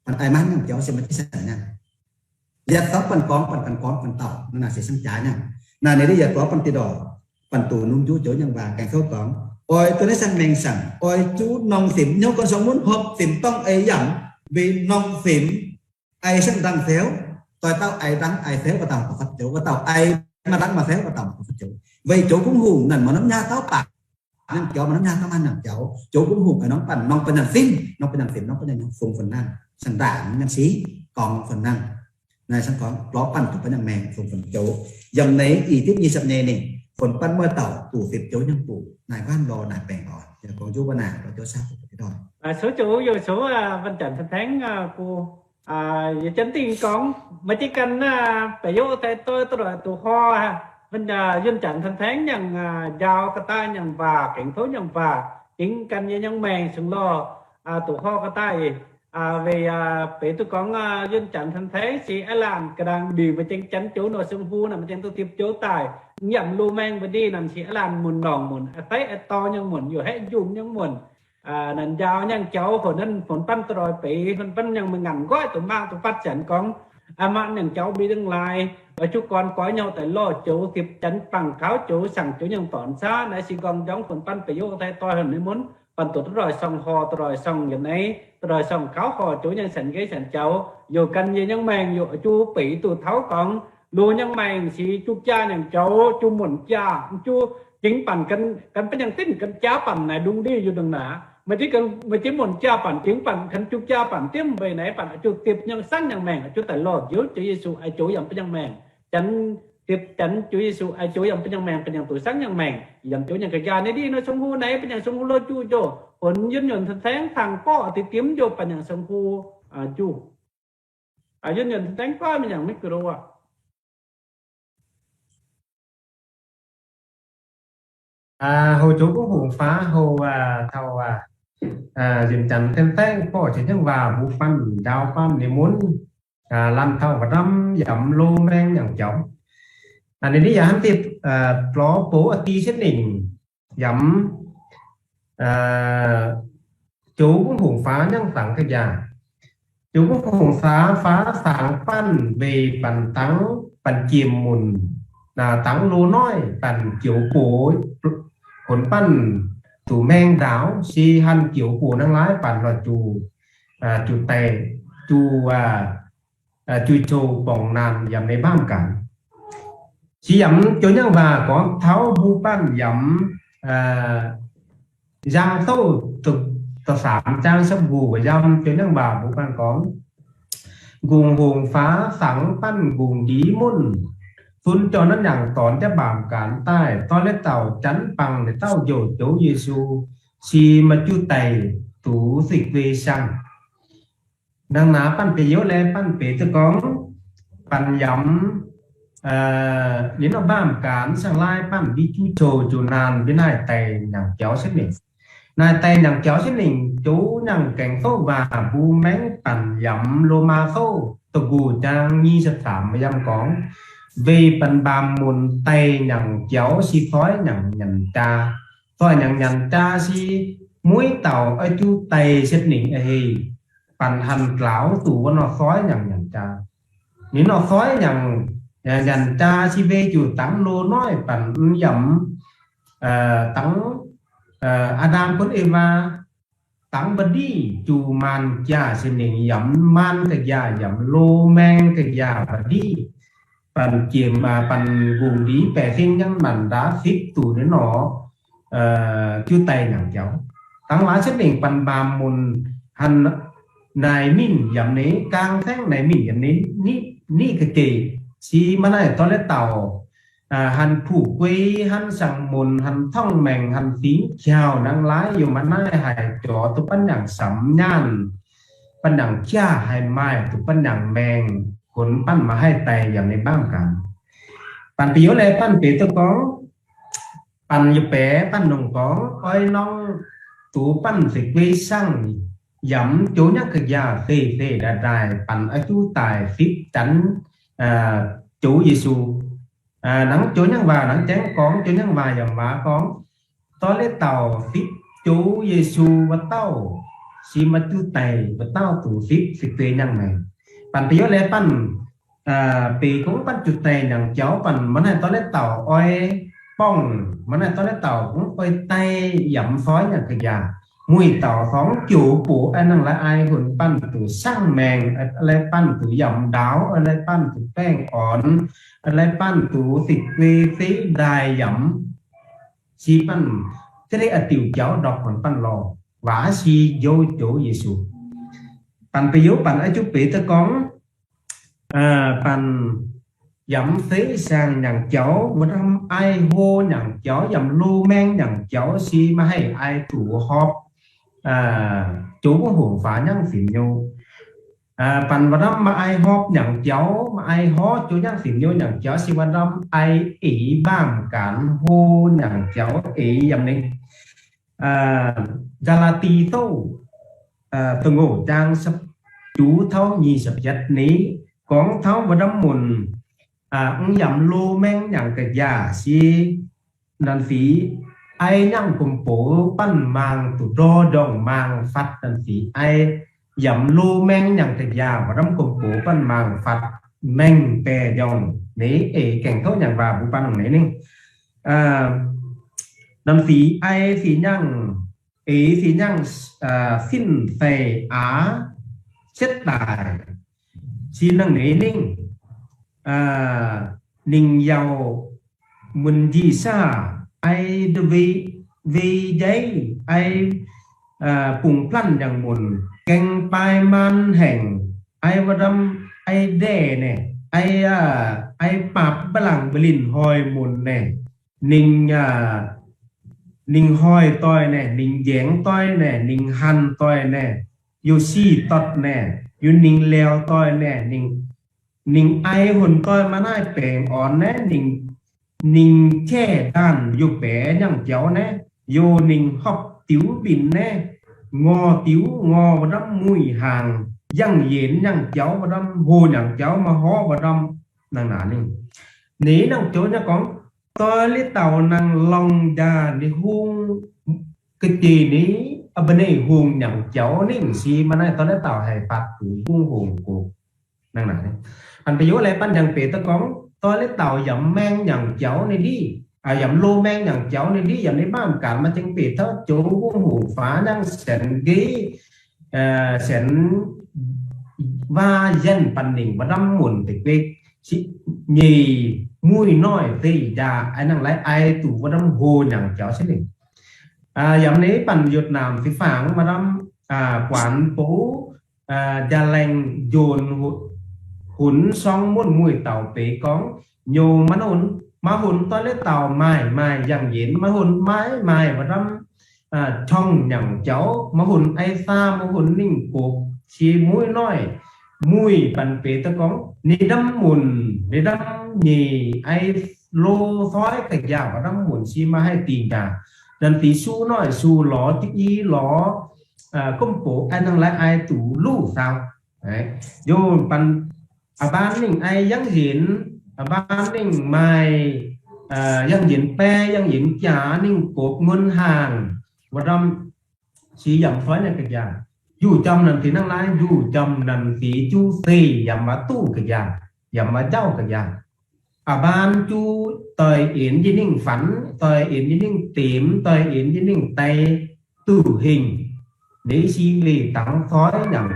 Păn ai man nhŏng, chê, ô, sân ma chê sân nhŏng. Ya tao păn kong, păn kăn kong, păn tao. Na na chê sân kya nhŏng. Na ni ri ya tao păn ti đo. Păn tu nung ju chô nhŏng ba, keng thô kong. Ôi, tu ni sân meng sân. Ôi, chu nong sim, nhŏng kong song mun họp sim tong ai yam. Vì nong sim. Ai sân đăng theo, tôi tao ai đăng ai theo, và tao có phát chô, và tao ai mà đăng mà theo, và tao có phát chô. Vậy chô cũng hùng, năn mà nắm nhà tao bạc. Năn kéo mà nắm nhà tao mà năn kéo. Chô cũng hùng, ai nong păn, nong păn năn phim, nong păn năn phim, nong păn năn phung phần năn. Sân đảng, năn sĩ, còn phần năn. Nai sân còn, ló păn, tụ păn năn mèng, phung phần chô. Dòng này, ý tiếp như sập nè nè. Phần păn mơ tàu, tụ tiếp chô nhằm tụ. Nai quan lo, nai bèn lo. Giờ còn chú bà nà, lo chô sao, tụ tiếp đó. À, số chủ, dù số, à, Văn Chánh Thanh Thánh, à, cô À, ya chăn tin kong, ma chi kăn na, pê yô tai tôi tôi rồi tụ ho ha. Bên, à, Yuan Chánh Thanh Thánh nhang, à, jao kata nhang va, keng thô nhang va, chính kăn ya nhang meng sung lo, à, tụ ho kata i. À, vì, à, pê tụ kong, à, Yuan Chánh Thanh Thánh si ai lan kơ đang đi ma cheng chăn chô no sung hu na ma cheng tụ tiếp chô tai. Nhậm lu meng bơ đi năn si ai lan mun nong mun, à, tai ai to nhang mun, yo he jum nhang mun. À, năn jao nhang chô, hôn năn hôn păn tôi rồi pê, hôn păn nhang mưng ngăn gói tụ mang tụ phát chăn kong. À, mă nhang chô bi đừng lai, và chú con coi nhau tại lo chô tiếp chăn păng kháo chô sẵn chô nhang tỏn xa, nai si gong jong hôn păn pê yô tai tôi hôn nê mun, păn tụ tôi rồi song ho, tôi rồi song yến ấy, tôi rồi song kháo ho chô nhang sẵn ghế sẵn chô, yô kăn ye nhang meng, yô chú pê tụ tháo kong, Lu nhang meng si chu kya nhang chô, chu mun kya, chu chính păn kăn, kăn păn nhang tin, kăn kya păn nai đung đi yu đung na. Mă chi kăn, mă chi mun kya păn, chính păn, kăn chu kya păn, tiêm về nai păn, chu tiếp nhang săn nhang meng, chu tai lo, Chúa, Chúa Giêsu, ai chu yam păn nhang meng. Chăn, tiếp chăn Chúa Giêsu, ai chu yam păn nhang meng, păn nhang tu săn nhang meng. Yam chu nhang kya nai đi, nai sung hu nai, păn nhang sung hu lo chu chu. Hôn Yuan Yuan Thanh Thánh thang po, ti tiêm chu păn nhang sung hu, à, chu. À, Yuan Yuan Thanh Thánh po, păn nhang micro à. À, hô chú cũng hùng phá, hô, à, thâu, à, à, Yuan Chánh Thanh Thánh po, chỉ nhang va, bu păn, đao păn, ni mun, à, lăn thâu và đâm, yam lu meng nhang chô. À, ni đi, ya hăn tip, à, plo po, à, ti sết ninh, yam, à, Chú cũng hùng phá nhang tăng kơ ya. Chú cũng hùng phá, phá tăng păn về păn tăng, păn chiêm mùn. Nà tăng lô nói, păn chiếu bố, hồn păn tụ meng đáo, si hăn chiếu bố năng lái păn lo chu, à, chu tè, chu, à, à, chu chu bong nan yam nê bam kan. Si yam chu nhang va có tháo bu păn yam, à, Yang tô tơ, tơ sam chang sắp gu và yam chu nhang va bu păn kong. Gung hùng phá sẵn păn gung đi môn. Thun cho nó nhang tón cho bàm cán tai. Tôi lấy tàu chắn bằng để tàu dỗ Chúa Giêsu. Si mà chu tay tú dịch về sang. Năng na păn pê yô lê păn pê tơ kong, păn yam, ờ, ni nô bam kan sang lai păn bi chu chô chu nan bi nai tay nhang chô sết ninh. Nai tay nhang chô sết ninh, chu nhang keng thô va bu meng păn yam lô ma thô, tơ gu chang nhi sat sam yam kong. Vì păn bam mun tay nhang chô si thoi nhang nhan cha. Thoi nhang nhan cha si muối tàu a chu tay sết ninh a hê. Păn hăn kláo tụ vân nô sói nhang nhan cha. Ni nô sói nhang, nhang, nhan cha si ve chu tăng lô nói păn yam, ờ, tăng, ờ, Adam kun Eva, tăng bơ đi chu man kya si ning yam man kơ ya yam lô meng kơ ya bơ đi. Păn kiêm, à, păn gung đi pè thinh nhang man đa phít tụ ni nô, ờ, chu tay nhang chô. Tăng lá sết ninh păn bam mun hăn nai min yam ni, kang theng nai min yam ni, ni, ni kơ kê. Si ma nai to lê tàu, à, hăn phu quê, hăn sang mun, hăn thong meng, hăn tín kiao năng lái, yô ma nai hai chô tụ păn nhang sắm nhan, păn nhang kia hai mai, tụ păn nhang meng, hôn păn ma hai tay yam ni bam kan. Păn pê yô lê păn pê tơ kong, păn yô pê, păn nông kong, ôi nông, tụ păn thịt quê sang, yam chu nhang kơ ya, phê, phê, đa đai, păn a chu tay, phít chắn, à, Chúa Giêsu. À, nang chô nhang va, nang cheng kong chô nhang va yam va kong. Toi lê tàu thip chô Yêsu va tàu. Si ma chu tay va tàu tu thip thip tuê nhang meng. Păn pê yô lê păn, à, pê kong păn chu tay nhang chô păn, mân hai toi lê tàu oi pong, mân hai toi lê tàu kong oi tay yam soi nhang kơ ya. Mui tàu thong chô pô, ai năng lai ai hun păn tu sang meng, ai lai păn tu yam đao, ai lai păn tu peng on, ai lai păn tu thip tuê thê đai yam. Si păn, chê lê a tiu chô dok hun păn lo. Và si yô chô Yêsu. Păn pê yô păn a chu pê tơ kong, à, păn yam thê sang nhang chô, va đam ai hô nhang chô, yam lô meng nhang chô, si ma hai ai tu họp, à, chô kong hùng phá nhang phim nhô. À, păn va đam ma ai họp nhang chô, ma ai hô chô nhang phim nhô nhang chô, si va đam ai ê bam kan hô nhang chô, ê yam nê. À, Galati tô, à, tô ngô chang sập chu thâu nhi sập jet ni, kong thâu va đam mun, à, ung yam lô meng nhang kơ ya si, nan phi, ai nhang kum pô păn mang tu đô dong mang phạt nan phi, ai yam lô meng nhang kơ ya, va đam kum pô păn mang phạt meng pe dong, ni ê keng thâu nhang va bu păn ni ni. À, nan phi, ai phi nhang, ê phi nhang, à, phin thê a, chết đài. Si năng nê ninh, à, ninh yau mun ji sa, ai đơ vê, vê jai, ai, à, pung plan nhang mun, keng pai man heng, ai va đam, ai đe nê, ai, à, ai pap balang balin hoi mun nê. Ninh, à, ninh hoi toi nê, ninh jeng toi nê, ninh han toi nê, yu si tot nê, yu ninh leo toi nê, ninh, ninh ai hun toi ma nai peng on nê, ninh, ninh che dan yu pe nhang chô nê, yu ninh họp tiu bin nê, ngo tiu, ngo va đam mui hàng, yang yen nhang chô va đam, hô nhang chô ma hô va đam, năng na ninh. Ni năng chô nhang kong, Toi lê tàu năng long da ni hung kơ ti ni, a bơ ni hung nhang chô ninh si ma nai toi lê tàu hai phạt tu hung hung kơ. Năng na ni. Păn pê yô lê păn nhang pê tơ kong, toi lê tàu yam meng nhang chô ni đi. À, yam lô meng nhang chô ni đi, yam ni bam kan ma cheng pê tơ chô hung hung phá nhang sen ghi, à, sen va yen păn ninh va đam mun tê kwê. Si, nhi mui noi thê ya, ai năng lai ai tu va đam hô nhang chô si ninh. À, yam ni păn Việt Nam phi phang ma đam, à, quản phủ, à, ja leng jôn hu-, hun song mun mui tàu pê kong, nhô ma hun, ma hun toi lê tàu mai, mai yang yen, ma hun mai, mai va đam, à, chong nhang chô, ma hun ai sa, ma hun ninh kôp, si mui noi, mui păn pê tơ kong, ni đam mun, ni đam nhi, ai lô soi kơ ya, va đam mun si ma hai ti ya. Nan ti su noi, su lo, ti i lo, à, kum pô, ai năng lai ai tu lu sao. Đấy. Yô păn, à, ban ninh ai yang yen, à, ban ninh mai, à, yang yen pe, yang yen kia, ninh kôp ngân hàng, va đam, si yam soi nhang kơ ya. Yu chăm nan ti năng lai, yu chăm nan ti chu thê, yam ma tu kơ ya, yam ma jao kơ ya. À, ban chu, tơi in ji ninh phản, tơi in ji ninh tìm, tơi in ji ninh tay, tử hình. Ni si lê tăng soi nhang,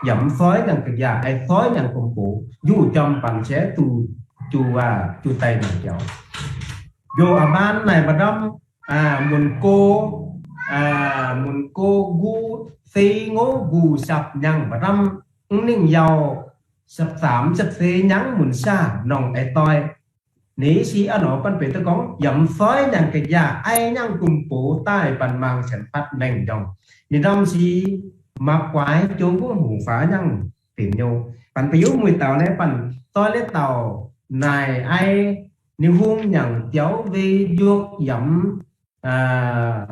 yam soi nhang kơ ya, ai soi nhang kum pô, yu chăm păn se tu, chu, à, chu tay nhang chô. Yô, à, ban nai va đam, à, mun kô, à, mun kô gu, thê ngô gu sập nhang va đam, ninh yau, sập sam, sập thê nhang mun sa, nong ai toi. Ni si a no păn pê tơ kong, yam soi nhang kơ ya, ai nhang kum pô tai păn mang sen phạt meng dong. Ni đam si, ma kuai chô kong hùng phá nhang phim nhô. Păn pê yô mui tàu lê păn, toi lê tàu, nai ai, ni hung nhang chô vê yuộc yam, à,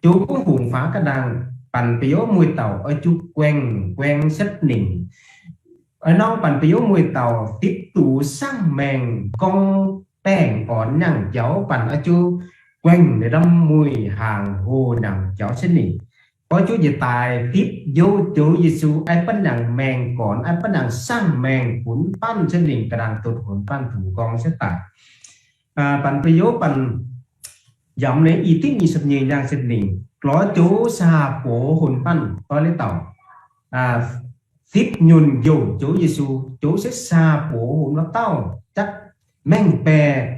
chô kong hùng phá kơ đang, păn pê yô mui tàu, ơ chu queng, queng sét ninh. Ơ nong păn pơ yô mui tao tip tu sang meng kong peng on nhang chao păn a chu queng ne đam mui hàng hồ nhang chao sini. Có Chúa Giê tai tip yô Chúa Giêsu ai păn nhang meng kon ai păn nhang sang meng hun păn sini kơ đang tut hun păn tu kong sẽ tai. À, păn pơ yô păn yam ne i tip ni sập ni nhang sini. Klo Chúa sa po hun păn to le tao. À, tip nhun yô Chúa Giêsu Chúa sẽ sa po hun nó tao chắc meng pe,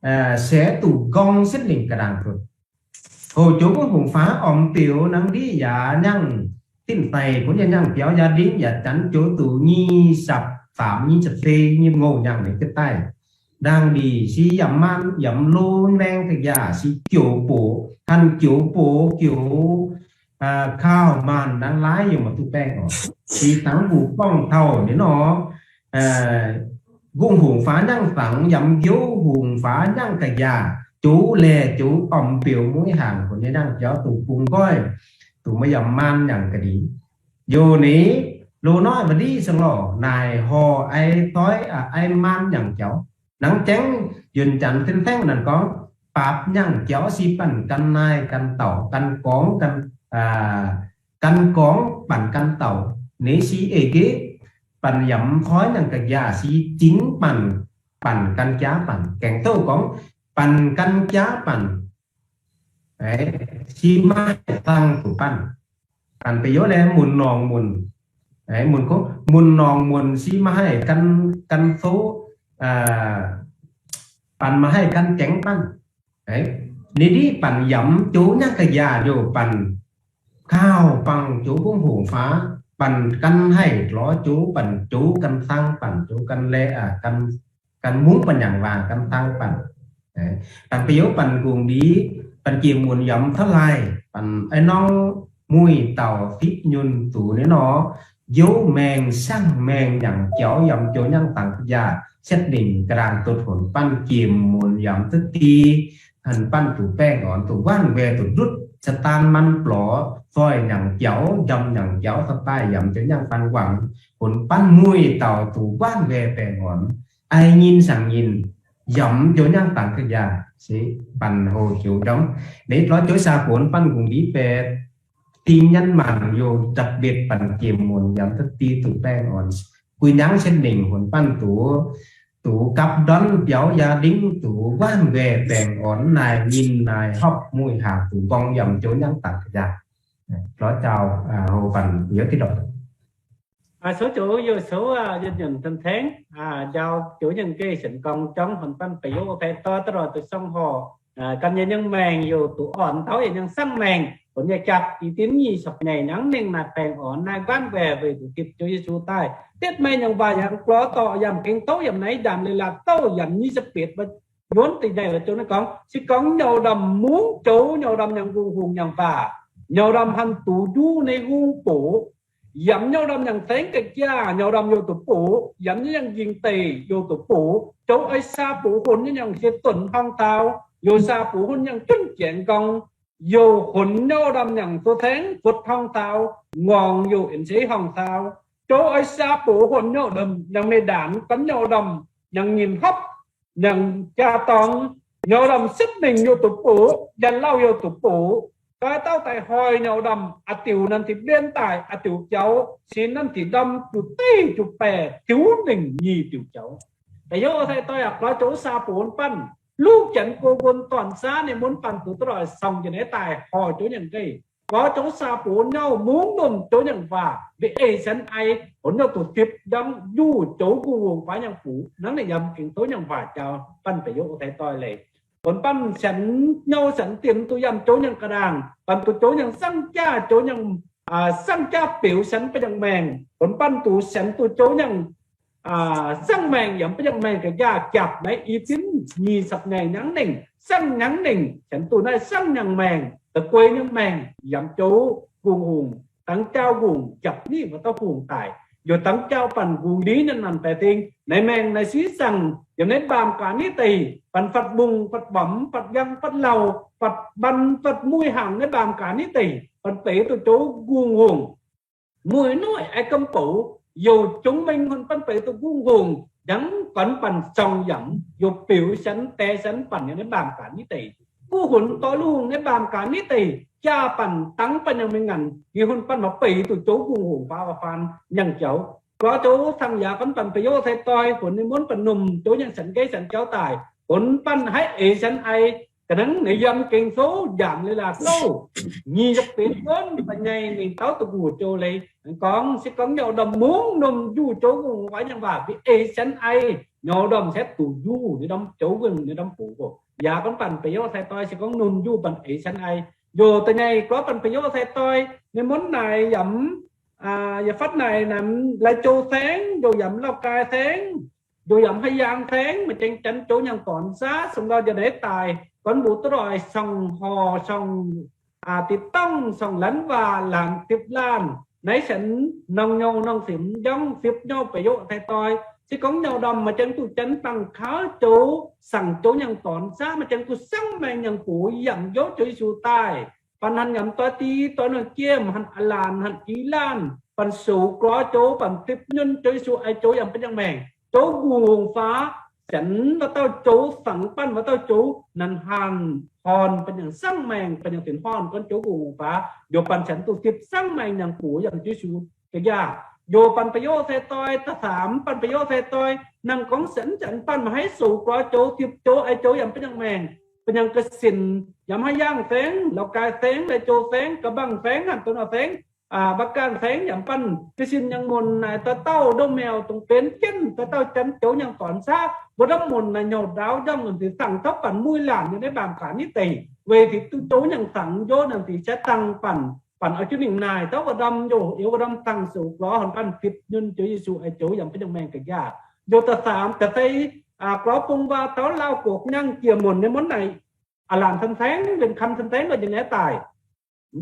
à, sẽ tu gong sini kơ đang tut. Hồ Chúa cũng hùng phá om tiểu năng đi ya nhang tin tay của nhà nhang kéo gia đình ya chắn Chúa tu nhi sập phạm nhi sập phê nhi ngô nhang để cái tay. Đang đi si yam man yam lôn leng cái ya si kiểu bộ, hành kiểu bộ, kiểu, à, khao man đang lái nhưng mà tu beng. Si táng bu pong thầu để nó, à, gung hùng phá nhang táng yam yô hùng phá nhang cái ya. Chú lê chú om piu mũi hàng của nhà nhang kéo tu phung coi. Tu mới yam man nhang cái đi. Yô ni, lu nói và đi sang lò, nài hồ ai thói, à, ai man nhang kéo. Nắng chén, yun chắn thinh theng năn con, pap nhang kéo si păn căn nai, căn tàu, căn cóng, căn, à, căn cóng, păn căn tàu. Ni si ê gê, păn yam khói nhang cái ya si chính păn, păn căn chá păn. Kèng thâu con, păn căn chá păn. Đấy, si mai tăng tu păn. Păn pơ yô le mun nong mun. Đấy, mun có mun nong mun si mai căn, căn số, à, păn mai căn chén păn. Đấy, ni đi păn yam chú nhang cái ya yô păn. Khao păng chú cũng hùng phá, păn căn hay lo chú, păn chú căn sang, păn chú căn lê, à, căn, căn mung păn nhang vàng, căn sang păn. Đấy. Păn pơ yô păn gung đi, păn kiêm muôn yam thơ lai, păn ai nong mui tàu tip nhun tu ni nó, yô meng sang meng nhang kéo yam chú nhang tăng ya, set đỉnh kơ đang tut hồn păn kiêm muôn yam thơ ti, hân păn tu peng on, tu wan we, tu đut, satan man plo, phoi nhang kéo, yam nhang kéo, sơ tai yam chú nhang păn quang, hồn păn mui tàu tu wan we peng on, ai nhìn sang nhìn, yam chú nhang tăng cái ya, si păn hồ chú dong. Ni lo chú sa cuốn păn cũng đi pe, tin nhắn mạng yô đặc biệt păn kiêm muôn yam thơ ti tu peng on. Quy nhang set đỉnh hồn păn tu, tu cặp đón béo gia đình tu wan we peng on nài nhìn nài họp mui hà tu bong yam chú nhang tăng cái ya. Lo chào, à, hồ păn yô ti đọc. À, số chủ yô số, à, dân nhân thân thén, à, giao chủ nhân kỳ sinh công chống hồn păn pơ yô phe to tơ ro tu sông hồ. À, căn nhà nhang meng yô tu on tháo nhà nhang sang meng, còn nhà chặt y tín nhi sọc nhảy nắng neng nạt peng on nai ban về về tu kịp Chúa Giêsu tai. Tiết mê nhang ba yang klo to yam kinh tố yam nấy đàn lê la tâu yam nhi sập biệt bất yuôn tị nhảy là Chúa nói con, si con nhau đầm muốn chủ nhau đầm nhang gung hùng nhang ba, nhau đầm hành tụ du nê gung bổ, yam nhau đâm nhang theng kek ya, nhau đâm yô tu pu, yam nhau nhang jing tê yô tu pu, châu ai sa pu hun nhau nhang si tuần hong thao, yô sa pu hun nhau chun cheng gong, yô hun nhau đâm nhang tu theng phut hong thao, ngong yô in si hong thao, châu ai sa pu hun nhau đâm nhang mê đan, cắn nhau đâm nhang nhìn hấp, nhang cha tong, nhau đâm sip ning yô tu pu, yan lao yô tu pu, Ka tao tai hoi nhau đâm, a tiu năn thì biên tai, a tiu châu, si năn thì đâm, chu ti, chu pe, tiu ning nhi tiu châu. Te yô thai toi ak lo châu sa pu hun păn, lu chân cô gun toàn sa ne mun păn tu troi song chân e tai hoi châu nhân kê. Có châu sa pu hun nhau mung đun châu nhân va, vì e sen ai, hun nhau tu tip đăng du châu gu wong pa nhân pu, nắng ne yam kinh tố nhân va châu, păn te yô thai toi lê. Hun păn sân nhau sân tiền tu yam châu nhân kơ đang. Păn tu châu nhân sang cha, châu nhân, à, sang cha piu sân pa nhân meng. Hun păn tu sân tu châu nhân, à, sang meng yam pa nhân meng kơ ya kiap nai y tín nhi sập nai nhang ning. Sang nhang ning, sân tu nai sang nhang meng. Tơ quê nhân meng, yam châu gung hùng. Tăng chao gung, chập ni và tao gung tai. Yô tăng chao păn gung đi năn năn pe ting. Nai meng nai si sang, yô nai bam ka ni tê. Păn phật bung, phật bấm, phật găng, phật lau, phật băn, phật mui hàng nai bam ka ni tê. Păn pe tu châu gung hùng. Mui nuôi ai cơm pủ. Dù chứng minh hŭn păn pê tu gung hùng, dăng kŏn păn sŏng yăm, dù piu săn te săn păn nê bam ka ni tê. Gu hŭn tŏ lu nê bam ka ni tê, cha păn tăng păn yang minh ngăn, hi hŭn păn ma pê tu châu gung hùng pha wa phan yang châu. Kro châu thăng ya kŏn păn pê yô thê tôi, hŭn ni muốn păn num, châu yang săn ghê săn châu tài, hŭn păn hãy ê săn ai, Kơnơ̆ng nê yăm kênh số, jang lê la số. Nhi dăk pên kŏn, pă nhai nê tao tu gu châu lê. Kŏng, si kŏng nhŏ đom mung num ju châu gu wa yang wa, bi ê săn ai. Nhŏ đom sĕt tu ju, nê đom châu gưng, nê đom pu gu. Ya kŏn păn pê yô sai toi, si kŏng num ju păn ê săn ai. Yô tơ nhai, kro păn pê yô sai toi, nê muốn nai yăm, à, ya phát nai nằm, lai châu theng, yô yăm Lào Cai theng. Dù yăm Hà Giang theng, ma cheng chăn châu yang tŏn sa, song lo ja nê tai, kŏn bu tơ roi song ho, song, à, tip tong, song lăn wa, lan tip lan. Nai săn, nong nhô, nong sim, jong, tip nhô, pê yô, thê toi. Si kŏng nhô đom, ma cheng tu chăn tăng khao châu, sang châu yang tŏn sa, ma cheng tu sang meng yang pu, yăm yô châu Yêsu tai. Păn hăn yăm toi ti, toi nơ kiêm, hăn alan, hăn ilan, păn sâu kro châu, păn tip nhŭn châu Yêsu ai châu yăm păn yang meng. Châu gu hùng pha, săn wa tao châu, săng păn wa tao châu, năn hăn hon, păn yang sang meng, păn yang tin hon, kŏn châu gu hùng pha, yô păn săn tu tip sang meng yang pu, yăm châu Yêsu, kơ ya. Yô păn pê yô thê tôi, ta tham, păn pê yô thê tôi, năng kŏng săn săn păn ma hãy sâu kro châu, tip châu, ai châu yăm păn yang meng. Păn yang kơ sin, yăm Hà Giang theng, Lào Cai theng, Lai Châu theng, Cao Bằng theng, Hà Nội theng, à, Bắc Cạn theng, yăm păn, kơ sin yang môn nai ta tao, đô mèo, tông pên, chân, ta tao chân, châu yang tŏn sa, bơ đâm môn nai nhô đao, dâm ngân thì thẳng thấp păn mùi làn, như nê bam ka ni tê. Về thì tu châu yang thẳng, yô năng thì sẽ tăng păn, păn ở chú ninh nai, tao bơ đâm, yô, yô bơ đâm tăng sâu, kro hòn păn, tip nhŭn châu Yêsu, ai châu, yăm păn yang meng kơ ya. Yô ta tham, ta tê, à, kro pung wa, tao lao cuộc nhang kia môn, nê môn nai, à, làm thân thánh, bên khăn thân thánh, và dân é tài.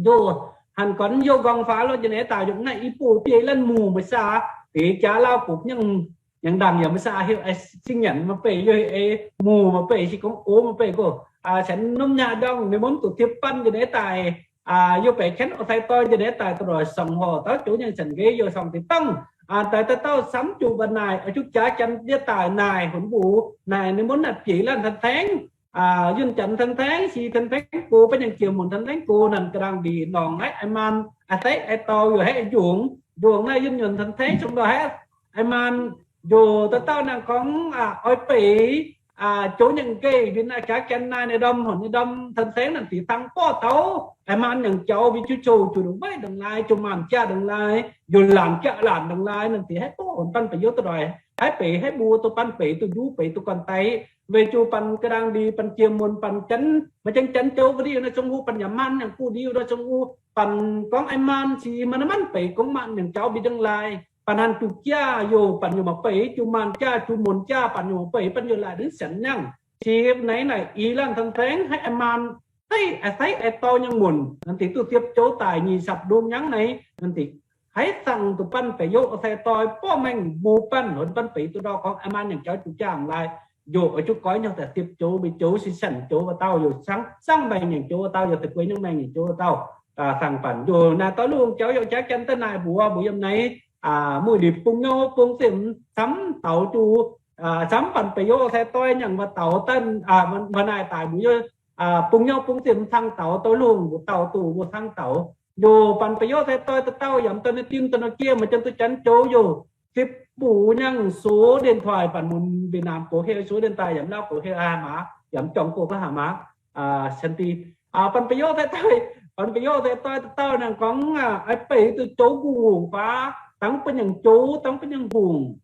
Yô, hăn kŏn yô gong pha lo jêne ta yô na i pu pi lăn mu ma sa, ti cha lao kuk nhang, nhang dang ya ma sa hiu ai sinh nhật ma pe yô ai mu ma pe si kong ô ma pe ko. À, săn num nhang dong, nê môn tu thiệp păn jêne ta, à, yô pe khen ô thai to jêne ta tu rồi song ho, tao chủ nhân săn ghê yô song ti tông. À, tai ta tao sắm chu bần nai, ở chu cha chân dia ta nai, hôn bu, nai nê môn na pi lăn thân thánh. À, yun chân thân thánh, si thân thánh cô, pa nhang chia môn thân thánh cô, năn kơ đang đi nong, hãy ai man, à, thấy, ai tao, yô, hãy djuông, djuông nai yun yun thân thánh, xong đó, hãy ai man, yô, ta tao năng kong, à, oi pê, à, chỗ nhang ghê, vì na cha chân nai nê đâm, hôn nê đâm, thân thánh năn ti thăng po tao, ai man nhang châu, vì chu châu, chu đừng vay đừng lai, chu man cha đừng lai, yô làm cha làm đừng lai, năn ti hãy po, hôn păn pê yô ta đòi, hãy pê, hãy bu, tu păn pê, tu du pê, tu con tay, Về chu păn kơ đang đi păn chia môn păn chân, ma chân chân châu kơ đi na sông hu păn yam man nhang ku đi na sông hu păn kong ai man si man man pe kong man nhang châu bi dang lai. Păn han chu cha yô păn yô ma pe chu man cha chu môn cha păn yô ma pe păn yô lai đương sẵn nhang. Si nai nai i lan thân thánh hãy ai man Hãy, à, hãy ai to nhang môn, năn ti tu thiệp châu tai nhi sắp đuông nhang nai, năn ti hãy thăng tu păn pe yô thê toi po meng bu păn, hôn păn pe tu đo kong ai man nhang châu chu chang lai, yô, ở chu koi nhang ta thiệp châu bi châu si săn châu wa tao yô sang, sang meng nhang châu wa tao yô ta quê nhang meng nhang châu wa tao, à, thăng păn, yô, na tao luông châu yô cha chân ta nai bu, bu yam nai, à, mùi đi pung nhô, pung tim, sắm tao chu, à, sắm păn pe yô thê toi nhang wa tao tân, à, wa, wa nai tai bu yô, à, pung nhô pung tim thăng tao, tao luông, bu tao tu, bu thăng tao. Yô, păn pe yô thê toi, ta tao, yam tao nê tim, tao nô kia, ma chân tu chân châu yô. Tip bu nhang số điện thoại, păn môn Việt Nam cô hê, số điện thoại, yam Lao cô hê, à, ma, yam trong cô có hả ma, à, sân ti. À, păn pe yô thê toi, păn pe yô thê toi, ta tao năng kong, à, ai pe tu châu gu hùng pha, tăng păn nhang châu, tăng păn nhang hùng.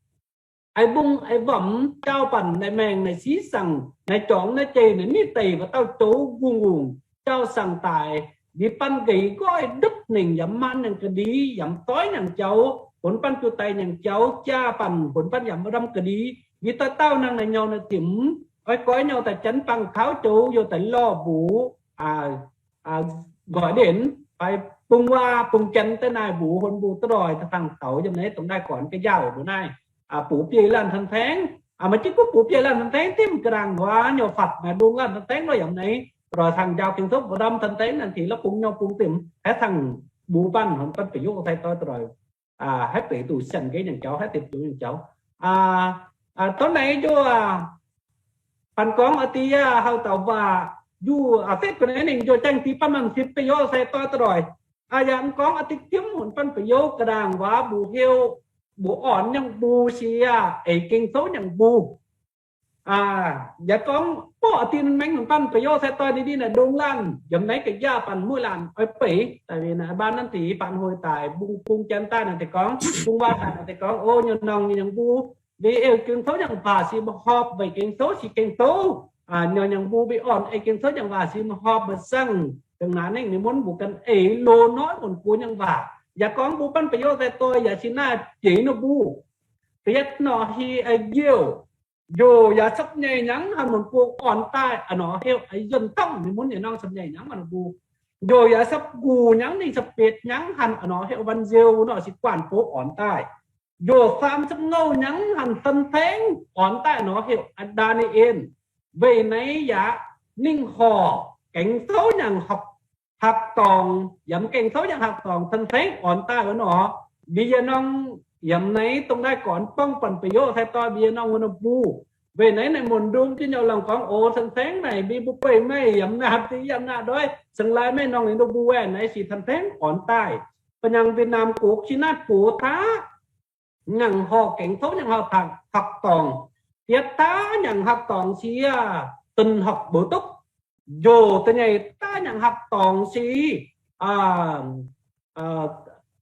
Ai bung, ai vâm, châu păn, nai meng, nai si săng, nai chong, nai chê, nai ni tê, wa tao châu gung gung, châu săng tai, đi păn gầy goi đứt neng, yam man nhang kơ đi, yam toi nhang châu, hôn păn chu tai nhang châu, cha păn, hôn păn yam ma đâm kơ đi, đi ta tao năng nai nhô nai tim, oi koi nhô ta chân păng khao châu, yô ta lo bu, à, à, gọi đến, phải pung wa, pung chân ta nai bu, hôn bu ta đòi, ta thăng tao, yam nai tông đai kong kơ yao bu nai. À, pu pi lan thân thánh. À, ma chi ku pu pi lan thân thánh, tim kơ đang wa, nhô Phật, ma đuông lan thân thánh, lo yam nai. Rồi thăng yao kinh thúc, wa đâm thân thánh, năn ti lo pung nhô pung tim, hãy thăng bu păn, hôn păn pe yô thê toi ta đòi. A, hep pei tu sen ke nyang chau, hep tip tu nyang chau. A, a, to nai jo, a, pan kong a ti ya, hau tau ba, ju, a, fit ko nai ning jo chang ti pan man sip pe yo sai to to roi. A, ya kong a ti tiêm hun pan pe yo ka dang wa bu hiu, bu on nyang bu si ya, e king so nyang bu. A, ya kong, po a tin meng pan pe yo sai to ni di na dong lan, yam nai ke ya pan mu lan, oi pe, ta vi na ban nan ti pan hoi tai, bung kung chen ta nan ti kong, bung wa ta nan ti kong, o nyo nong ni nyang bu, vi e king so nyang ba si ma hop, ve king so si king so, a, nyo nyang bu vi on, e king so nyang ba si ma hop ma sang, teng na ning ni mun bu kan e lo noi mun ku nyang ba. Ya kong bu pan pe yo sai to, ya si na che no bu. Tiet no hi a yo. Yo ya sap nyai nyang han mun pu on tai, ano hiu a yun tong ni mun ni nong sap nyai nyang man pu. Yo ya sap gu nyang ni sap pet nyang han, ano hiu van zeu no si kwan pu on tai. Yo sam sap ngau nyang han san theng on tai, ano hiu a Daniel. Ve nai ya ning ho keng sau nyang hok hak tong, yam keng sau nyang hak tong, san theng on tai wa no. Bi ya nong yam nai tong dai kon pong pan pe yo sai to bi ya nong wa no bu. Ve nai nai mun dum chi nyau lang kong o san theng nai bi bu pe mai yam na hap ti yam na doi. Sang lai mai nong ni no bu ve nai si san theng on tai. Panyang Việt Nam kok si nat pu ta. Nyang ho keng sau nyang ho thak, hak tong. Tiet ta nyang hak tong si ya, tân học bổ túc. Yo ta nyai ta nyang hak tong si, a, a,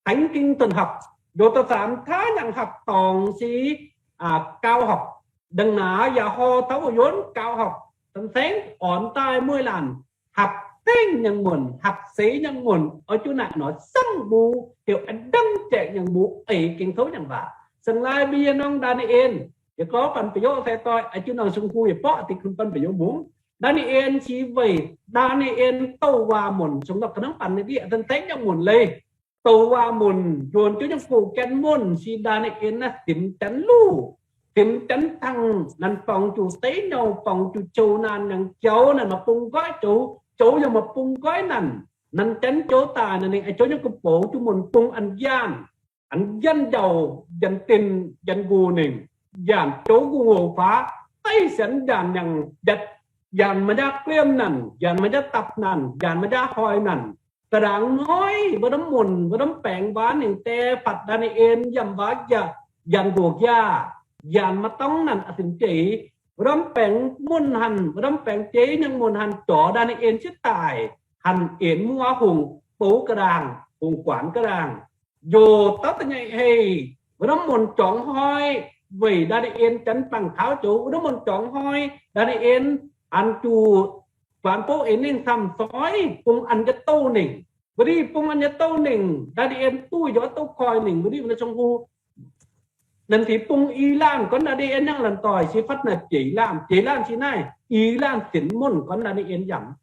thánh kinh tân học. Yo ta sam ta nyang hak tong si, a, cao học. Đằng na ya ho tau yun cao học. Tân thánh on tai mười lan. Hak teng nyang mun, hak sei nyang mun, o chu na no sang bu, hiu a dang che nyang bu, e king sau nyang ba. Sang lai bi ya nong Daniel, ya ko pan pe yo sai to, a chu nong sung ku ya po, ti kun pan pe yo mung. Daniel si ve, Daniel tau wa mun, sung no ka nong pan ni di, a tan teng nyang mun le. Tau wa mun, yuan chu nyang ku ken mun, si Daniel na tim chan lu. Tim chan thang, nan pong chu te nyau, pong chu chau nan nyang chau, nan ma pung koi chau, chau yang ma pung koi nan. Nan chan chau ta, nan ning a chau nyang ku po, chu mun pung an gian. An gian jau, gian tin, gian gu ning. Gian chau gu ngô pha, tây sen gian nyang jat, gian ma ja klem nan, gian ma ja tap nan, gian ma ja hoi nan. Ka dang noi, wa dam mun, wa dam peng wa ning te phat Daniel yam wa ya, yan go ya, yan ma tong nan a sin chei, wa dam peng mun han, wa dam peng chei nyang mun han cho Daniel si tai, han en mua hung, pu ka dang, hung kwan ka dang. Yo ta ta nyai hei, wa dam mun chong hoi, wei Daniel chan pang khao cho, wa dam mun chong hoi, Daniel an chu, kwan pu en ning sam soi, pung an ka to ning. Bri pung an ya tau ning, Daniel tu yo tau koi ning, bri na song hu. Nan ti pung i lan, kon Daniel nyang lan toi, si phat na chei lan, chei lan si nai, i lan sin mun, kon Daniel yam.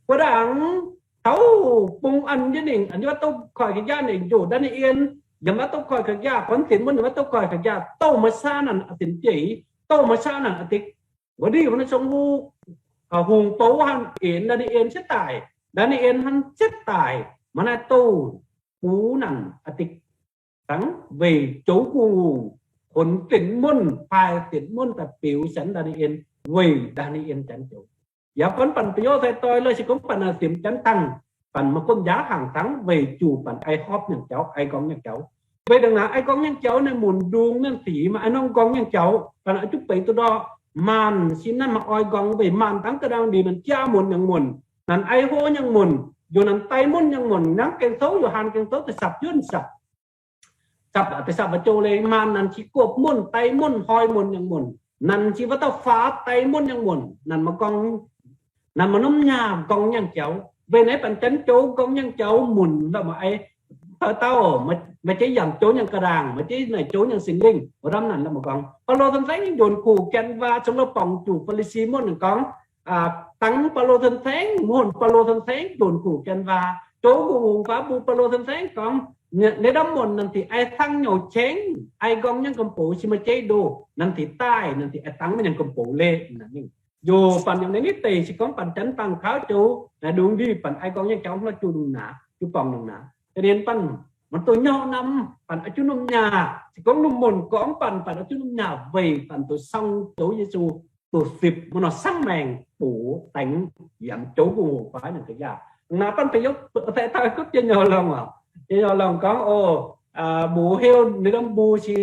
Kwa dang, tau pung an ya ning, an yo tau koi ki ya ning, yo Daniel, yam a tau koi ki ya, kon sin mun, yam a tau koi ki ya, tau ma sa nan a sin chei, tau ma sa nan a tik, Wa di, wa na song hu, a, hung pau han en Daniel si tai. Daniel han si tai. Ma na tau pu nan a tik. Tang wei chau ku ngung. Hun tin mun, pai tin mun ta piu san Daniel. Wei Daniel chan chau. Ya kon pan pio sai toi lo si kon pan a sim chan tang. Pan ma kon ja hang tang wei chu pan ai hop nyang chau, ai gong nyang chau. Wei dang na ai gong nyang chau ne mun dung nan ti ma ai nong gong nyang chau. Pan a chu pei tu do man si nan ma oi gong wei man tang ka dang di nan cha mun nyang mun. Nan ai ho nyang mun. Yo nan tai mun nyang mun. Nang keng sau yo han keng sau te sap yun sap. Sap a te sap a chau le man nan si kop mun, tai mun, hoi mun nyang mun. Nan si wa ta fa tai mun nyang mun. Nan ma gong Nan ma num nya gong nyang chau. Wei nai pan chan chau gong nyang chau mun la ma ai. Tau tau ma, ma chei yam chau nyang ka dang, ma chei nai chau nyang sin ling. Wa dam nan la ma gong. Palo than theng yun ku ken wa sung la pong chu Pharisee mun kong. A, tang palo than theng, mun palo than theng yun ku ken wa. Chau gu ngung fa bu palo than theng kong. Ne, ne dam mun nan ti ai thang nyau cheng, ai gong nyang kampu si ma chei do, nan ti tai, nan ti ai tang ma nyang kampu le, nan ning. Yo pan yang neni te si kong pan chan pang khao chu, na dung di pan ai kong yang chau hlo chu dung na, chu pong dung na. Te nien pan, Mân tô nhŏ năm, păn a chu num nha, si kông num môn kông păn, păn a chu num nha, vei păn tô sŏng Chô Yêsu, tô sĭp, mân nŏ săng meng, pô, teng, yam Chô gung hô pa nhŏng kơ ya. Na păn pơ yŏk, tê tao kŭp ya nhŏ lòng a. Ya nhŏ lòng kông, ô, a, bu hiu, ni dong bu si,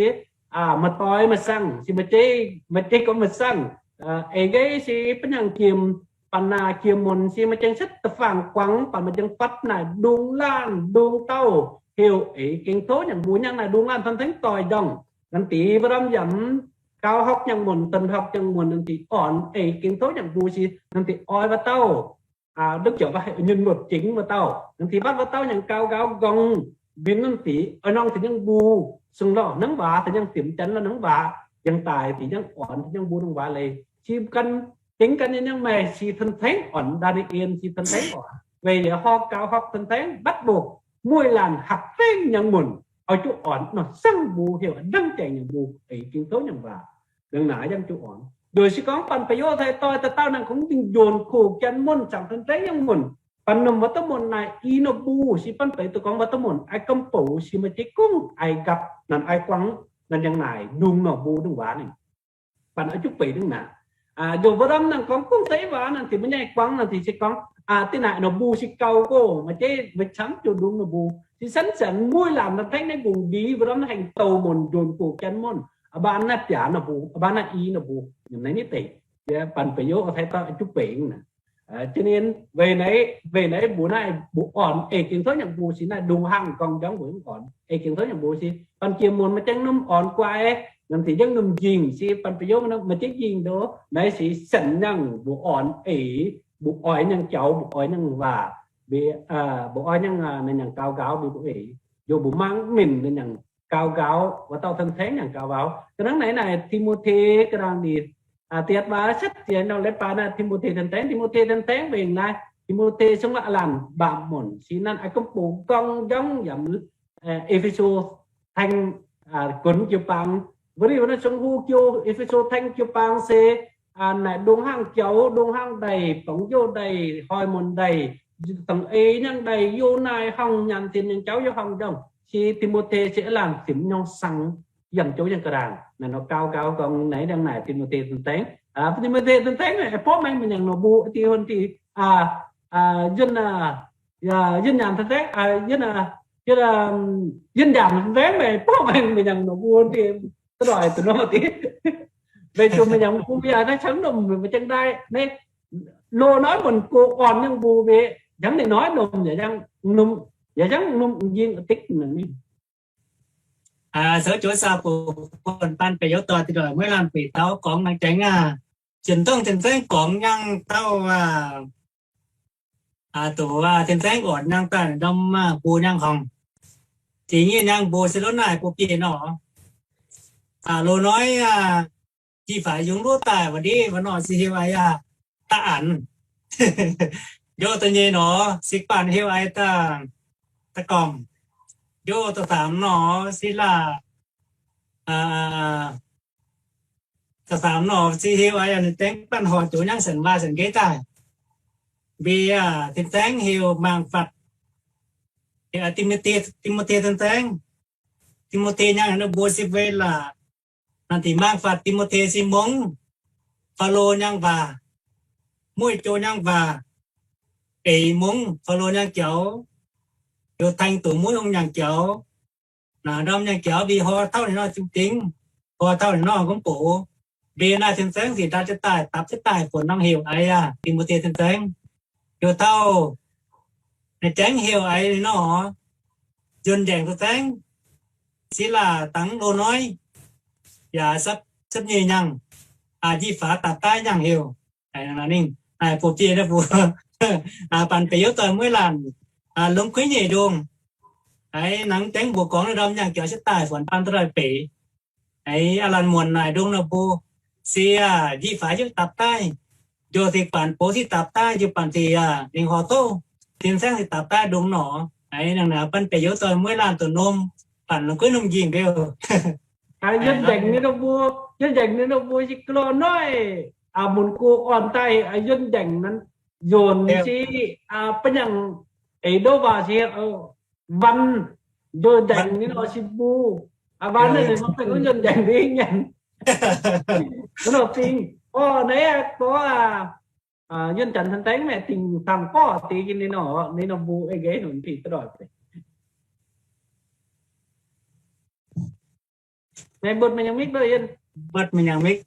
a, ma toi ma săng, si ma chê, ma chê kông ma săng. A, ê gei si pơnhang kiêm, păn na kiêm môn si ma cheng sĭt tơfang kuăng, păn ma cheng păt na đung lan, đung tâu, hiu ê keng thô nhŏng bu nhŏng na đung lan thân thánh toi dong. Năn ti bơrăm yam, cao học nhŏng môn, tân học nhŏng môn, năn ti ôn, ê keng thô nhŏng bu si, năn ti oi wa tâu. A, Đức Chúa wa nhân vật chính wa tâu. Năn ti bắt wa tâu nhŏng cao gáo gong, bin năn ti, ơ nong ti nhŏng bu, sưng lo, nâng wa, ti nhŏng tim chăn lo nâng wa, yang tai, ti nhŏng ôn, ti nhŏng bu nâng wa lê. Si kăn, chính kăn nhŏng mê, si thân thánh ôn, Daniel, si thân thánh ôn. Vei ya hŏk cao học thân thánh, bắt buộc, muôi làn học thánh nhŏng môn, ơ chu ôn, nŏ săng bu, hiu, đăng cheng nhŏng bu, ê, keng thô nhŏng wa. Đăng na yang chu ôn. Rồi si kông păn pơ yŏk thai toi, ta tao năng kông ding dôn, khô kian môn, săng thân thánh nhŏng môn. Păn num wa tơ môn nai i nŏ bu, si păn pơ tô kông wa tơ môn, ai kăm pô, si ma chê kông, ai găp, năn ai kuăng, năn yang nai, đung nŏ bu, đung wa ni. Păn a chu pê đăng na. A, dô bơrăm năng kông kông tê wa, năn ti ma nhai kuăng, năn ti si kông, a, ti nai nŏ bu si kâu kô, ma chê, ma chăm chu đung nŏ bu. Si sẵn sàng, muôi làn năn thánh nai gung đi, bơrăm hành tâu môn, dôn khô kian môn. A, ba na pia nŏ bu, a, ba na i nŏ bu. Nhŏng nai ni tê. Ya, păn pơ yŏk, a, thai ta a chu pê đăng na. Ơ, cho nên, vei nai, vei nai bu nai, bu ôn, ê, keng thô nhŏng bu si nai, đung hăng kông jang bu ôn. Ê, keng thô nhŏng bu si, păn kiêm môn ma cheng num ôn kuai, năn ti jang num jing, si păn pơ yŏk num, ma chê jing dô, nai si sân nhŏng bu ôn, ê, bu oi nhŏng chau, bu oi nhŏng wa, bi, a, bu oi nhŏng, a, nai nhŏng cao gáo, bi bu ê, dô bu mang min, nai nhŏng cao gáo, wa tâu thân thánh nhŏng cao gáo. Kơnang nai nai Timôthê kơnang đi, a, tiat wa sĭt, tiat nŏ lĕ pa na Timôthê thân thánh, Timôthê thân thánh veng nai, Timôthê sŏng wa alan ba môn, si năn a kông pô kông jong yam, ơ, Êphêsô thánh, a, kŭn kiêu pang, bơri wa năn sŏng hu kiêu Êphêsô thánh kiêu pang se, a, nai đung hăng kiêu, đung hăng đei, pông yô đei, hoi môn đei, tâng ê nhŏng đei, yô nai hŏng nhan tin nhŏng chau yô hŏng dong. Si Timôthê si alan sim nhŏng săng, yam Chô yang kơrang. Năn nŏ cao gáo gong nai đăng nai Timôthê thân thánh. A, Timôthê thân thánh nai, pô meng mơnyang nŏ bu, ti hôn ti, a, a, yun, a, ya, yun nham thân thánh, a, yun, a, yun, a, yun nham thân thánh nai, pô meng mơnyang nŏ bu, hôn ti, tơ đoi tơ nŏ ti. Vei chu mơnyang bu ya, nai chăng num, ma cheng đai, nai, lô nói môn kô ôn nhŏng bu vei, jang nai nói num, ya jang num, ya jang num, jing tĭk năn ni. A, sơ chô sa pô, pôn păn pơ yŏk tơ ti đoi, muôi làn pê tâu kông năng cheng a. Chên tông chên teng kông nhŏng tâu a. A, tô a, chên teng ôn nhŏng ta, đom a, bu nhŏng hŏng. Ti nhi nhŏng bu si lô nai bu pia nŏ. A, lô nói a, Chi phải dùng lúa tài và đi và nó si hiu ai a, ta ăn. Yô ta nhi nŏ, si pan hiu ai ta, ta kông. Yô ta tam nŏ, si la, a, ta tam nŏ, si hiu ai a, năn teng pan ho chu nhang sen va sen ge tai. Bi a, tin teng hiu mang phạt. Hiu a, Timôthê, Timôthê tin teng. Timôthê nhang nŏ bu si vei la, năn ti mang phạt Timôthê si mông, Phao-lô nhang va, muôi chu nhang va, ê mông, Phao-lô nhang kiêu, yô thanh tô muôi ung nhang kiêu, na đom nhang kiêu bi ho thâu ni nŏ chung ting, ho thâu ni nŏ gom pô, bi na chên teng si ta chê tai, tap chê tai, pôn năng hiu ai a, Timôthê chên teng. Yô thâu, nai cheng hiu ai nŏ, yun jeng tô teng, si la tăng lô nói, ya sắp, sắp nhi nhang, a ji phá tạp tai nhang hiu, ai năn năn ning, ai pô pia nŏ bu, a pan pê yŏk tơ muôi làn, a lông khuy nhi đung, ai năng cheng bu kông nai đom nhang kiêu chê tai, pôn pan tơ đoi pê. Ai, a lăn muôn nai đung nŏ bu. Si a, ji phá yŭ tạp tai. Yô ti pan pô si tạp tai, yŭ pan si a, ning ho tô. Tin sang si tạp tai đung nŏ. Ai, năng na pan pê yŏk tơ muôi làn tô num. Pan nŏ kŭi num jing bêu. Ai, yŭn jeng ni nŏ bu. Yŭn jeng ni nŏ bu si klô nŏ. A, mun kŭ ôn tai, a, yŭn jeng năn. Yŭn si, a, pơnhang. Ê, đô ba si, ơ, văn. Yun Jeng ni no si bu. A, ba ne, ne, ma pe ko Yun Jeng di nyan. Ko no ting. O, ne ya, ko, a, a, Yun Jeng Than Theng me ting sang ko ti ni no, ni no bu e ge no ti tro. Ne, bật màn nhạc mic ba Yun. Bật màn nhạc mic.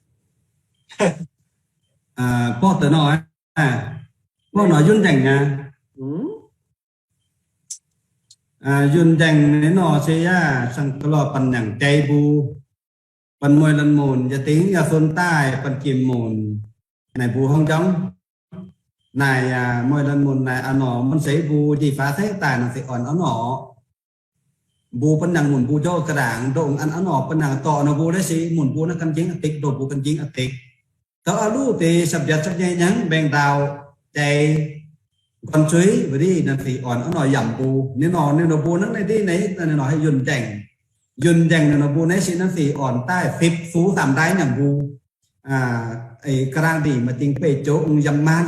A, po te no, a. Po no Yun Jeng a. Hmm? A, Yun Jeng ni no si ya, sang kalo pan nang chai bu. Pan môi lăn mùn, ya ting, ya sun tai, pan kim mùn. Nai bu hong jong. Nai, a, môi lăn mùn, nai ano, mân sei bu, di fa sei tai, nang sei on ano. Bu pan nang mùn bu jo kơ dang, dong an ano, pan nang to ano bu le si, mùn bu na kan jing atik, do bu kan jing atik. Tơ alu te sab jat sab nhai nhang beng dau, chai, kon sui, beri nan si on, ano yam bu. Ni no, ni no bu nang ne di ne, ni no hai Yun Jeng. Yun Jeng ni no bu ne si nan si on, tai, sip, su, sam dai nhang bu. A, e, kơ dang di, ma ting pe, cho, ung yam man,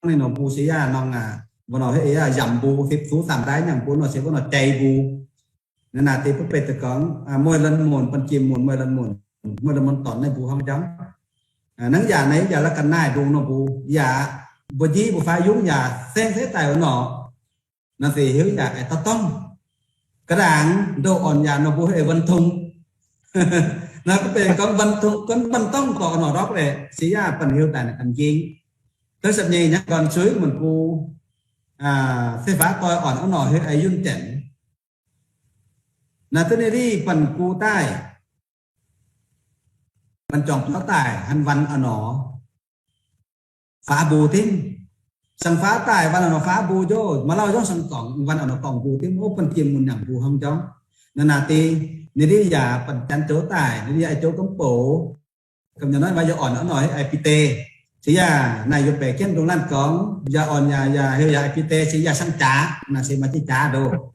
ni no bu si ya, nong a, bu no he ya, yam bu, sip, su, sam dai nhang bu, no si bu no chai bu. Nana ti pe pe te kong, a, môi lăn mùn, pan kim mùn, môi lăn mùn. Môi lăn mùn ton ne bu hong jong. A, nang ya ne, ya la kan nai bu no bu. Ya, bu ji bu fa yung ya, seng se tai no. Na se hiu ya, e, ta tong. Kơ dang, do on ya no bu, e, văn thùng. Na pe pe kong văn thùng, kong văn tong to no rok le. Si ya pan hiu tai na kan jing. Tơ sab nhai nhang kon sui mùn bu. A, se fa toi on, on no hiu, e, Yun Jeng. Na tơ ni ri pan ku tai. Pan chong pio tai, han van ano. Fa bu tim. Sang fa tai, van ano fa bu jo. Ma lao jo sang kong, van ano kong bu tim. O pan kim mùn nhang bu hong jong. Nana ti, ni ri ya pan chan cho tai, ni ri ya cho kong po. Kam nyo noi ma yo on, on noi ai pite. Si ya, nai yo pe ken dong lan kong, ya on ya, ya, he ya ai pite, si ya sang cha, na si ma chi cha do.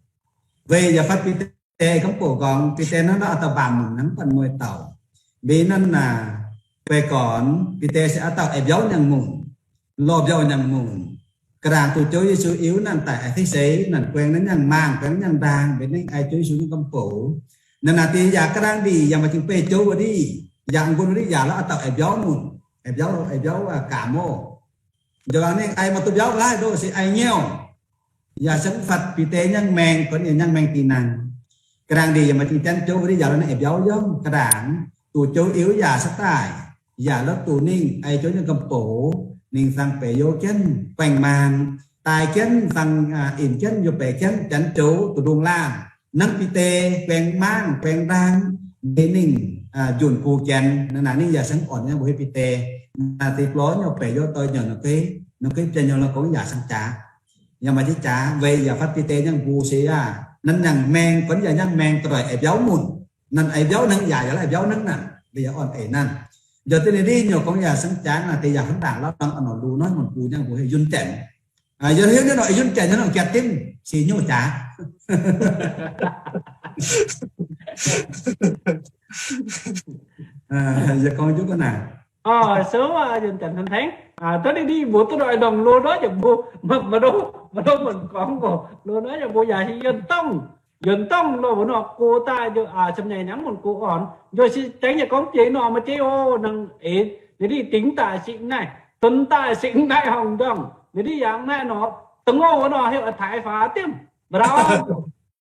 Ve ya fat pite kam po kong, pite nan da ata bam nan pan môi tau. Bi nan na, pe kon, pite si ata e biau nhang mùn. Lo biau nhang mùn. Kơ dang tu Chúa Giêsu iu nan tai ai thi sei, nan kueng nan nhang mang, kueng nan nhang dang, bi nan ai Chúa Giêsu nan kam po. Nana ti ya kơ dang di, ya ma ching pe Chúa wa di, ya ngun wa di, ya la ata e biau mùn, e biau, e biau, a, kamo. Jo la ni ai ma tu biau la do si ai ngiau. Ya sang fat pite nhang meng, kon ya nhang meng ti nan. Kơ dang di ya ma ching chan Chúa wa di, ya la ni e biau yong, kơ dang, tu Chúa iu ya sa tai. Ya la tu ning, ai Chúa nan kam po, ning sang pe yo ken, kueng man, tai ken, sang, a, in ken, yo pe ken, chan Chúa, tu dung lan. Nang pite, kueng man, kueng dang, bi ning, a, jun ku ken, na, na ning ya sang on ya bu he pite. Na ti plo nyo pe yo toi nyo na ke, na ke chen nyo la kong ya sang cha. Ya ma chi cha, ve ya fat pite nhang bu si ya. Nan nhang meng, kon ya nhang meng, toi e biau mùn. Nan ai biau nang ya, ya la ai biau nang nan. Bi ya on ai nan. Jo ti ni di nyo kong ya sang chang na ti ya hân dang la nang ano lu noi mùn bu nhang bu he Yun Jeng. A, yo hiu ni no Yun Jeng no kia tim si nyo cha. A, ya kong ju ko na. Ơ, sơ wa Yun Jeng Than Theng. A, tơ di di bu tu doi dong lu noi ya bu. Ma, ma do, ma do mùn kong ko. Lu noi ya bu ya hi Yun Tong. Yun Tong lo bu no ku ta yo, a, sum nhai nhang mùn ku on. Yo si teng ya kong pie no ma chi o nang e. Ni di ting ta si nai. Tun ta si nai hong dong. Ni di yang nai no. Teng o no hiu a thai fa tim. Brau.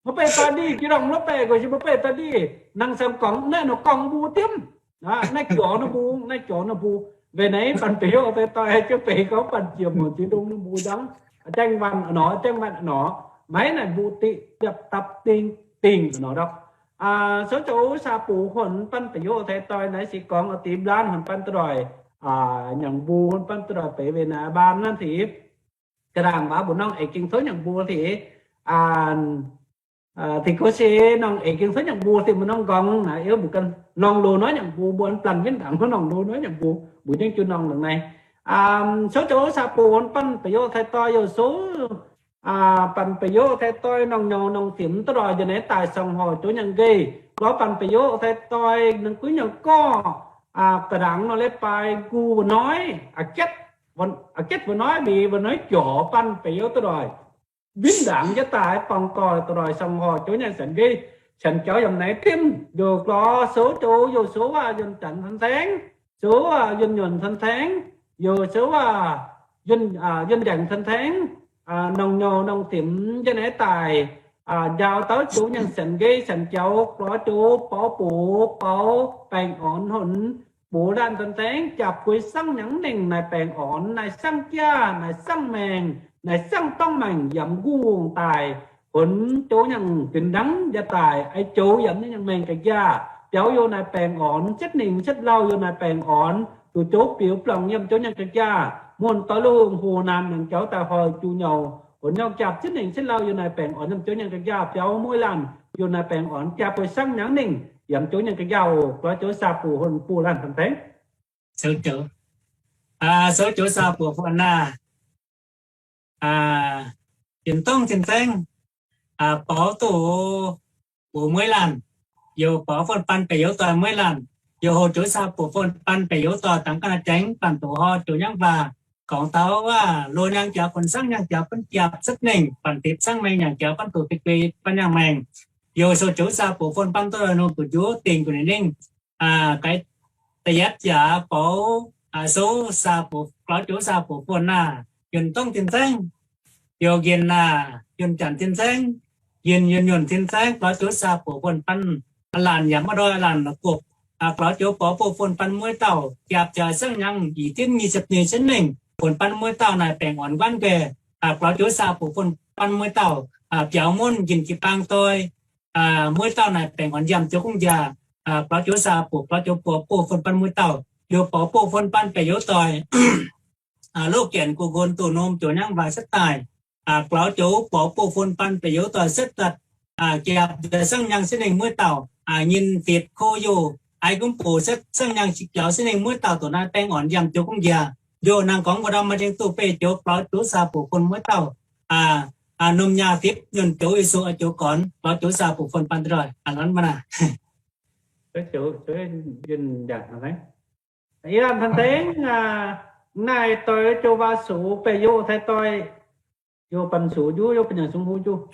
Ma pe ta di, ki dong lo pe ko si ma pe ta di. Nang sang kong, nai no kong bu tim. Na, nai kyo no bu, nai kyo no bu. Ve nai pan pe yo te toi, ke pe ko pan chia mo ti dong no bu dang. Ateng van no, ateng van no. Mai nai bu ti, tiap tap ting, ting no dok. A, số chỗ xa pù hồn pan pe yo te toi nai si kong a ti blan hồn pan toi. A, nhang bu hồn pan toi pe ve na ban nan ti. Kơ dang ba bu nong e king số nhang bu ti. A, A, ti ko si nong e king số nhang bu ti mu nong gong na, iu bu kan nong lu noi nhang bu, bu an plan vin dang ko nong lu noi nhang bu, bu jeng chu nong leng nai. A, số chỗ xa pù hồn pan pe yo thai toi yo số, a, pan pe yo thai toi nong nyo nong tim to ro je ne tai song ho chỗ nhang ge. Lo pan pe yo thai toi nong ku nhang ko, a, kơ dang no le pai gu noi, a ket, von, a ket von noi bi, von noi cho pan pe yo to ro. vinh đang ya tai pong koi tơ roi song ho chú nhang sân ghi. Sân kéo yam nai tim, dù có số chú, dù số à, yun chăn thân theng, số à, yun nhuần thân theng, dù số à, yun, à, yun dẹng thân theng, à, nông nhô nông tim ya nai tai, à, giao tớ chú nhang sân ghi, sân kéo có chú, pó pú, pó, peng ổn hồn, bố đàn thân theng, chạp cuối săng nhắn nịnh, nai peng ổn, nai săng kia, nai săng mèng, nai săng tông mèng, yam gu tai, hồn chú nhang kính đắng, ya tai, ai chú yam nhang mèng kơ ya, piao yo nai peng ổn, chất nịnh, chất lau yo nai peng ổn, tu chú piu plong yam chú nhang kơ ya, muôn tơ lung hồ nan nhang kéo tai hoi chu nhau, hồn nhau chạp chất nịnh, chất lau yo nai peng ổn, yam chú nhang kơ ya, piao môi lan, yo nai peng ổn, chạp cuối săng nhắn nịnh, yam chú nhang kơ ya, có chú sa pù hồn pù lan thân theng. Số chú. À, số chú sa pù phôn na. À, yun tông tin teng. À, pó tu pù muối lan. Yo pó phôn păn pe yo toi muối lan. Yo hồ chú sa pù phôn păn pe yo toi tăng kana cheng păn tu ho chú nhang va. Kong tao va, lô nhang chao păn săng nhang chao păn chạp sét neng, păn tip săng meng nhang chao păn tu tip pe păn nhang meng. Yo số chú sa pù phôn păn tôi nu tu chú tin của neng. À, cái tây yết ya pó, à, số sa pù, có chú sa pù phôn na. Yun tông tin teng. Yo gin na, yun chăn tin teng. Yun, yun, yun tin teng, có chú sa pù phôn păn. Alan ya ma doi alan na kup. À, có chú pó pù phôn păn muối tàu. Chạp cha săng nhang, y tin nhi sep nhi sét neng. Phôn păn muối tàu nai peng ổn quan kê. À, có chú sa pù phôn păn muối tàu. À, piao muôn gin ki pang tôi. À, muối tàu nai peng ổn yam chú cũng ya. À, có chú sa pù, có chú pó pù phôn păn muối tàu. Yo pó pù phôn păn pe yo toi. À, lô kiện của gôn tu nôm chú nhang va sét tai. À, có chú pó pù phôn păn pe yo toi sét tật. À, chạp cha săng nhang sét neng muối tàu. À, nhin tip khô yo. Ai cũng pù sét săng nhang sik kéo sét neng muối tàu tu nai peng ổn yam chú cũng ya. Yo nang kong va đam ma ding tu pe chú, có chú sa pù phôn muối tàu. À, à, nôm nhà tip nhun chú Yêsu a chú con, có chú sa pù phôn păn rồi. À, lăn ma na. Cái chú, chú Yun Dang hả đấy? Iran thân theng, à, nai tôi cho va số pe yo thái tôi. Yo păn số ju, yo păn nhang sung hu ju.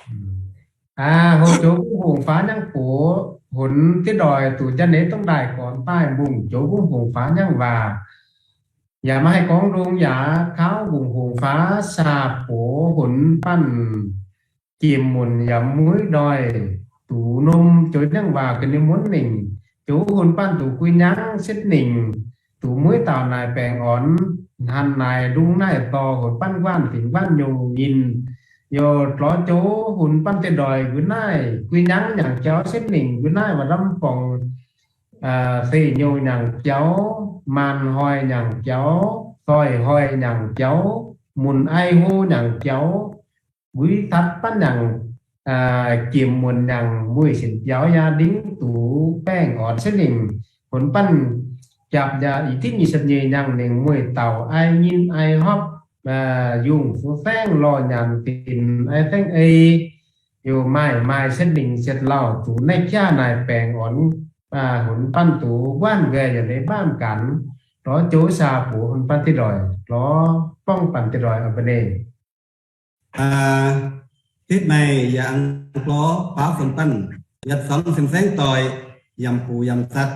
À, hồ chú cũng hùng phá nhang pù, hồn tiết đòi tụ chân nế tông đài còn tai mùng chú cũng hùng phá nhang và. Yam ma hai kong rung ya khao hùng hùng phá sa pù hồn păn. Chim mun yam muối đòi, tu nôm chối năng và kơ ni muốn nịnh, chú hồn păn tu quy nhang sét nịnh, tu muối tàu nai peng ổn, hăn nai đung nai to hồn păn quan tỉnh quan nhung nhìn. Yo tlo chú hồn păn tê đòi gửi nai, quy nhang nhang cháu sét nịnh gửi nai và đâm phòng, à, thầy nhô nhang cháu, man hoi nhang cháu, thoi hoi nhang cháu, mun ai hô nhang cháu, Bui thap păn nhang, à, chim mun nhang muối sĭn piao ya đing tu peng ot sĭn ning. Hôn păn chap ya i thin nhi sep nhi nhang ning muối tau ai nhin ai hop, à, yung phu theng lo nhan tin ai theng ei. Yo mai mai sĭn ning sĭt lao tu nai kia nai peng on, à, hôn păn tu wan ge ya le bam kan. Ro chu sa pu hôn păn ti roi, ro pong păn ti roi a bene. À, tết này ya ang klo pa phun păn, yat song sing seng toi, yam pu yam sat,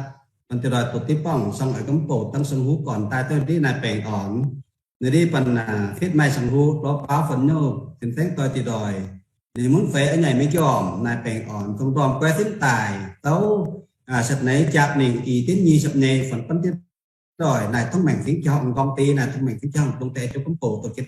păn ti roi tut ti pong, song ai kâm po, tăng song hu kon, tai toi di nai peng on. Nai di păn, à, tết mai song hu, klo pa phun nyo, sing seng toi ti roi. Nai mun fe ai nai mi kiom, nai peng on, song dom kwe sing tai, tau, à, sat nai chap ning, i tin nhi sep nai, phun păn ti roi, nai thong meng sing kiom, gong ti, nai thong meng sing kiom, dong te chu kâm po, to kit.